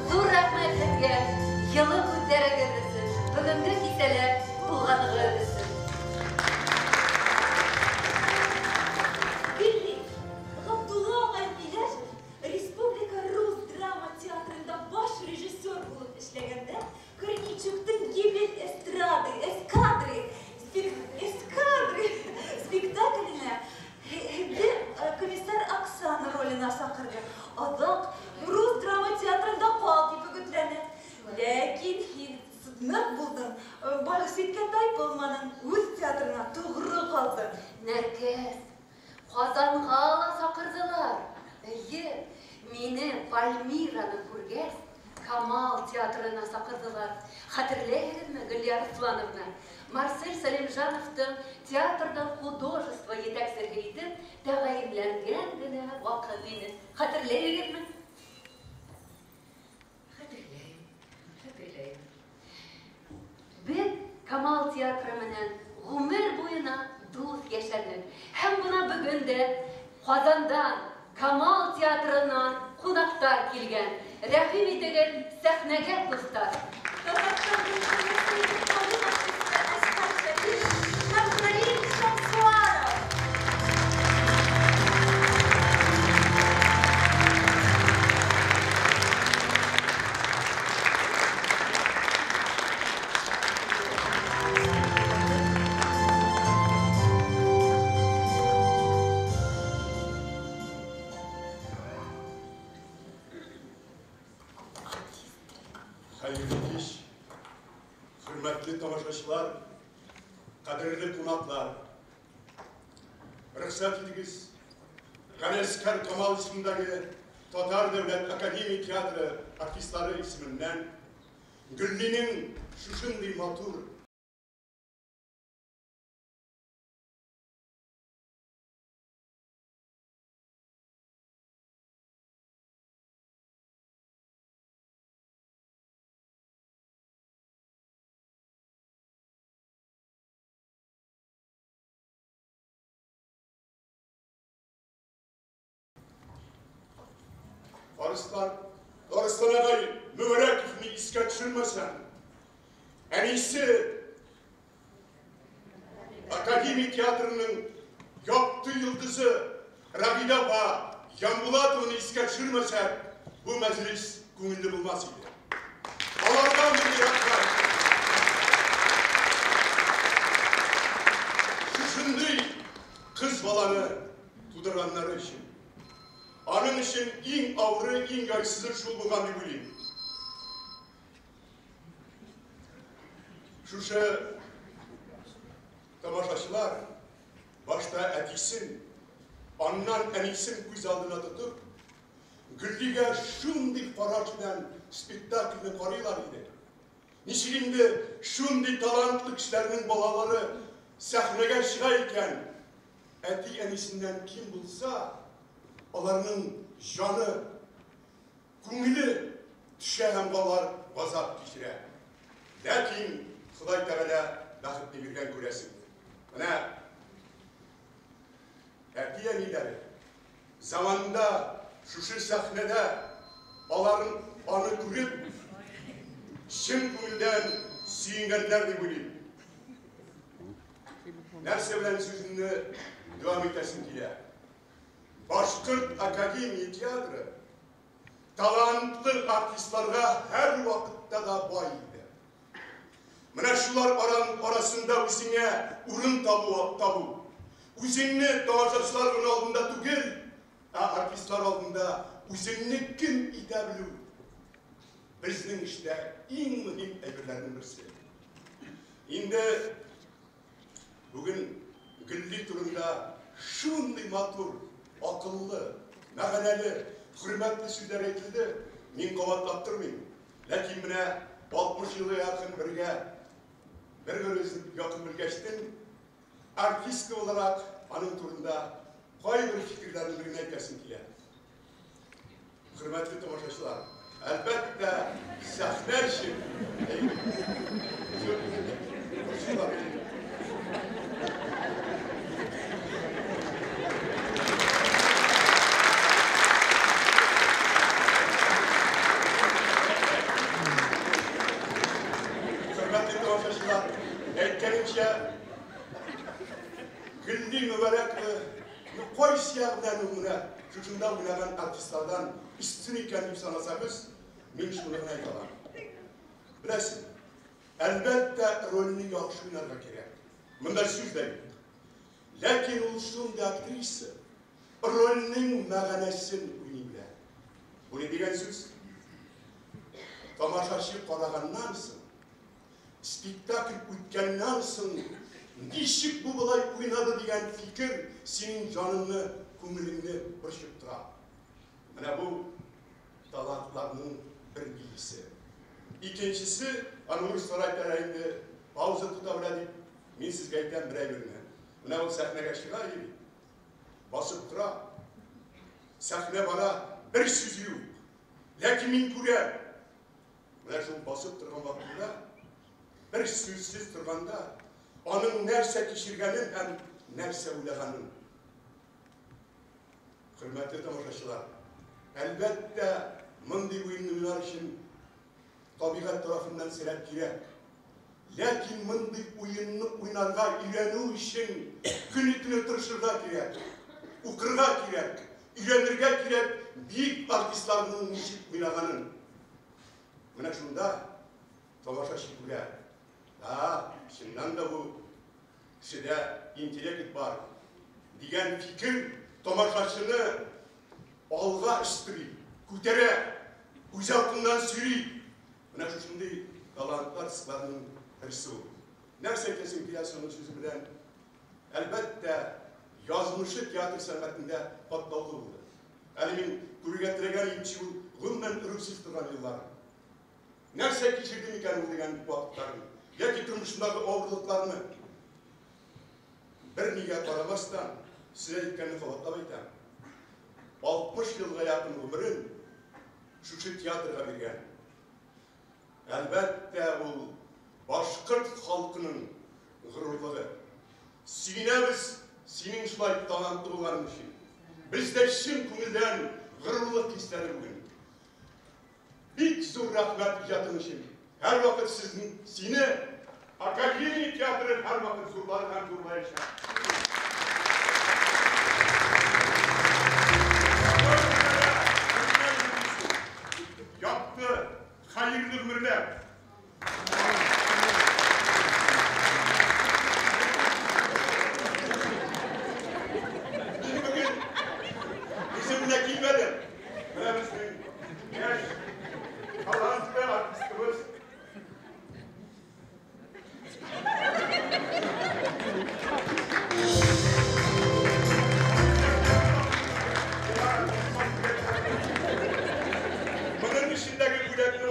Ҙур рәхмәт һеҙгә, йылы һүҙҙәрегеҙ өсөн, бөгөнгө кисәлә булғанығыҙ өсөн. Гөлли, Ғабдулла ағай Миләшев Республика Рус драма театрында баш режиссер булып эшләгәндә Корнейчуктың «Гибель эстрады», «Эскадры», «Эскадры» спектакленә һеҙҙе комиссар Оксана роленә саҡырҙы. Аҙаҡ Рус драма театрында ҡал тип өгөтләне. Ләкин һин ныҡ булдың, бары ситкә тайпылманың, үҙ театрыңа тоғро ҡалдың. Нәркәс, Ҡазанға ла саҡырҙылар. Эйе, мине Пальмираны күргәс, Камал театрына саҡырҙылар. Хәтерләйһегеҙме, Гөлия Арслановна? Марсель Сәлимжановтың театрҙың художество етәксеһе итеп тәғәйенләнгән генә ваҡыт ине. Хәтерләйһегеҙме? Хәтерләйем, хәтерләйем. Беҙ Камал театры менән ғүмер буйына дуҫ йәшәнек. Һәм бына бөгөн дә Ҡазандан Камал театрынан ҡунаҡтар килгән. Рәхим итегеҙ сәхнәгә, дуҫтар. Һәм Наил Шәмсуаров. Хәйерле кис, хөрмәтле тамашасылар, ҡәҙерле ҡунаҡлар. Рөхсәт итегеҙ, Галиәсҡәр Камал исемендәге Татар дәүләт академия театры артистлары исеменнән Гөллинең шушындай матур Arslan ağay Mübarekovni iske düşürmesen, enisi Akademi Tiyatro'nun yaptığı yıldızı Ragida apa Yambulatov'unu iske düşürmesen, bu meclis kungilli bulmaz idi. Allah'tan bir rahmet. Şuşunday kız balanı tuduranları için. Аның өчен иң авыры, иң гайсызы шул булган дип уйлыйм. Шушы Тамашачылар башта әтисен, аннан әнисен күз алдына тотып, Гөллигә шундый караш белән спектакльне карыйлар иде. Ничек инде шундый талантлы кешеләрнең балалары сәхнәгә чыга икән, әти-әнисеннән ким булса, аларның җаны, күңеле төшә һәм алар газап кичерә. Ләкин Ходай Тәгалә бәхетне биргән күрәсең. Менә әти-әниләре заманында шушы сәхнәдә аларын аны күреп, чын күңелдән сөенгәннәр дип уйлыйм. Нәрсә белән сүземне дәвам итәсем килә? Башкорт академия театры талантлы артистларга һәр вакытта да бай иде. Менә шулар арасында үзеңә урын табу, үзеңне тамашачылар гына алдында түгел, ә артистлар алдында үзеңне кем итә белү безнең эштә иң мөһим әйберләрнең берсе. Инде бүген Гөлли турында шундый матур, акыллы, мәгънәле, хөрмәтле сүзләр әйтелде, мин кабатлап тормыйм. Ләкин менә 60 елга якын бергә бер-беребезне якын белгәчтен, артистка буларак аның турында кайбер фикерләрне генә әйтәсем килә. Хөрмәтле тамашачылар, әлбәттә, сәхнә өчен Хөрмәтле тамашачылар, әйткәнемчә, Гөлли Мөбарәкова кайсы ягы белән ул менә шушында уйнаган артистлардан өстен икән дип санасагыз, мин шуны гына әйтә алам. Беләсез, әлбәттә, рольне яхшы уйнарга кирәк. Монда сүз дә юк. Ләкин ул шундый актриса, рольнең мәгънәсен уйный белә. Бу ни дигән сүз? Тамашачы караганнан соң, спектакль үткәннән соң, ничек бу болай уйнады дигән фикер синең җаныңны, күңелеңне борчып тора. Менә бу талантларның бер билгесе. Икенчесе, аны урыслар әйтәләр инде, пауза тота белә дип, мин сезгә әйтәм бер әйберне. Менә ул сәхнәгә чыга иде, басып тора. Сәхнә бара, бер сүз юк. Ләкин мин күрәм. Менә шул басып торган вакытында, бер сүзсез торганда, аның нәрсә кичергәнен һәм нәрсә уйлаганын. Хөрмәтле тамашачылар, әлбәттә, мондый уенны уйнар өчен табигать тарафыннан сәләт кирәк. Ләкин мондый уенны уйнарга өйрәнү өчен көне-төне тырышырга кирәк, укырга кирәк, өйрәнергә кирәк бөек артистларның ничек уйнаганын. Менә шунда тамашачы күрә. Чыннан да бу кешедә интеллект бар дигән фикер тамашачыны алга өстери, күтәрә, үз артыннан сөйри. Менә шушындый талантлы артистларның берсе ул. Нәрсә әйтәсем килә соңгы сүзе белән? Әлбәттә, язмышы театр сәнгатендә катлаулы булды. Әле мин күрергә теләгән идем, ул гомумән рульсез торган еллар. Нәрсә кичерде микән ул дигән вакытларын, яки тормышындагы авырлыкларны. Бер нигә карамастан, сезгә әйткәнне кабатлап әйтәм. 60 елга якын гомерен шушы театрга биргән. Әлбәттә, ул башкорт халкының горурлыгы. Сөенәбез синең шулай талантлы булганың өчен. Без дә чын күңелдән горурлык хисләре бүген. Бик зур рәхмәт иҗатың өчен. Һәрвакыт сине Академия театры һәрвакыт зурлар һәм зурлаячак. Якты, хәерле гомерләр. Мин бүген үзем генә килмәдем. Менә безнең яшь, талантлы артистыбыз.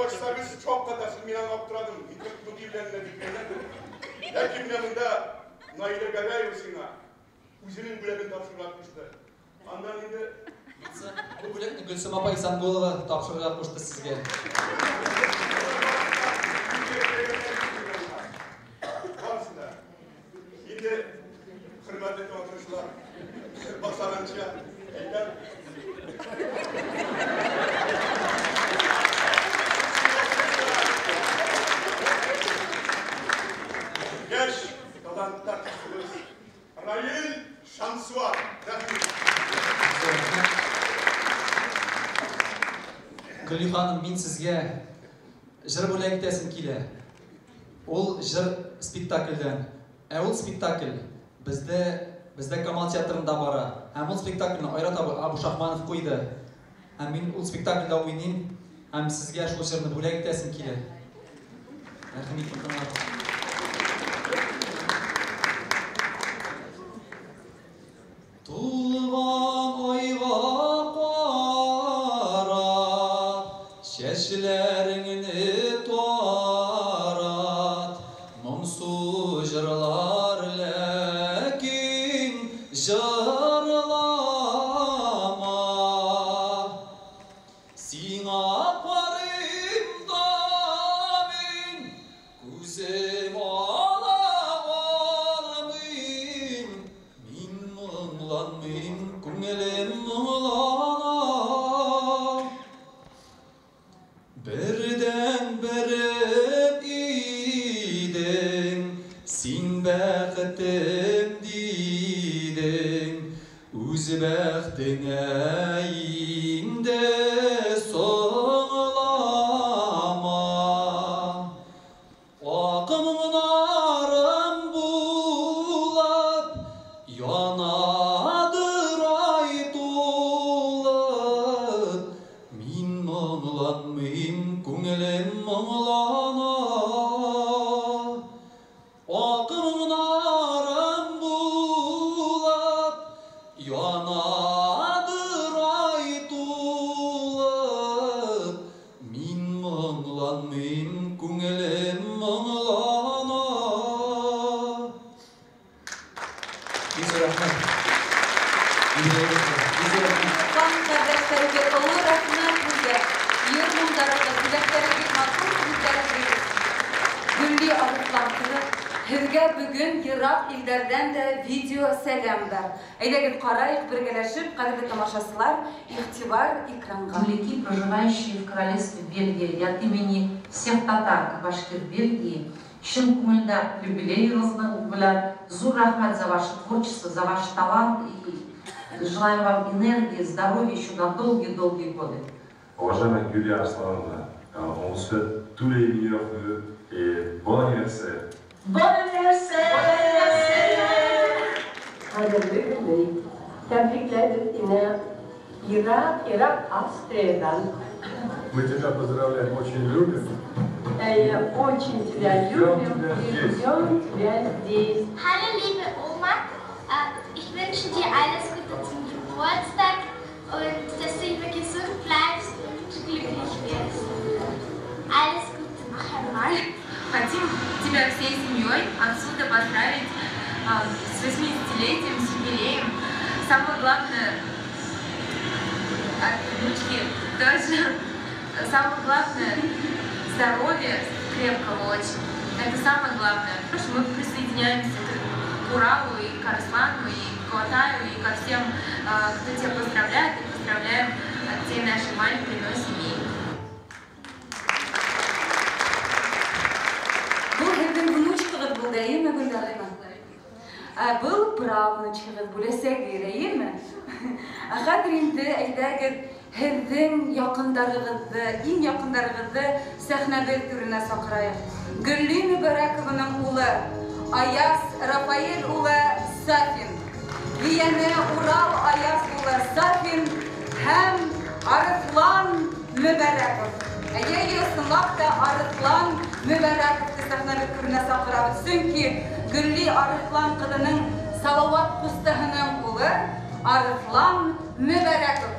башласагыз, шаккатасыз, мин аңа аптырадым. Мондый белән генә дип. Ләкин менә монда Наилә Гәрәева сиңа үзенең бүләген тапшырырга кушты. Аннан инде бу бүләкне Гөлсем апа Исангулова тапшырырга кушты сезгә. Барысы да. Инде хөрмәтле тамашачылар, башлаганча әйтәм. Яшь талантлы артистыбыз Раил Шамсуар. Рәхмәт. Гөлли ханым, мин сезгә җыр бүләк итәсем килә. Ул җыр спектакльдән. Ә ул спектакль бездә Камал театрында бара. Һәм ул спектакльне Айрат Абушахманов куйды. Һәм мин ул спектакльдә уйныйм. Һәм сезгә шул җырны бүләк итәсем килә. Рәхим итеп тыңлагыз. Тулган айга карап, чәчләреңне тарат, моңсу җырлар ләкин җырлама. Сиңа карыйм да мин, күзем ала алмыйм, мин моңланмыйм, күңелем моңлана. Бердән берем идең, син бәхетем дидең, үз бәхтеңә инде соңлама. Ак моңнарым булып, янадыр ай тулып, мин моңланмыйм, күңелем моңлана. Ак моңнарым булып, янадыр ай тулып, мин моңланмыйм, күңелем моңлана. Бик зур рәхмәт. Бик зур рәхмәт. Хан кардәшләрегез, олы рәхмәт сезгә. Йыр моңдарыгыз, бүләкләрегез, матур сүзләрегез. Гөлли Арыслан кызы, һеҙгә бөгөн йыраҡ илдәрҙән дә видео сәләм бар. Әйҙәгеҙ ҡарайыҡ бергәләшеп, ҡәҙерле тамашасылар, иғтибар экранға. Земляки, проживающие в королевстве Бельгия, и от имени всех татар и башкир Бельгии, чын күңелдән юбилейығыҙҙы белән ҙур рәхмәт за ваше творчество, за ваш талант и желаем вам энергии, здоровья еще на долгие-долгие годы. Уважаемая Гюлли Арслановна, on vous souhaite tous les meilleurs vœux et bon anniversaire. Bon anniversaire! Кадерле Гөлли, тәбрикләйбеҙ һине йыраҡ-йыраҡ Австриядан. Мы тебя поздравляем, очень любим. Я очень тебя Ждем любим тебя и здесь. ждем тебя здесь. Hallo liebe Oma, ich wünsche dir alles Gute zum Geburtstag und dass du immer gesund bleibst und glücklich wirst. Alles Gute noch einmal. Хотим тебя всей семьей отсюда поздравить с 80-летием, с юбилеем. Самое главное, от внучки тоже. Самое главное, здоровья крепкого очень. Это самое главное. Потому что мы присоединяемся к Уралу, и к Арслану, и к Алтаю, и ко всем, кто тебя поздравляет, и поздравляем от всей нашей маленькой, но семьи. Был һеҙҙең внучкағыҙ булды, әйеме, Гөлдәрина? Был правнучкағыҙ, бүләсәгеҙ, әйеме? Ә хәҙер инде әйҙәгеҙ һеҙҙең яҡындарығыҙҙы, иң яҡындарығыҙҙы сәхнәбеҙ түренә саҡырайыҡ. Гөлли Мөбәрәкованың улы Аяз Рафаэль улы Сафин, ейәне Урал Аяз улы Сафин һәм Арыҫлан Мөбәрәков. Әйе, ысынлап та Арыҫлан Мөбәрәковты сәхнәбеҙ түренә саҡырабыҙ. Сөнки Гөлли Арыҫлан ҡыҙының Салауат ҡустыһының улы Арыҫлан Мөбәрәков.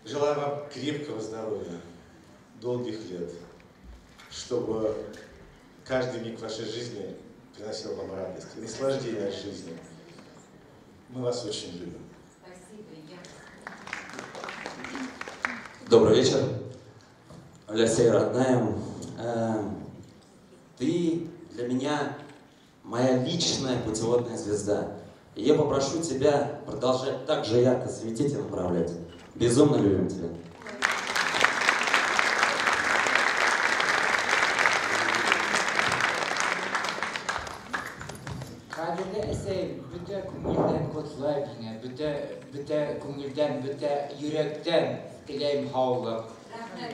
Желаю вам крепкого здоровья, долгих лет, чтобы каждый миг вашей жизни приносил вам радость и наслаждение от жизни. Мы вас очень любим. Спасибо, я. Добрый вечер. Лясей, родная, ты для меня моя личная путеводная звезда. И я попрошу тебя продолжать так же ярко светить и направлять. Безумно любим тебя. Ҡәҙерле әсәйем, бөтә күңелдән ҡотлайым һине, бөтә күңелдән, бөтә йөрәктән теләйем һаулыҡ. Рәхмәт,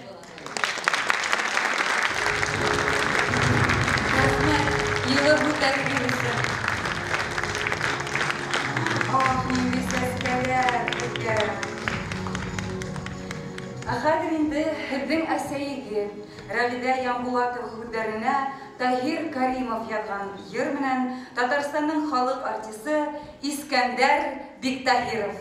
Рәхмәт, йылы һүҙҙәрегеҙ өсөн. Ах, ниндәй сәскәләр беҙгә. Ә хәҙер инде һеҙҙең әсәйегеҙ Рәвиҙә Ямбулатова һүҙҙәренә Таһир Каримов яҙған йыр менән Татарстандың халыҡ артисы Искәндәр Биктаһиров.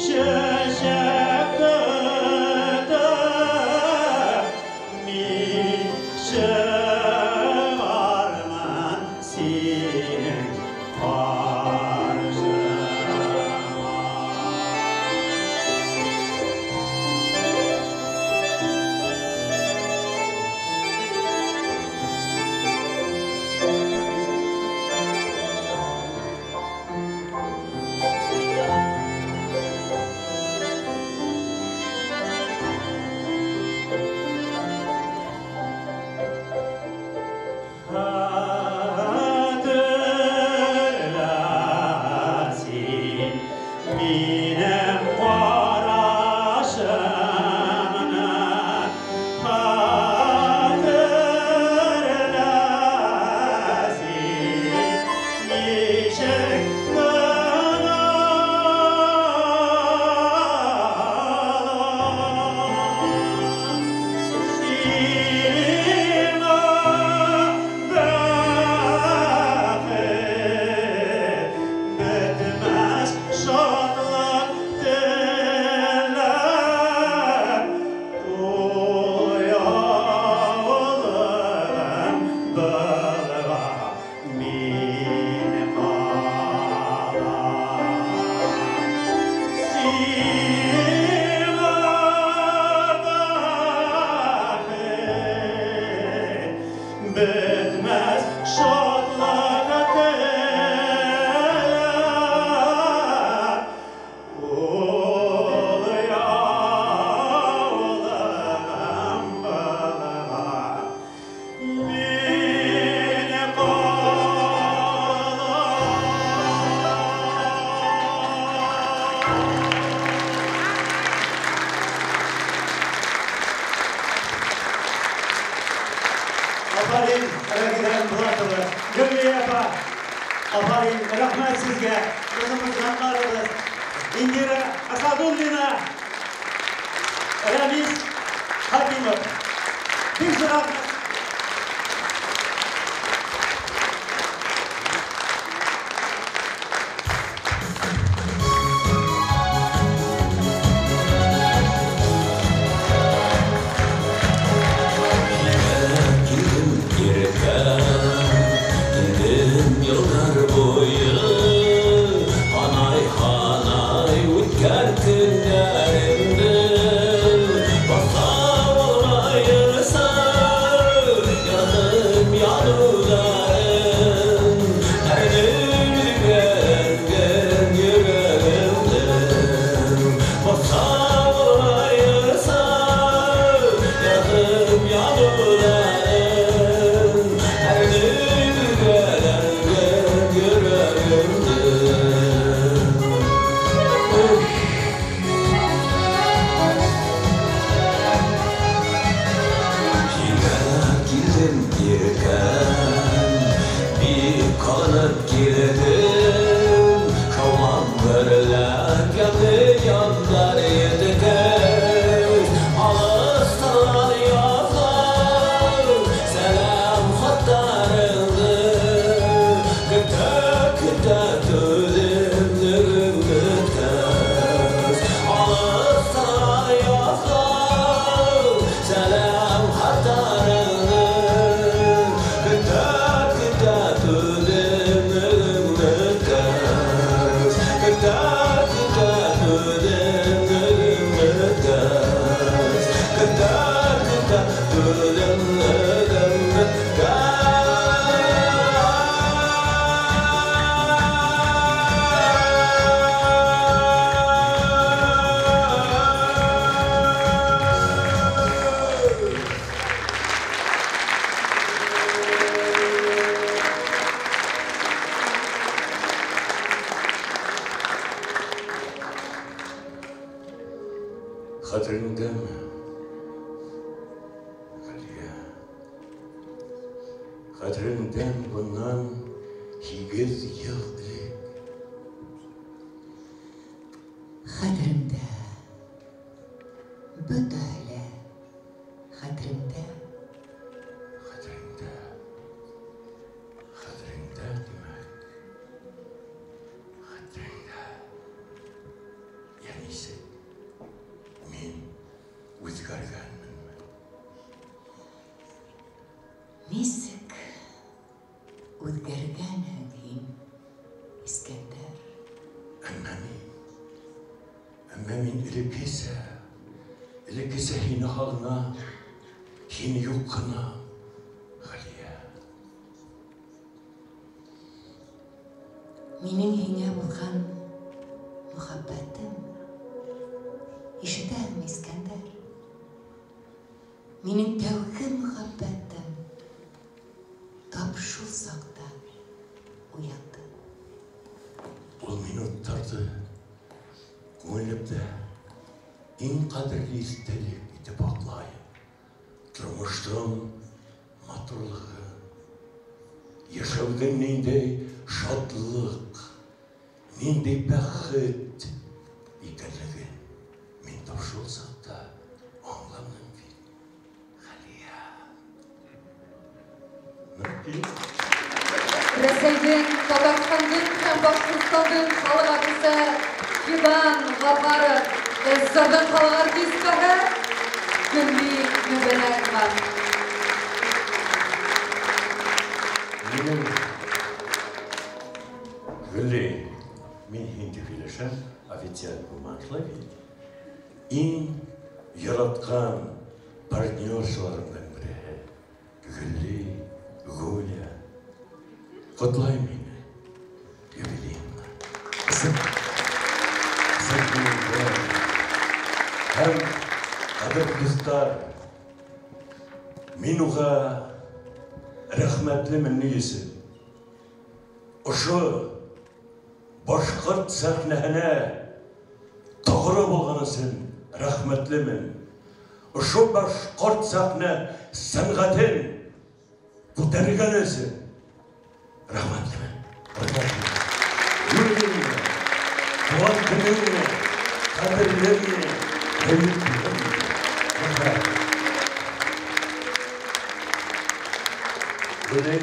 Чәчәк тотып Бетмәҫ шатлыҡ теләп, ул яулығым былға мин ҡалам. Афарин, Рәгиҙә Булатова, Гөллиә апа, афарин, рәхмәт һеҙгә, ҡыҙыбыҙ, җандарыбыҙ, Индира Асадуллина, Рәмис Хакимов. Бик ҙур рәхмәт. Килдем иркә, килдем йылдар буйы, һанай-һанай үткән көндәремде. Баҫа алмайынса, яндым яныуҙарын, әрнем өзгәләнгән йөрәгемде. Баҫа алмайынса, яндым яныуҙарын, әрнем өзгәләнгән йөрәгемде. Һиңә килдем иркәм, бик һағынып килдем, шаулап гөрләп янды яндар еткәс, алыҫтан яҙған сәләм хаттарыңды көтә-көтә түҙемлегем бөткәс, алыҫтан яҙған сәләм хаттарыңды көтә-көтә түҙемлегем бөткәс, көтә-көтә түҙемлегем бөткәс, көтә-көтә түҙемлегем бөткәс. Хәтереңдәме, Ғәлиә? Хәтереңдән бынан 8 йыл элек. Хәтеремдә, бөтәһе лә хәтеремдә. Хәтереңдә, хәтереңдә тимәк, хәтереңдә. Йә нисек мин үҙгәргәнменме? Нисек үҙгәргәнһең һин, Искәндәр? Әммә мин элеккесә һине һағынам, һине юҡһынам, Ғәлиә. Минең һиңә булған мөхәббәтем, ишетәһеңме, Искәндәр? Минең тәүге мөхәббәтем тап шул саҡта уянды. Ул минуттарҙы күңелемдә иң ҡәҙерле иҫтәлек итеп һаҡлайым. Тормоштоң матурлығы, йәшәүҙең ниндәй шатлыҡ, ниндәй бәхет икәнлеген мин тап шул саҡта аңланым бит, Ғәлиә. Рәсәйҙең, Татарстандың һәм Башҡортостандың халыҡ артисы Фидан Ғафаров, СССРҙың халыҡ артисткаһы Гөлли Мөбәрәкова. Минең Гөлли, мин һин тип һөйләшәм, официаль булмаған, шулай бит. Иң яратҡан партнершаларымдың береһе Гөлли Ҡотлайым һине юбилейың менән. Ысын күңелдән. Һәм, ҡәҙерле дуҫтар, мин уға рәхмәтлемен ни өсөн? Ошо башҡорт сәхнәһенә тоғро булған өсөн рәхмәтлемен. Ошо башҡорт сәхнә сәнғәтен күтәргән өсөн рәхмәтлемен. Рәхмәтлемен. Юбилейың менән, тыуған көнөң менән, ҡәҙерлем менән, һөйөклөм менән. Рәхмәт. Гөләй,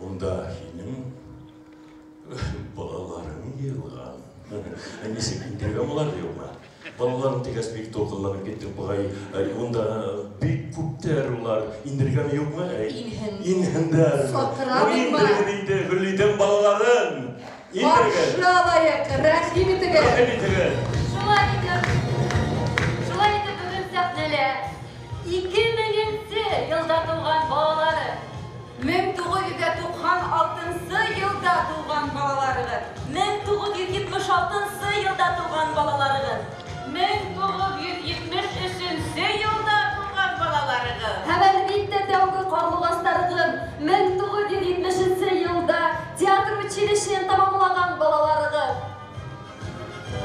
унда һинең балаларың йыйылған. Нисек индергән уларҙы юҡмы? Балаларым тигәс бик тулҡынланып киттек буғай. Унда бик күптәр улар. Индергән юҡмы? Инһен. Инһендәр. Саҡырабыҙмы? Индергән инде Гөллидең балаларын. Индергән. Ҡаршы алайыҡ, рәхим итегеҙ. Рәхим итегеҙ. Шулай итеп бөгөн сәхнәлә 2000 йылда тыуған балалары, 1996 йылда тыуған балаларығыҙ, 1976 йылда тыуған балаларығыҙ, 1973 йылда тыуған балаларығыҙ. Һәм әлбиттә тәүге ҡарлуғастарығыҙ 1970 йылда театр училищеһын тамамлаған балаларығыҙ.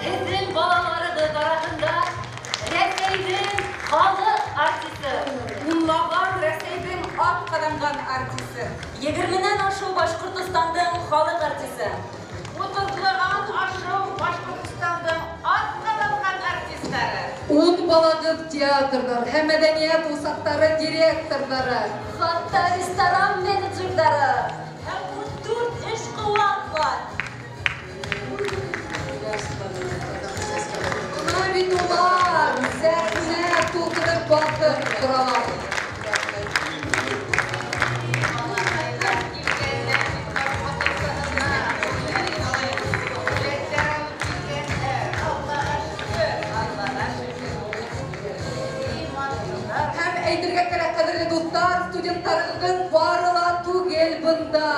Һеҙҙең балаларығыҙ араһында Рәсәйҙең халыҡ артисы, унлаған Рәсәйҙең ат ҡаҙанған артисы, 20-нән ашыу Башҡортостандың халыҡ артисы, 30-лаған ашыу Башҡортостандың ат ҡаҙанған артистары, 10 балағыҙ театрҙар һәм мәҙәниәт усаҡтары директорҙары, хатта ресторан менеджерҙары һәм 14 эшҡыуар бар. Бына бит улар сәхнә тултырып баҫып торалар. Һәм әйтергә кәрәк, ҡәҙерле дуҫтар, студенттарығыҙ бары ла түгел бында.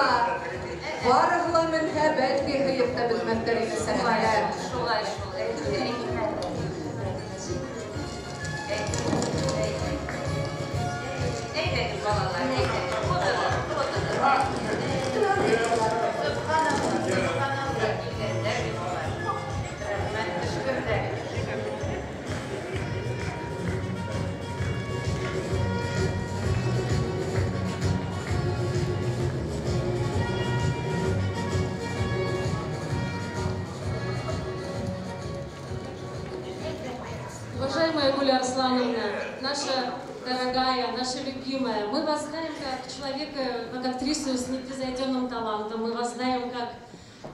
Барыһы ла менһә, бәлки һыйып та бөтмәҫтәр ине сәхнәгә. Шулай шул, Әйҙәгеҙ, балалар, әйҙәгеҙ. Ултырығыҙ, ултырығыҙ. Субханалла, субханалла, килгәндәр бит улар. Рәхмәт төшкөрҙәр. Уважаемая Гуля Арслановна, наша дорогая, наша любимая, мы вас знаем как человека, как актрису с непревзойденным талантом, мы вас знаем как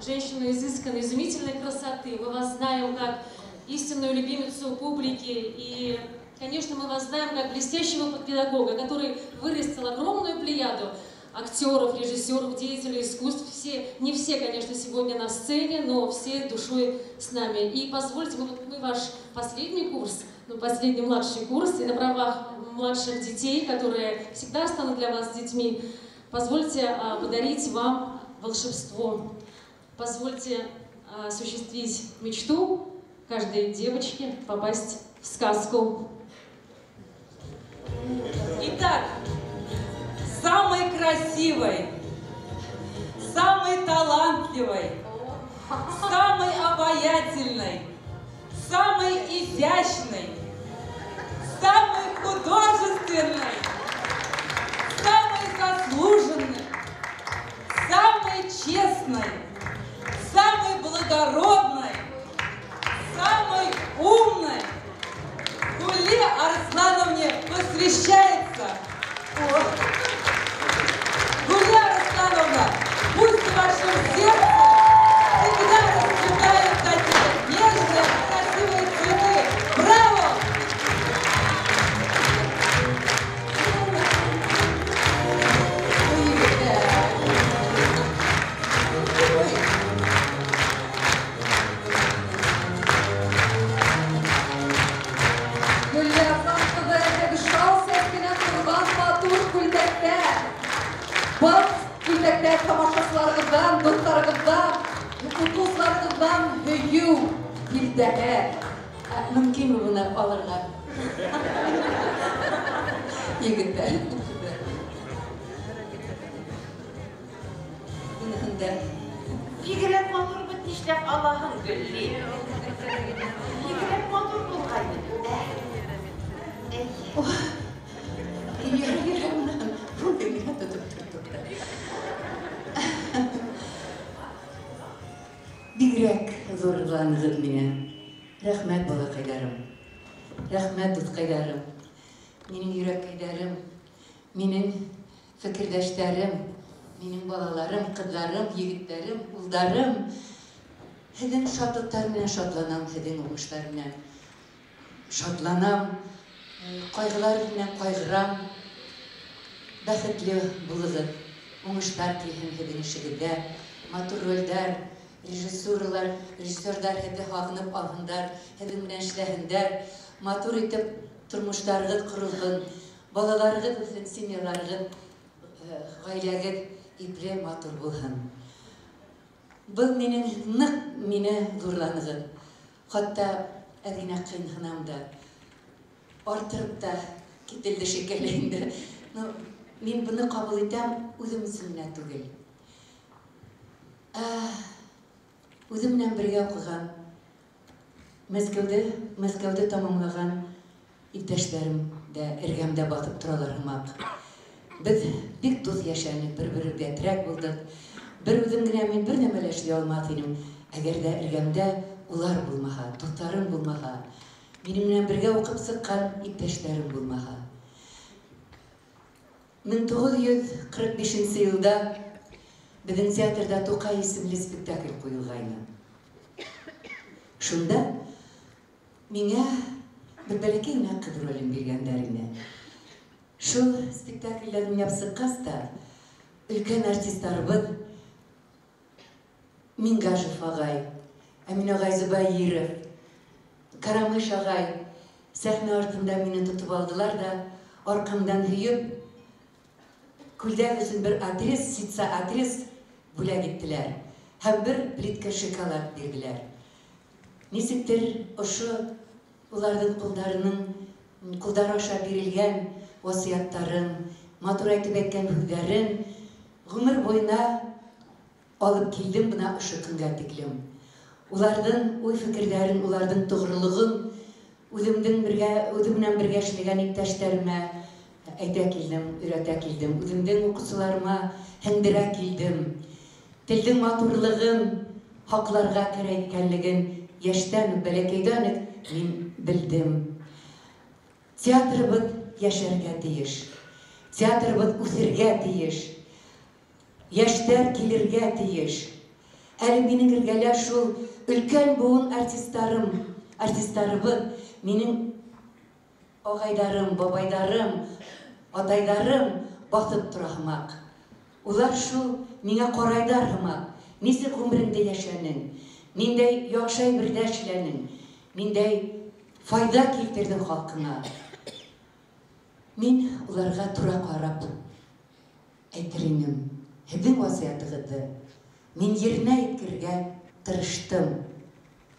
женщину изысканной, изумительной красоты, мы вас знаем как истинную любимицу публики и, конечно, мы вас знаем как блестящего педагога, который вырастил огромную плеяду актеров, режиссеров, деятелей искусств. Все, не все, конечно, сегодня на сцене, но все душой с нами. И позвольте, мы ваш последний курс, ну, последний младший курс, и на правах младших детей, которые всегда станут для вас детьми, позвольте подарить вам волшебство. Позвольте осуществить мечту каждой девочки попасть в сказку. Итак, самой красивой, самой талантливой, самой обаятельной, самой изящной, самой художественной, самой заслуженной, самой честной, самой благородной, самой умной Гуле Арслановне посвящается. Гуля Арслановна, пусть в вашем сердце всегда расцветают такие нежные, красивые цветы. Браво! Ватандан һөйөү билдәһе. Мөмкинме быны алырға? Егеттәр. Быныһын да. Бигерәк матур бит, нишләп алаһың, Гөлли? Бигерәк матур булган. Йөрәгемнән генә тотып тордык та. Бигерәк зурланыгыҙ мине. Рәхмәт, балаҡайҙарым. Рәхмәт, дуҫҡайҙарым. Минең йөрәккәйҙәрем, минең фекерҙәштәрем, минең балаларым, ҡыҙҙарым, егеттәрем, улдарым. Һеҙҙең шатлыҡтар менән шатланам, һеҙҙең уңыштар менән шатланам, ҡайғылар менән ҡайғырам. Бәхетле булығыҙ, уңыштар килһен һеҙҙең эшегеҙҙә, матур ролдәр, режиссуралар, режиссерҙар һеҙҙе һағынып алһындар, һеҙҙең менән эшләһендәр, матур итеп тормоштарығыҙ ҡоролһон, балаларығыҙ үҫһен, семьяларығыҙ, ғаиләгеҙ ипле, матур булһын. Был минең ныҡ мине ҙурланығыҙ. Хатта әҙ генә ҡыйынһынам да, арттырып та кителде шикелле инде. Но мин быны ҡабул итәм үҙем өсөн генә түгел. Үҙем менән бергә уҡыған, Мәскәүҙе тамамлаған иптәштәрем дә эргәмдә баҫып торалар һымаҡ. Беҙ бик дуҫ йәшәнек, бер-беребеҙгә терәк булдыҡ. Бер үҙем генә мин бер нәмә лә эшләй алмаҫ инем. Әгәр ҙә эргәмдә улар булмаһа, дуҫтарым булмаһа, минең менән бергә уҡып сыҡҡан иптәштәрем булмаһа. 1945 йылда беҙҙең театрҙа Туҡай исемле спектакль ҡуйылғайны. Шунда миңә бер бәләкәй генә ҡыҙ ролен биргәндәр ине. Шул спектаклдән уйнап сыҡҡас та өлкән артистарыбыҙ Мингажев ағай, Әмин ағай Зөбәйиров, Карамыш ағай сәхнә артында мине тотоп алдылар ҙа арҡамдан һөйөп күлдәк өсөн бер отрез, ситса отрез бүләк иттеләр һәм бер плитка шоколад бирҙеләр. Нисектер ошо уларҙың ҡулдары аша бирелгән васыяттарын, матур әйтеп әйткән һүҙҙәрен ғүмер буйына алып килдем бына ошо көнгә тиклем. Уларҙың уй-фекерҙәрен, уларҙың тоғролоғон үҙемдең бергә, үҙем менән бергә эшләгән иптәштәремә әйтә килдем, өйрәтә килдем, үҙемдең уҡыусыларыма һеңдерә килдем. Телдең матурлығын һаҡларға кәрәк икәнлеген йәштән үк, бәләкәйҙән үк мин белдем. Театрыбыҙ йәшәргә тейеш, театрыбыҙ үҫергә тейеш, йәштәр килергә тейеш. Әле минең эргәлә шул өлкән быуын артистарыбыҙ, минең ағайҙарым, бабайҙарым, атайҙарым баҫып тора һымаҡ. Улар шул миңә ҡарайҙар һымаҡ. Нисек ғүмереңдә йәшәнең, ниндәй яҡшы әйберҙә эшләнең, ниндәй файҙа килтерҙең халҡыңа. Мин уларға тура ҡарап әйтер инем, һеҙҙең васыятығыҙҙы мин еренә еткерергә тырыштым.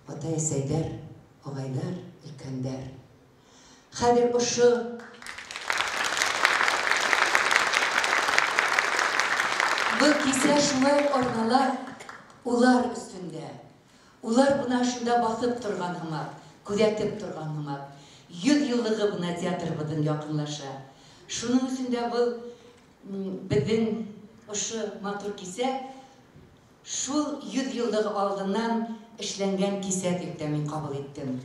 Атай-әсәйҙәр, ағайҙар, өлкәндәр. Хәҙер ошо был кисә шулай арнала улар өҫтөндә. Улар бына шунда баҫып торған һымаҡ, күҙәтеп торған һымаҡ. 100 йыллығы бына театрыбыҙҙың яҡынлаша. Шуның өсөн дә был беҙҙең ошо матур кисә шул 100 йыллығы алдынан эшләнгән кисә тип тә мин ҡабул иттем.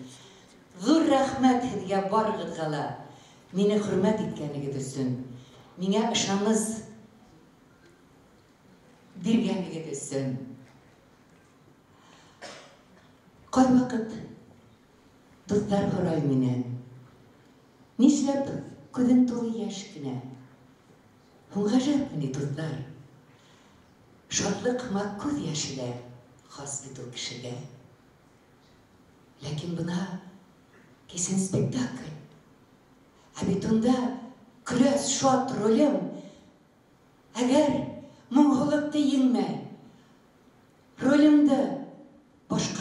Ҙур рәхмәт һеҙгә барығыҙға ла, мине хөрмәт иткәнегеҙ өсөн, миңә ышаныс биргәнегеҙ өсөн. Ҡай ваҡыт дуҫтар һорай минән: нишләп күҙең тулы йәш кенә? Һуң ғәжәпме ни, дуҫтар? Шатлыҡ һымаҡ күҙ йәше лә хас бит ул кешегә. Ләкин бына кисен спектакль. Ә бит унда көләс шат ролем әгәр моңһоулыҡты еңмәй, ролемде башҡармаһам,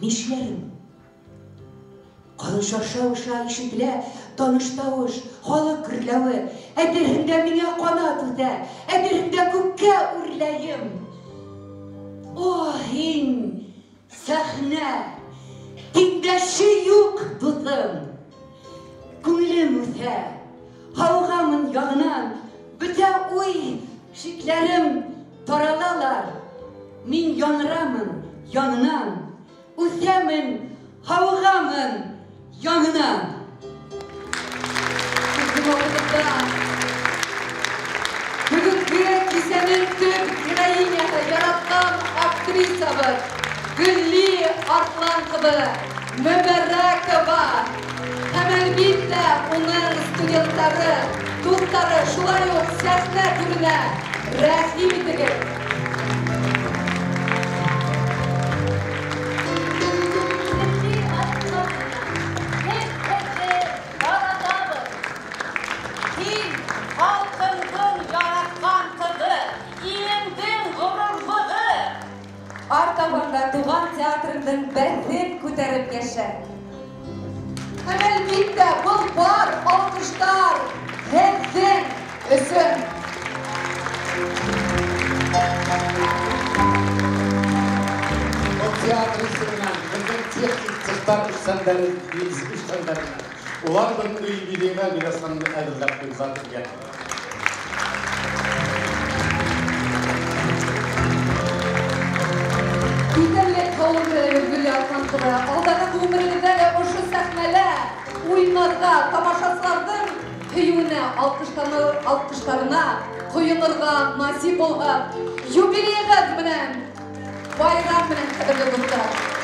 Нишләрем? Ҡалын шаршау аша ишетелә таныш тауыш, халыҡ гөрләүе. Әйтерһең дә миңә ҡанат үҫә, әйтерһең дә күккә үрләйем. О, һин, сәхнә, тиңдәше юҡ, дуҫым. Күңелем үҫә, һауығамын яңынан, бөтә уй, шикләрем таралалар. Мин яңырамын яңынан, үҫәмен, һауығамын яңынан. Беҙҙең алдыбыҙҙа бөгөнгө кисәнең төп героиняһы, яратҡан актрисабыҙ Гөлли Арҫлан ҡыҙы Мөбәрәкова. Һәм әлбиттә уның студенттары, дуҫтары шулай уҡ сәхнә түренә рәхим итегеҙ. Гөлли Арҫлановна, беҙ һеҙҙе яратабыҙ. Һин халҡыңдың яратҡан ҡыҙы, илеңдең ғорурлығы. Артабан да туған театрыңдың бәҫен күтәреп йәшә. Һәм әлбиттә был бар алҡыштар һеҙҙең өсөн. Был театр исеменән беҙҙең техник цехтар эшсәндәренән. Улар бөгөнгө юбилейға Гөләсханымды әҙерләп ҡуйған икән. Иҫәнлек һаулыҡ теләйбеҙ, Гөлли Арҫлан ҡыҙы. Алдағы ғүмерегеҙҙә лә ошо сәхнәлә уйнарға, тамашасыларҙың һөйөүенә, алҡыштарына ҡойонорға насип булһын. Юбилейығыҙ менән, байрам менән, ҡәҙерле дуҫтар.